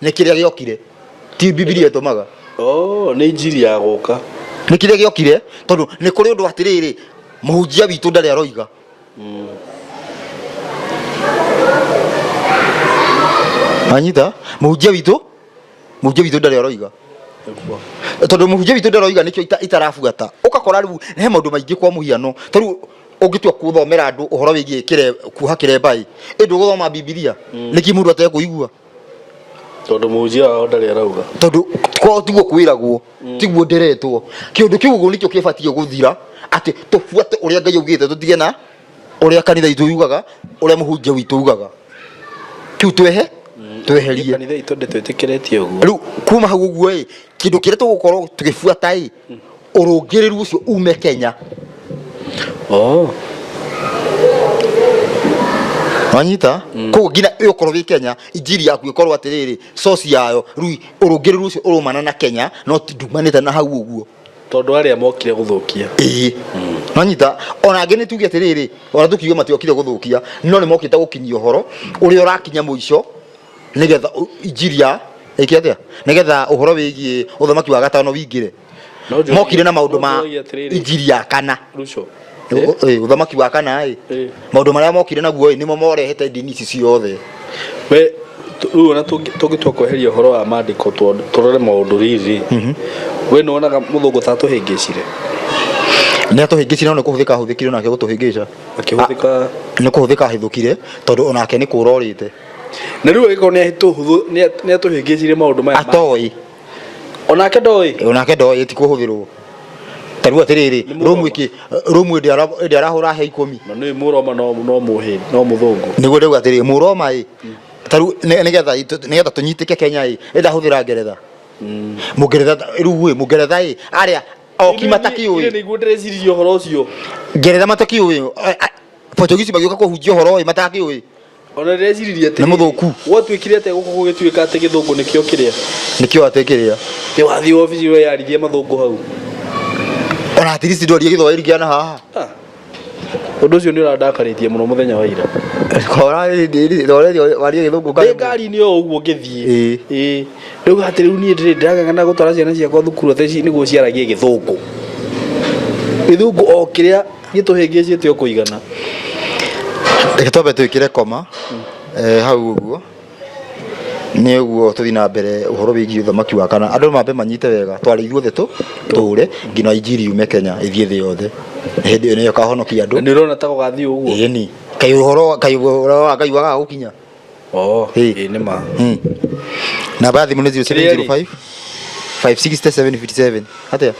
Nĩ kĩrĩa gĩokire, ti Bibilia ĩtũmaga. Oh, nĩ injiri ya gũka. Nĩ kĩrĩa gĩokire, tondũ nĩ kũrĩ ũndũ atĩrĩrĩ, mũhunjia witũ ndarĩ aroiga. Anyita mũhunjia witũ ndarĩ aroiga, tondũ mũhunjia witũ ndaroiga nĩkĩo itarabuata. Ũgakora rĩu he maũndũ maingĩ. Kwa mũhiano, ta rĩu ũngĩtua gũthomera andũ ũhoro wĩgiĩ kuoha kĩremba ĩ, ĩ ndũgũthoma Bibilia nĩkĩ mũndũ atekũigua? Tondũ mũhunjia wao ndarĩ arauga. Tondũ kwao tiguo kwĩragwo, tiguo ndĩretwo. Kĩũndũ kĩu ũguo nĩkĩo kĩbatiĩ gũthira, atĩ tũbuate ũrĩa Ngai augĩte, tũtige na ũrĩa kanitha itũ yugaga, ũrĩa mũhunjia witũ ugaga. Kĩu tweherie. Kanitha itũ ndĩtwĩtĩkĩrĩtie ũguo. Rĩu kuma hau ũguo ĩ, kĩndũ kĩrĩa tũgũkorwo tũgĩbuata ĩ, ũrũngĩrĩru ũcio ume Kenya. Oh. Wanyita? Koguo nginya ũkorwo wĩ Kenya, injiri yaku ĩkorwo atĩrĩrĩ, source yayo rĩu ũrũngĩrĩru ũcio ũrũmana na Kenya, no ti ndumanĩte na hau ũguo. Tondũ arĩa mokire gũthũkia. Ĩĩ, wanyita? Ona angĩ nĩ tuge atĩrĩrĩ, ona tũkiuga matiokire gũthũkia, no nĩ mokĩte gũkinyia ũhoro ũrĩa ũrakinya mũico, nĩgetha injiri ya ĩke atĩa, nĩgetha ũhoro wĩgiĩ ũthamaki wa gatano wingĩre. No Mokire na maũndũ no ma njũragia atĩrĩrĩ, injiri ya kana. Ruco. Ũthamaki wa kana ĩ, maũndũ marĩa mokire naguo ĩ, nĩmo morehete ndini ici ciothe. We rĩu ona tũngĩtua kweheria ũhoro wa maandĩko, tũrore maũndũ rĩrĩ, we nĩ wonaga mũthũngũ ta atũhĩngĩcire? Nĩ atũhĩngĩcire, no nĩ kũhũthĩka ahũthĩkire nake gũtũhĩngĩca. Akĩhũthĩka. Nĩ kũhũthĩka ahĩthũkire, tondũ onake nĩ kũra orĩte. Na rĩu angĩkorwo nĩ atũhĩngĩcire maũndũ maya Atoĩ. Onake ndoĩ. Onake ndoĩ ti kũhũthĩrwo. Ta rĩu atĩrĩrĩ, Nĩ mũroma. Rũmu ĩkĩ rũmu ĩndĩ arahũra he 10. Na nĩ mũroma no mũhĩ no mũthũngũ. Nĩguo ndauga atĩrĩrĩ, mũroma ĩ, ta rĩu nĩgetha tũnyitĩke Kenya ĩ, ĩndahũthĩra Ngeretha. Mũngeretha rĩu ĩ, mũngeretha ĩ, arĩa Oki matakiũĩ. Niĩ nĩguo ndĩreciririe ũhoro ũcio. Ngeretha matakiũĩ. Portuguese magĩũka kũhunjia ũhoro ũyũ matakiũĩ. Ona ndĩreciririe atĩrĩrĩ. Nĩ mũthũku. Gwatuĩkire atĩa gũkũ gũgĩtuĩka atĩ gĩthũngũ nĩkĩo kĩrĩa? Nĩkĩo atĩ kĩrĩa. Nĩ wathiĩ wabici weyarithie mathũngũ hau. Ona at least ndwarie gĩthwaĩri kĩa na haha. Ah. Ũndũ ũcio nĩ ũrandakarĩtie mũno mũthenya wa ira. Warie gĩthũngũ Ndĩ ngari-inĩ o ũguo ngĩthiĩ. Ĩĩ. Ĩĩ. Rĩu atĩ rĩu niĩ ndĩrĩ ndĩrang'ang'ana gũtwara ciana ciakwa thukuru atĩ nĩguo ciaragie gĩthũngũ. Gĩthũngũ o kĩrĩa gĩtũhĩngĩcĩte o kũigana. Reke twambe twĩkĩre koma hau ũguo nĩ ũguo tũthiĩ na mbere ũhoro wĩgiĩ ũthamaki wa kana andũ mambe manyite wega tware ithuothe tũ tũre nginya injiri yume Kenya ĩthiĩ thĩ yothe hĩndĩ ĩyo nĩyo ĩkahonokia andũ. Na nĩ ũrona ta gũgathiĩ ũguo? Ĩni kaĩ ũhoro kaĩ ũhoro wa Ngai wagaga gũkinya. Oh, Ĩĩ. ĩĩ nĩ ma. Namba ya thimũ nĩ Kĩrĩa rĩ? 0705 560 757 atĩa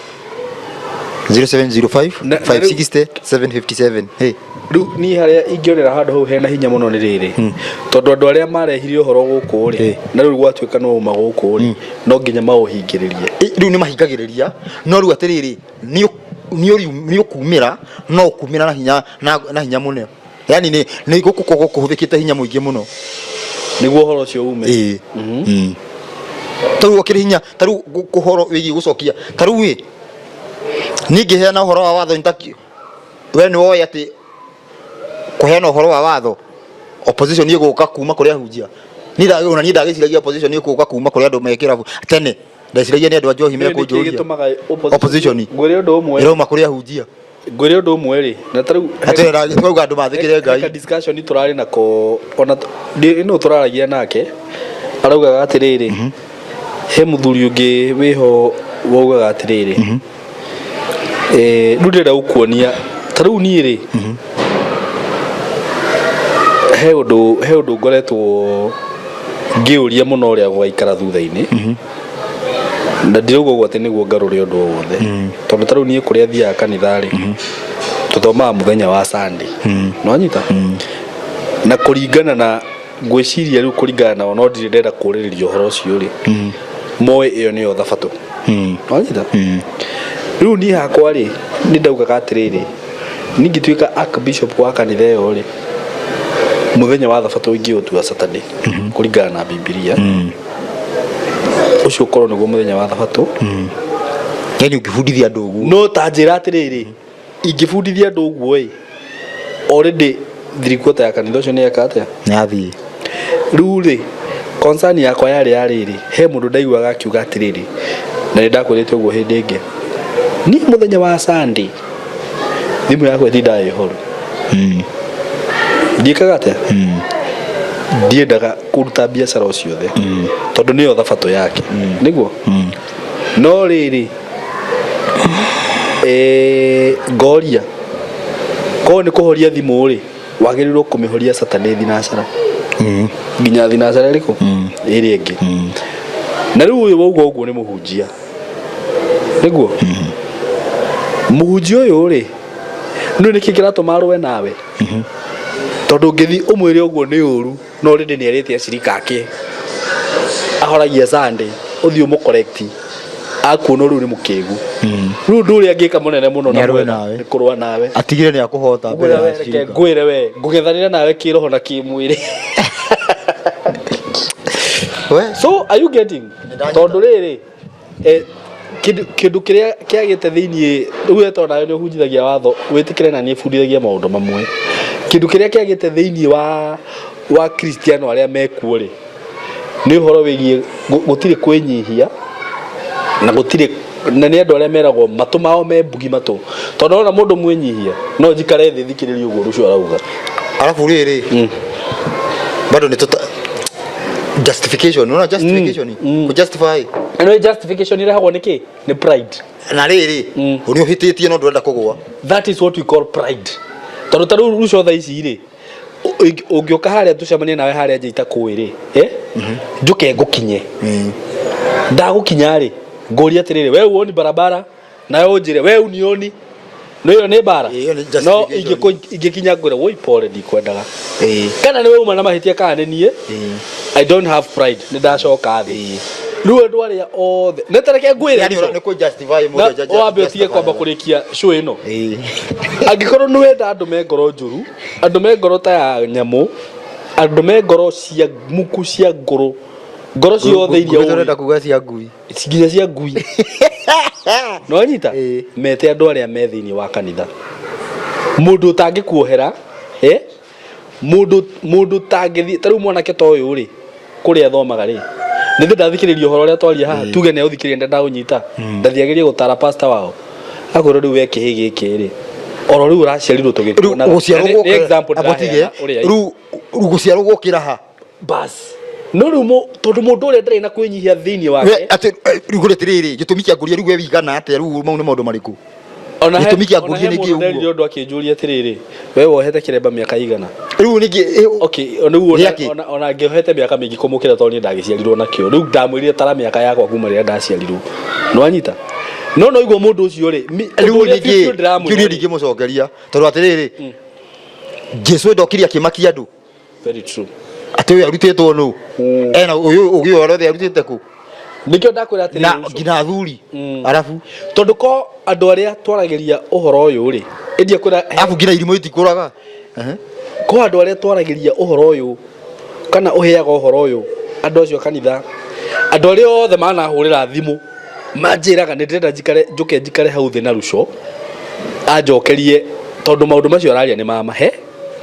0705 Na- na rĩu- 560 757 hey. Rĩu niĩ harĩa ingĩonera handũ hau hena hinya mũno nĩ rĩrĩ tondũ andũ arĩa marehire ũhoro gũkũ rĩ Ĩĩ. na rĩu gwatuĩka no uma gũkũ rĩ no nginya maũhingĩrĩrie. Rĩu nĩ mahingagĩrĩria no rĩu atĩrĩrĩ nĩ ũkumĩra no ũkumĩra na hinya na hinya mũno yani nĩ nĩ gũkũ kũhũthĩkĩte hinya mũingĩ mũno nĩguo ũhoro ũcio ume. Ĩĩ. Ta rĩu ũkĩrĩ hinya ta rĩu ũhoro wĩgiĩ gũcokia ta rĩu ĩ niĩ ngĩheana ũhoro wa watho nĩ we nĩ woĩ atĩ kũheana ũhoro wa watho opposition ĩgũka kuma kũrĩ ahunjia. Niĩ ona niĩ ndagĩciragia opposition ĩgũka kuma kũrĩ andũ me kĩrabu tene ndeciragia nĩ andũ a njohi Nĩkĩ mekũnjũria. gĩtũmaga Opposition ngwĩre ũndũ ũmwe ĩrauma kũrĩ ahunjia. Ngwĩre ũndũ ũmwe rĩ na ta rĩu Atĩ twauga andũ mathĩkĩre Ngai. Heka discussion tũrarĩ nako ona ĩno tũraragia nake araugaga atĩrĩrĩ he mũthuri ũngĩ wĩho waugaga atĩrĩrĩ rĩu ndĩrenda gũkuonia ta rĩu niĩ rĩ he ũndũ ngoretwo ngĩũria mũno ũrĩa gũgaikara thutha-inĩ na ndirauga ũguo atĩ nĩguo ngarũre ũndũ o wothe tondũ ta rĩu niĩ kũrĩa thiaga kanitha rĩ tũthomaga mũthenya wa Sunday nĩwanyita na kũringana na ngwĩciria rĩu kũringana nao no ndirĩ ndenda kũrĩrĩria ũhoro ũcio rĩ moĩ ĩyo nĩyo thabatũ nĩwanyita rĩu niĩ hakwa rĩ nĩ ndaugaga atĩrĩrĩ niĩ ngĩtuĩka archbishop wa kanitha ĩyo rĩ mũthenya wa thabatũ ingĩũtua Saturday kũringana na Bibilia ũcio ũkorwo nĩguo mũthenya wa thabatũ Yani ũngĩbundithia andũ ũguo no ta njĩra atĩrĩrĩ ingĩbundithia andũ ũguo ĩ already three-quarter ya kanitha ũcio nĩ eka atĩa nĩ athiĩ. Rĩu rĩ concern yakwa yarĩ ya rĩrĩ he mũndũ ndaiguaga akiuga atĩrĩrĩ na nĩ ndakwĩrĩte ũguo hĩndĩ ĩngĩ niĩ mũthenya wa Sunday thimũ yakwa ĩtindaga ĩ horu ndiĩkaga atĩa ndiendaga kũruta biacara o ciothe tondũ nĩyo thabatũ yake nĩguo no rĩrĩ ngoria korwo nĩ kũhoria thimũ rĩ wagĩrĩirwo kũmĩhoria Saturday thinacara nginya thinacara ĩrĩkũ ĩrĩa ĩngĩ na rĩu ũyũ wauga ũguo nĩ mũhunjia nĩguo mũhunjia ũyũ rĩ nĩ nĩkĩ kĩratũma arũe nawe tondũ ũngĩthiĩ ũmwĩre ũguo nĩ ũru no already nĩ erĩte acirika ake ahoragia Sunday ũthiĩ ũmũ correct akuona rĩu nĩ mũkĩgu rĩu ũndũ ũrĩa angĩka mũnene mũno Nĩ na arũe mwega nawe. nĩ kũrũa nawe Atigire nĩ akũhota mbere Ngwĩra ya we, reke acirika. ngwĩre we ngũgethanĩra nawe kĩroho na kĩmwĩrĩ. We So are you getting tondũ rĩrĩ kĩndũ kĩrĩa kĩagĩte thĩiniĩ rĩu we tondũ nawe nĩ ũhunjithagia watho wĩtĩkĩre na niĩ bundithagia maũndũ mamwe kĩndũ kĩrĩa kĩagĩte thĩiniĩ wa Kristiano arĩa mekuo rĩ nĩ ũhoro wĩgiĩ gũtirĩ kwĩnyihia na gũtirĩ na nĩ andũ arĩa meragwo matũ mao me mbugi matũ tondũ ona mũndũ mwĩnyihia no njikare thĩ thikĩrĩrie ũguo rũcio arauga. Alafu rĩrĩ bado nĩ tũta justification unaona justification ku justify Ĩno justification ĩrehagwo nĩ kĩ? Nĩ pride. Na rĩrĩ nĩ ũhĩtĩtie no ndũrenda kũgũa. That is what we call pride. Tondũ ta rĩu rũcio thaa ici rĩ ũngĩũka harĩa tũcemanie nawe harĩa nja itakũĩ rĩ njũke ngũkinye ndagũkinya rĩ ngũrie atĩrĩrĩ we uoni barabara nawe ũnjĩre we unioni no ĩyo nĩ mbara Ĩyo nĩ no justification. ingĩkinya ngwĩre woi pole ndikwendaga Ĩĩ. kana nĩwe uma na mahĩtia kana nĩ niĩ Ĩĩ. I don't have pride nĩ ndacoka thĩ. Rĩu andũ arĩa othe nĩ ta reke ngwĩre Yani nĩ kũ justify na mũndũ wambe ũtige kwamba kũrĩkia show ĩno. Ĩĩ. Angĩkorwo nĩ wenda andũ me ngoro njũru, andũ me ngoro ta ya nyamũ, andũ me ngoro cia muku, cia ngũrũ, ngoro ciothe iria Ngũĩ tũrenda ũĩ, kuga cia ngui. Nginya cia ngui nonyita. Ĩĩ. Mete andũ arĩa me thĩinĩ wa kanitha, mũndũ ũtangĩkuohera, eh? Mũndũ ũtangĩthiĩ ta rĩu mwanake ta ũyũ rĩ, kũrĩa athomaga rĩ, nĩ thĩ ndathikĩrĩria ũhoro ũrĩa twaria haha, tuge nĩ aũthikĩrĩria, ndaũnyita, ndathiĩ gũtara pastor wao, akwĩrwo rĩu we kĩhĩ gĩkĩ rĩ, oro rĩu ũraciarirwo Rĩu tũgĩkuonaga. gũciarwo Nĩ gũkĩra example abotige ndĩraheana ũrĩa rĩu gũciarwo gũkĩra ha? Bas, no rĩu tondũ mũndũ ũrĩa ndarĩ na kwĩnyihia thĩinĩ We wake. atĩ rĩu ngũrĩ atĩrĩrĩ, gĩtũmi kĩa ngũria rĩu we wigana atĩa? Rĩu mau nĩ maũndũ marĩkũ? Ona he Gĩtũmi kĩa ona ngũria he nĩ mũndũ kĩ nderire ũguo? ũndũ akĩnjũria atĩrĩrĩ, we wohete kĩremba mĩaka igana? Rĩu nĩkĩ? Okay, rĩu ona Nĩ akĩ? ona ngĩohete mĩaka mĩingĩ kũmũkĩra tondũ niĩ ndagĩciarirwo nakĩo. Rĩu ndamwĩrire tara mĩaka yakwa kuma rĩrĩa ndaciarirwo, nĩwanyita? No igua mũndũ ũcio rĩ, ũndũ Rĩu ũrĩa nĩkĩ biũ biũ ndĩramwĩra kĩũria rĩ. ndingĩmũcokeria tondũ atĩrĩrĩ, Jesu ndokire akĩmakia andũ Very true. Atĩ ũyũ arutĩtwo nũ, ena ũyũ ũgĩ ũyũ othe arutĩte kũ? Nĩkĩo ndakwĩra atĩrĩrĩ, Na ũcio. nginya athuri arabu. Tondũ ko andũ arĩa twaragĩria ũhoro ũyũ rĩ, ĩndie kwĩra Arabu nginya irimũ itikũraga. Ehe. Ko andũ arĩa twaragĩria ũhoro ũyũ kana ũheaga ũhoro ũyũ andũ acio a kanitha, andũ arĩa othe manahũrĩra thimũ manjĩraga nĩ ndĩrenda njikare, njũke njikare hau thĩ na Ruco anjokerie, tondũ maũndũ macio araria nĩ mamahe,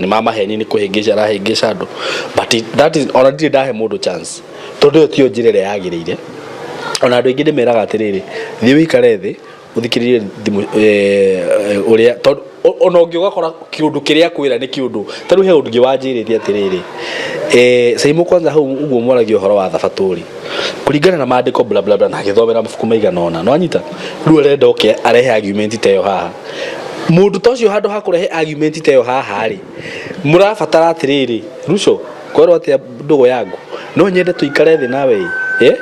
nĩ mamaheni, nĩ kũhĩngĩca arahĩngĩca andũ. But that is, ona ndirĩ ndahe mũndũ chance, tondũ ĩyo tiyo njĩra ĩrĩa yagĩrĩire. Ona andũ aingĩ ndĩmeraga atĩrĩrĩ, thiĩ wĩikare thĩ ũthikĩrĩrie thimũ ũrĩa, tondũ ona ũngĩ ũgakora kĩũndũ kĩrĩa akwĩra nĩ kĩũndũ. Ta rĩu he ũndũ ũngĩ wanjĩrĩte atĩrĩrĩ, Saimo, kwanza hau ũguo mwaragia ũhoro wa thabatũ rĩ, kũringana na maandĩko bla bla bla, na agĩthomera mabuku maigana ũna, nĩwanyita? Rĩu arenda oke arehe argument ta ĩyo haha. Mũndũ ta ũcio, handũ ha kũrehe argument ta ĩyo haha rĩ, mũrabatara atĩrĩrĩ, Ruco, kwerwo atĩa ndũgũ yangu, no nyende tũikare thĩ nawe, eh?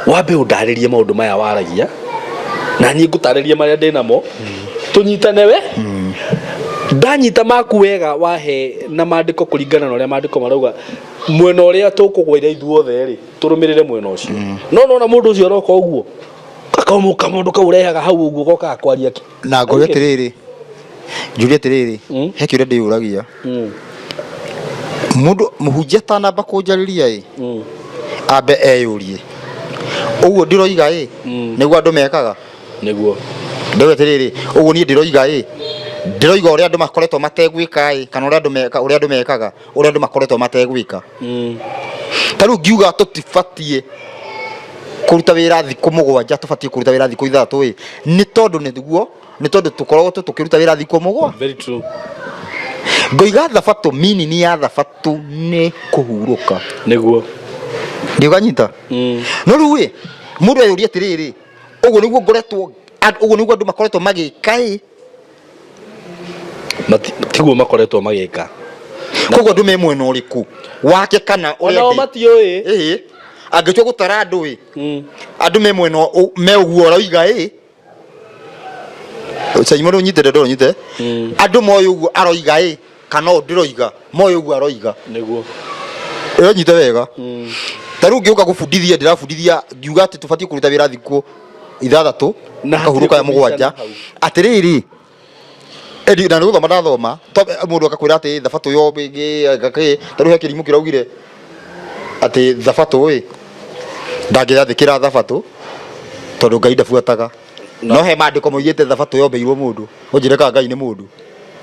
Wambe ũndarĩrie maũndũ maya waragia, na niĩ ngũtarĩrie marĩa ndĩ namo, tũnyitane. We ndanyita maku wega, wahe na maandĩko kũringana na ũrĩa maandĩko marauga, mwena ũrĩa tũkũgwaira ithuothe rĩ, tũrũmĩrĩre mwena ũcio. No nona mũndũ ũcio aroka ũguo kakamũka, mũndũ kau ũrehaga hau ũguo gokaga kwaria Na ngũria atĩrĩrĩ, njũrie atĩrĩrĩ, he kĩũria ndĩyũragia. Mũndũ mũhunjia atanamba kũnjarĩria ĩ, ambe eyũrie ũguo ndĩroiga ĩ, nĩguo andũ mekaga? Nĩguo. Ndauga atĩrĩrĩ, ũguo niĩ ndĩroiga ĩ, ndĩroiga ũrĩa andũ makoretwo mategwĩka ĩ, kana ũrĩa andũ meka, ũrĩa andũ mekaga, ũrĩa andũ makoretwo mategwĩka? Ta rĩu ngiuga tũtibatiĩ kũruta wĩra thikũ 7, tũbatiĩ kũruta wĩra thikũ 6 ĩ, nĩ tondũ nĩguo, nĩ tondũ tũkoragwo tũkĩruta wĩra thikũ 7. Very true. Ngoiga thabatũ, meaning ya thabatũ nĩ kũhurũka. Nĩguo. Ndiũkanyita? No rĩu ĩ, mũndũ eyũrie atĩrĩrĩ, ũguo nĩguo ngoretwo, ũguo nĩguo andũ makoretwo magĩka ĩ? Tiguo makoretwo magĩka. Koguo andũ me mwena ũrĩkũ, wake kana ũrĩa Onao ũngĩ? matiũĩ. Ĩĩ, angĩtua gũtara andũ ĩ, andũ me mwena me ũguo ũroiga ĩ, Caimo, rĩu nyite ndendo nyite. Andũ moĩ ũguo aroiga ĩ, kana ũũ ndĩroiga moĩ ũguo aroiga? Nĩguo. Ĩyo nyite wega. Ta rĩu ngĩũka gũbundithia, ndĩrabundithia ngiuga atĩ tũbatiĩ kũruta wĩra thikũ 6, Na hatirĩ kahurũka ya 7. kũbicana hau. Atĩrĩrĩ, ĩndi na nĩ gũthoma ndathoma to mũndũ akakwĩra atĩ thabatũ yo gakĩ. Ta rĩu he kĩrimũ kĩraugire atĩ thabatũ ĩ, ndangĩathĩkĩra thabatũ tondũ Ngai ndabuataga. No he maandĩko moigĩte thabatũ yombĩirwo mũndũ. Ũnjĩre kana Ngai nĩ mũndũ?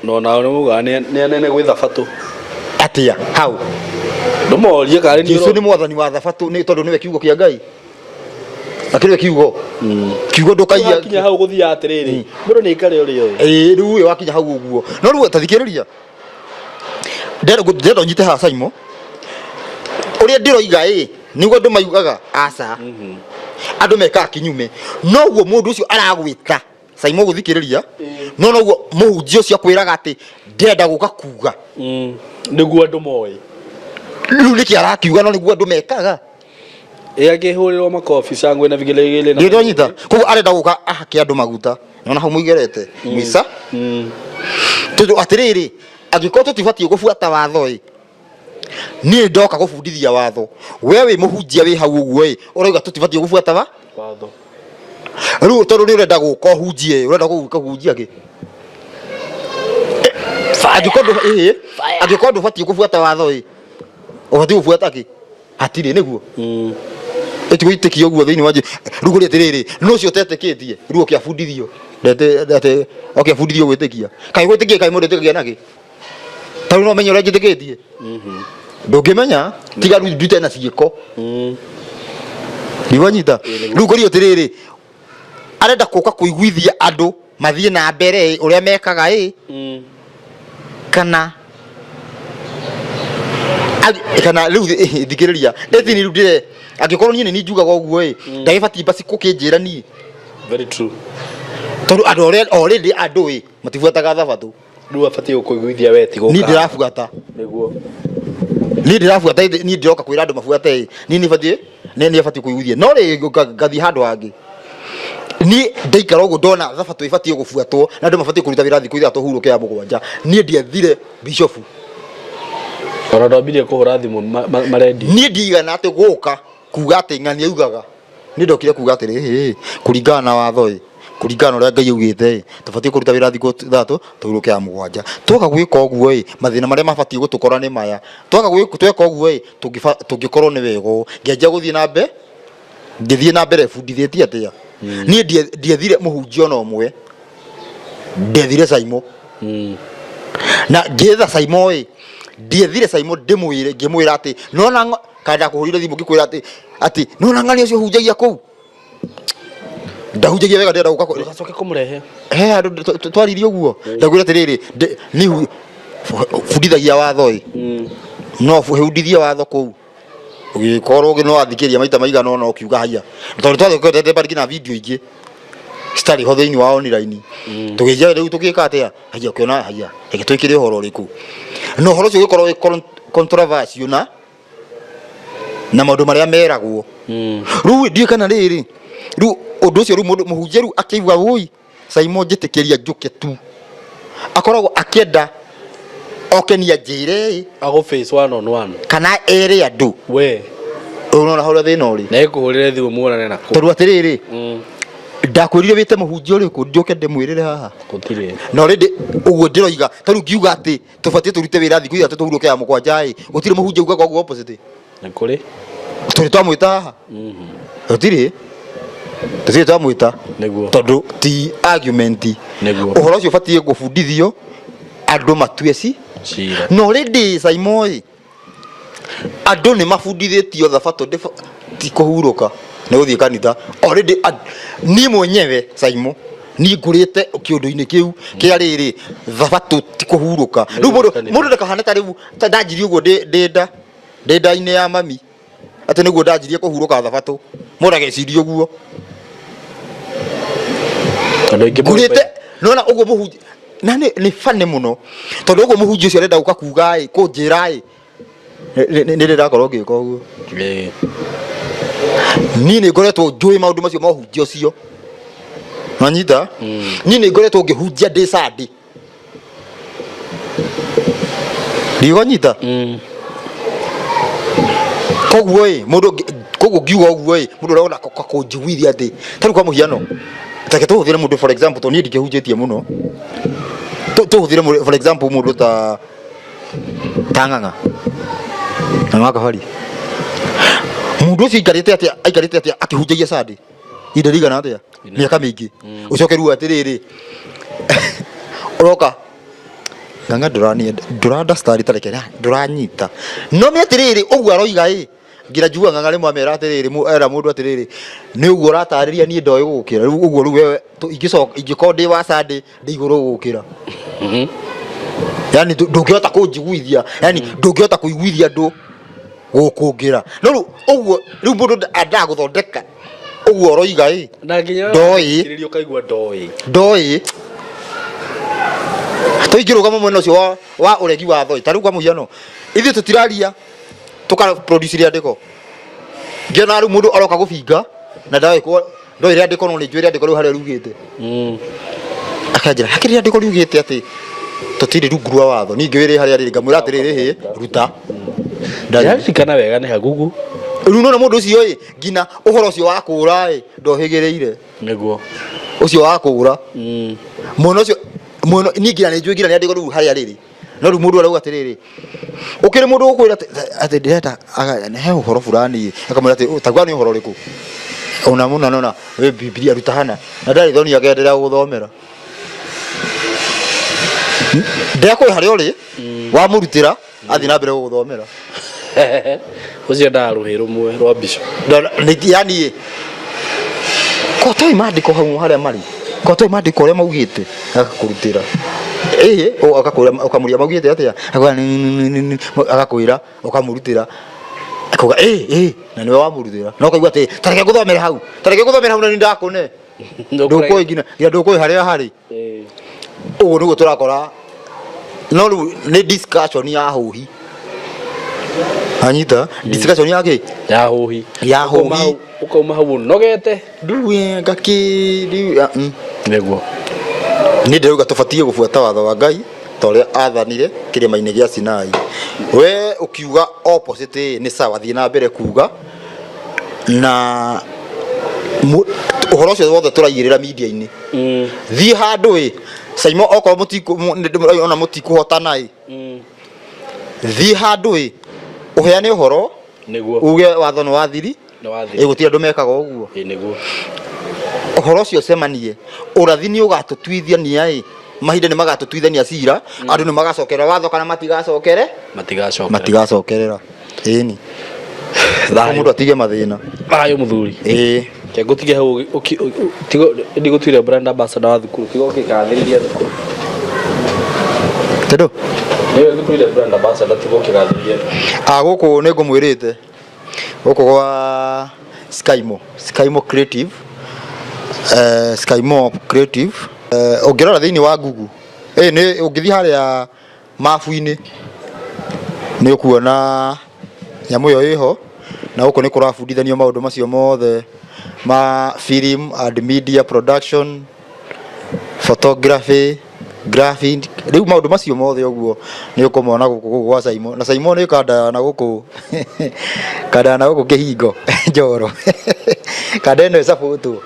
No nao nĩ mugaga nĩ anene gwĩ thabatũ. Atĩa hau? Ndũmorie karĩ nĩ Jesu nĩ mwathani wa thabatũ, nĩ tondũ nĩwe kiugo kĩa Ngai, akĩrĩ kiugo ndũkaiya. Wakinya hau gũthiaga atĩrĩrĩ, mũndũ nĩ aikare ũrĩa ũĩ. Ĩĩ, rĩu ĩ wakinya hau ũguo, no rĩu ta thikĩrĩria, ndĩrenda ũnyite haha, Saimo. Ũrĩa ndĩroiga ĩ nĩguo andũ maigaga? Aca, andũ mekaga kinyume noguo mũndũ ũcio aragwĩta. Saimo, gũthikĩrĩria, no noguo mũhunjia ũcio akwĩraga atĩ ndĩrenda gũka kuga. Nĩguo andũ moĩ. Rĩu nĩkĩ arakiuga no nĩguo andũ mekaga? Ĩ angĩhũrĩrwo makobi, cangwe na vigelegele na Ndio ndonyita. Koguo arenda gũka ahake andũ maguta, nona hau mũigerete mũica, tondũ atĩrĩrĩ, angĩkorwo tũtibatiĩ gũbuata watho ĩ, Niĩ ndoka gũbundithia watho, we wĩ mũhunjia wĩ hau ũguo ĩ, ũrauga tũtibatiĩ gũbuata wa Watho. Rĩu tondũ nĩ ũrenda gũka ũhunjie ĩ, ũrenda gũka kũhunjia kĩ? Angĩkorwo ĩĩ, angĩkorwo ndũbatiĩ gũbuata watho ĩ, ũbatiĩ gũbuata kĩ? Hatirĩ nĩguo. Ĩtigũitĩkia ũguo thĩinĩ wa rĩu kũrĩ atĩrĩrĩ, nũ ũcio ũtetĩkĩtie rĩu oke abundithio? Ndete oke abundithio gwĩtĩkia. Kaĩ gwĩtĩkia, kaĩ mũndũ etĩkagia nakĩ? Ta rĩu no menye ũrĩa njĩtĩkĩtie? Ndũngĩmenya tiga rĩu ndute na ciĩko. Ndigwanyita. Rĩu kũrĩ atĩrĩrĩ, arenda kũka kũiguithia andũ mathiĩ na mbere ĩ, ũrĩa mekaga ĩ, kana kana rĩu thikĩrĩria ĩthini rĩu ndĩre angĩkorwo niĩ nĩ niĩ njugaga ũguo ĩ, ndagĩbatiĩ basi gũkĩnjĩra niĩ? Very true. Tondũ andũ already andũ ĩ matibuataga thabatũ. Rĩu abatiĩ gũkũiguithia we ti gũka. Niĩ ndĩrabuata. Nĩguo. Niĩ ndĩrabuata ĩndĩ niĩ ndĩroka kwĩra andũ mabuate ĩ, niĩ nĩ batiĩ nĩ batiĩ kũiguithia no rĩ ngathiĩ handũ hangĩ. Niĩ ndaikara ũguo ndona thabatũ ĩbatiĩ gũbuatwo na andũ mabatiĩ kũruta wĩra thikũ 3 hurũke ya 7, niĩ ndiethire bishofu. Ona ndwambirie kũhũra thimũ marendi. Niĩ ndiigana atĩ gũka kuga atĩ ng'ani augaga. Niĩ ndokire kuga atĩrĩ, hĩ kũringana na watho ĩ, kũringana na ũrĩa Ngai augĩte ĩ, tũbatiĩ kũruta wĩra thikũ 3 tũhurũke ya 7. Twoka gwĩka ũguo ĩ, mathĩna marĩa mabatiĩ gũtũkora nĩ maya. Twoka gwĩka tweka ũguo ĩ, tũngĩkorwo nĩ wega ũũ. Ngĩanjia gũthiĩ na mbere, ngĩthiĩ na mbere bundithĩtie atĩa? Niĩ ndiethire mũhunjia ona ũmwe, ndethire Saimo. Na ngĩetha Saimo ĩ, ndiethire Saimo ndĩmwĩre, ngĩmwĩra atĩ nona kana ndakũhũrire thimũ ngĩkwĩra atĩ nona ng'ani ũcio hunjagia kũu ndahunjagia wega, ndĩrenda gũka Ũgacoke kũmũrehe. He handũ twaririe ũguo, ndakwĩra atĩrĩrĩ, niĩ bundithagia watho ĩ, no bundithie watho kũu ũgĩkorwo no wathikĩria maita maigana ũna ũkiuga haiya, tondũ twathondekete bari nginya video ingĩ citarĩ ho thĩinĩ wa online, tũgĩnjia rĩu tũgĩka atĩa, haiya, ũkĩona haiya, reke twĩkĩre ũhoro ũrĩkũ, na ũhoro ũcio ũgĩkorwo wĩ controversial na maũndũ marĩa meragwo. Rĩu ndiũĩ kana rĩrĩ, rĩu ũndũ ũcio, rĩu mũndũ mũhunjia rĩu akĩigua wũi Saimo njĩtĩkĩria njũke tu, akoragwo akĩenda oke niĩ anjĩre ĩ. Agũ face one on one. Kana ere andũ. We. Ũrona harĩa thĩna ũrĩ? Na ĩkũhũrĩre thimũ muonane na kũ. Tondũ atĩrĩrĩ, ndakwĩrire wĩte mũhunjia ũrĩkũ njoke ndĩmwĩrĩre haha? Gũtirĩ. Na already ũguo ndĩroiga, ta rĩu ngiuga atĩ tũbatiĩ tũrute wĩra thikũ 3 tũhurũke ya 7 ĩ, gũtirĩ mũhunjia ugaga ũguo opposite. Nĩ kũrĩ. Tũrĩ twamwĩta haha? Gũtirĩ. Tũtirĩ twamwĩta. Nĩguo. Tondũ ti argument. Nĩguo. Ũhoro ũcio ũbatiĩ gũbundithio andũ matue ci Cira. Na already Saimo ĩ, andũ nĩ mabundithĩtio thabatũ ti kũhurũka, nĩ gũthiĩ kanitha. Already niĩ mwenyewe Saimo niĩ ngũrĩte kĩũndũ-inĩ kĩu kĩa rĩrĩ, thabatũ ti kũhurũka. Rĩu mũndũ ndakahane ta rĩu ta ndanjirie ũguo ndĩ nda, ndĩ nda-inĩ ya mami, atĩ nĩguo ndanjirie kũhurũka thabatũ. Mũndũ ageciria ũguo. Andũ aingĩ Ngũrĩte nona ũguo mũhunjia na nĩ funny mũno, tondũ ũguo mũhunjia ũcio arenda gũka kuga ĩ, kũnjĩra ĩ, nĩ ndĩrakorwo ngĩka ũguo. Niĩ nĩ ngoretwo njũĩ maũndũ macio ma ũhunjia ũcio, wanyita? Niĩ nĩ ngoretwo ngĩhunjia ndĩ Sunday, ndigonyita. Koguo ĩ mũndũ koguo ngiuga ũguo ĩ, mũndũ ũrona kũnjiguithia atĩ ta rĩu kwa mũhiano, reke tũhũthĩre mũndũ for example, tondũ niĩ ndikĩhunjĩtie mũno, tũhũthĩre for example mũndũ ta Ng'ang'a na wa Kabari. Mũndũ ũcio aikarĩte atĩa, aikarĩte atĩa akĩhunjagia Sunday ihinda rĩigana atĩa, mĩaka mĩingĩ, ũcoke rĩu atĩrĩrĩ ũroka Ng'ang'a ndũra understand, ta reke ndũranyita no nĩ atĩrĩrĩ ũguo aroiga ĩ, ngira njiguaga Ng'ang'a rĩmwe amera atĩrĩrĩ, era mũndũ atĩrĩrĩ, nĩ ũguo ũratarĩria niĩ ndoĩ gũgũkĩra. Rĩu ũguo rĩu wewe ingĩcoka ingĩkorwo ndĩ wa Sunday ndĩ igũrũ gũgũkĩra, yani ndũngĩhota kũnjiguithia, yani ndũngĩhota kũiguithia andũ gũkũngĩra. No rĩu ũguo rĩu mũndũ endaga gũthondeka ũguo ũroiga ĩ. Na nginya Ndoĩ. Thikĩrĩria ũkaigua ndoĩ. Ndoĩ tũingĩrũgama mwena ũcio wa ũregi watho ĩ. Ta rĩu kwa mũhiano, ithuĩ tũtiraria tũka produce rĩandĩko, ngĩona rĩu mũndũ aroka gũbinga na ndoĩ ndoĩ rĩandĩko, no nĩ njũĩ rĩandĩko rĩu harĩa riugĩte. Akanjĩra hakĩrĩ rĩandĩko riugĩte atĩ tũtirĩ rungu rwa watho, niĩ ngĩũĩ rĩ harĩa rĩrĩ, ngamwĩra atĩrĩrĩ, hĩ, ruta. Ndĩraririkana wega nĩ hagugu. Rĩu nona mũndũ ũcio ĩ nginya ũhoro ũcio wa kũũra ĩ ndohĩgĩrĩire. Nĩguo. Ũcio wa kũũra. Mwena ũcio mwena niĩ nginya nĩ njũĩ nginya nĩ andĩko rĩu harĩa rĩrĩ. No rĩu mũndũ arauga atĩrĩrĩ, ũkĩrĩ mũndũ ũkwĩra atĩ ndĩrenda he ũhoro fulani, akamwĩra atĩ taguo nĩ ũhoro ũrĩkũ? Ona mũna nona wĩ Bibilia ruta hana na ndarĩ thoni akenderea gũgũthomera. Ndekũĩ harĩa ũrĩ wamũrutĩra athiĩ na mbere gũgũthomera. Ũcio endaga rũhĩ rũmwe rwa mbica. Yani ko toĩ maandĩko hau harĩa marĩ, ko toĩ maandĩko ũrĩa maugĩte, agakũrutĩra ĩĩ, agakwĩra ũkamũria maugĩte atĩa, agakwĩra ũkamũrutĩra, akauga ĩĩ ĩĩ, na nĩwe wamũrutĩra, na ũkaigua atĩ ta reke ngũthomere hau, ta reke ngũthomere hau na nĩ ndakũne, ndũkũĩ nginya ndũkũĩ harĩa harĩ. Ũguo nĩguo tũrakora, no rĩu nĩ discussion ya hũhi, anyita discussion ya kĩ? Ya hũhi. Ya hũhi. Ũkauma hau ũnogete. Rĩu ngakĩ rĩu. Nĩguo. Niĩ ndĩrauga tũbatiĩ gũbuata watho wa Ngai ta ũrĩa athanire kĩrĩma-inĩ gĩa Sinai. We ũkiuga opposite nĩ sawa, thiĩ na mbere kuga na ũhoro ũcio wothe tũraigĩrĩra media-inĩ. Thiĩ handũ ĩ Saimo, okorwo ona mũtikũhotana ĩ, thiĩ handũ ĩ ũheane ũhoro. Nĩguo. Uge watho nĩ wathiri. Nĩ wathiri. Ĩ gũtirĩ andũ mekaga ũguo. Ĩ nĩguo. Ũhoro ũcio ũcemanie ũrathi nĩ ũgatũtuithania ĩ, mahinda nĩ magatũtuithania cira, andũ nĩ magacokerera watho kana matigacokere? Matigacokerera. Matigacokerera, ĩni. Thayũ. Mũndũ atige mathĩna. Thayũ mũthuri. Ĩĩ. Reke ngũtige hau, tiga ndigũtuire brand ambassador wa thukuru, tiga ũkĩgathĩrĩria thukuru. Tondũ nĩwe ngũtuire brand ambassador, tiga ũkĩgathĩrĩria. A gũkũ nĩ ngũmwĩrĩte gũkũ gwa Skymo, Skymo Creative, Skymo Creative, ũngĩrora thĩinĩ wa Google nĩ ũngĩthiĩ harĩa mabu-inĩ nĩ ũkuona nyamũ ĩyo ĩho, na gũkũ nĩ kũrabundithanio maũndũ macio mothe ma film and media production, photography, graphic, rĩu maũndũ macio mothe ũguo nĩ ũkũmona gũkũ gũkũ gwa Saimo, na Saimo nĩ kanda ya na gũkũ, kanda ya na gũkũ kĩhingo Njoro, kanda ĩno ĩcabũtwo.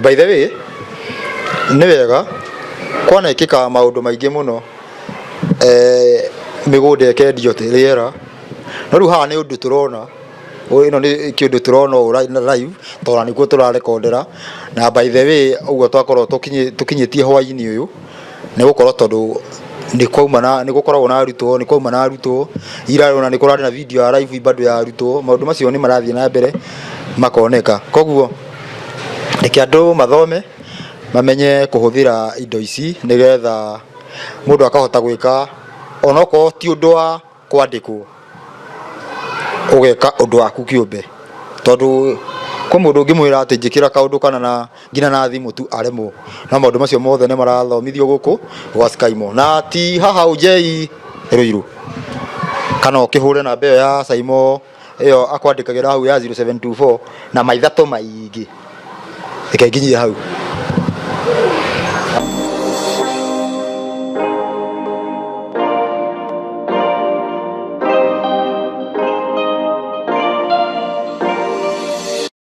By the way, nĩ wega kwanekĩka maũndũ maingĩ mũno, mĩgũnda ĩkendio rĩera, no rĩu haha nĩ ũndũ tũrona, ĩno nĩ kĩndũ tũrona ũũ live, tondũ nĩkuo tũrarekondera, na by the way ũguo twakorwo tũkinyĩtie hwainĩ ũyũ, nĩ gũkorwo tondũ nĩ kwauma na nĩ gũkoragwo na arutwo, nĩ kwauma na arutwo, ira ona nĩ kũrarĩ na video ya live bado ya arutwo, maũndũ macio nĩ marathiĩ na mbere makoneka, koguo reke andũ mathome, mamenye kũhũthĩra indo ici, nĩgetha mũndũ akahota gwĩka onokorwo ti ũndũ wa kwandĩkwo, ũgeka ũndũ waku kĩũmbe, tondũ kwĩ mũndũ ũngĩmwĩra atĩ njĩkĩra kaũndũ kana na nginya na thimũ tu aremwo, no maũndũ macio mothe nĩ marathomithio gũkũ gwa Skymo, na ti haha Ũnjei Ruiru, kana ũkĩhũre namba ĩyo ya Saimo ĩyo akwandĩkagĩra hau ya 0724 na maithatũ maingĩ. Reke nginyie hau.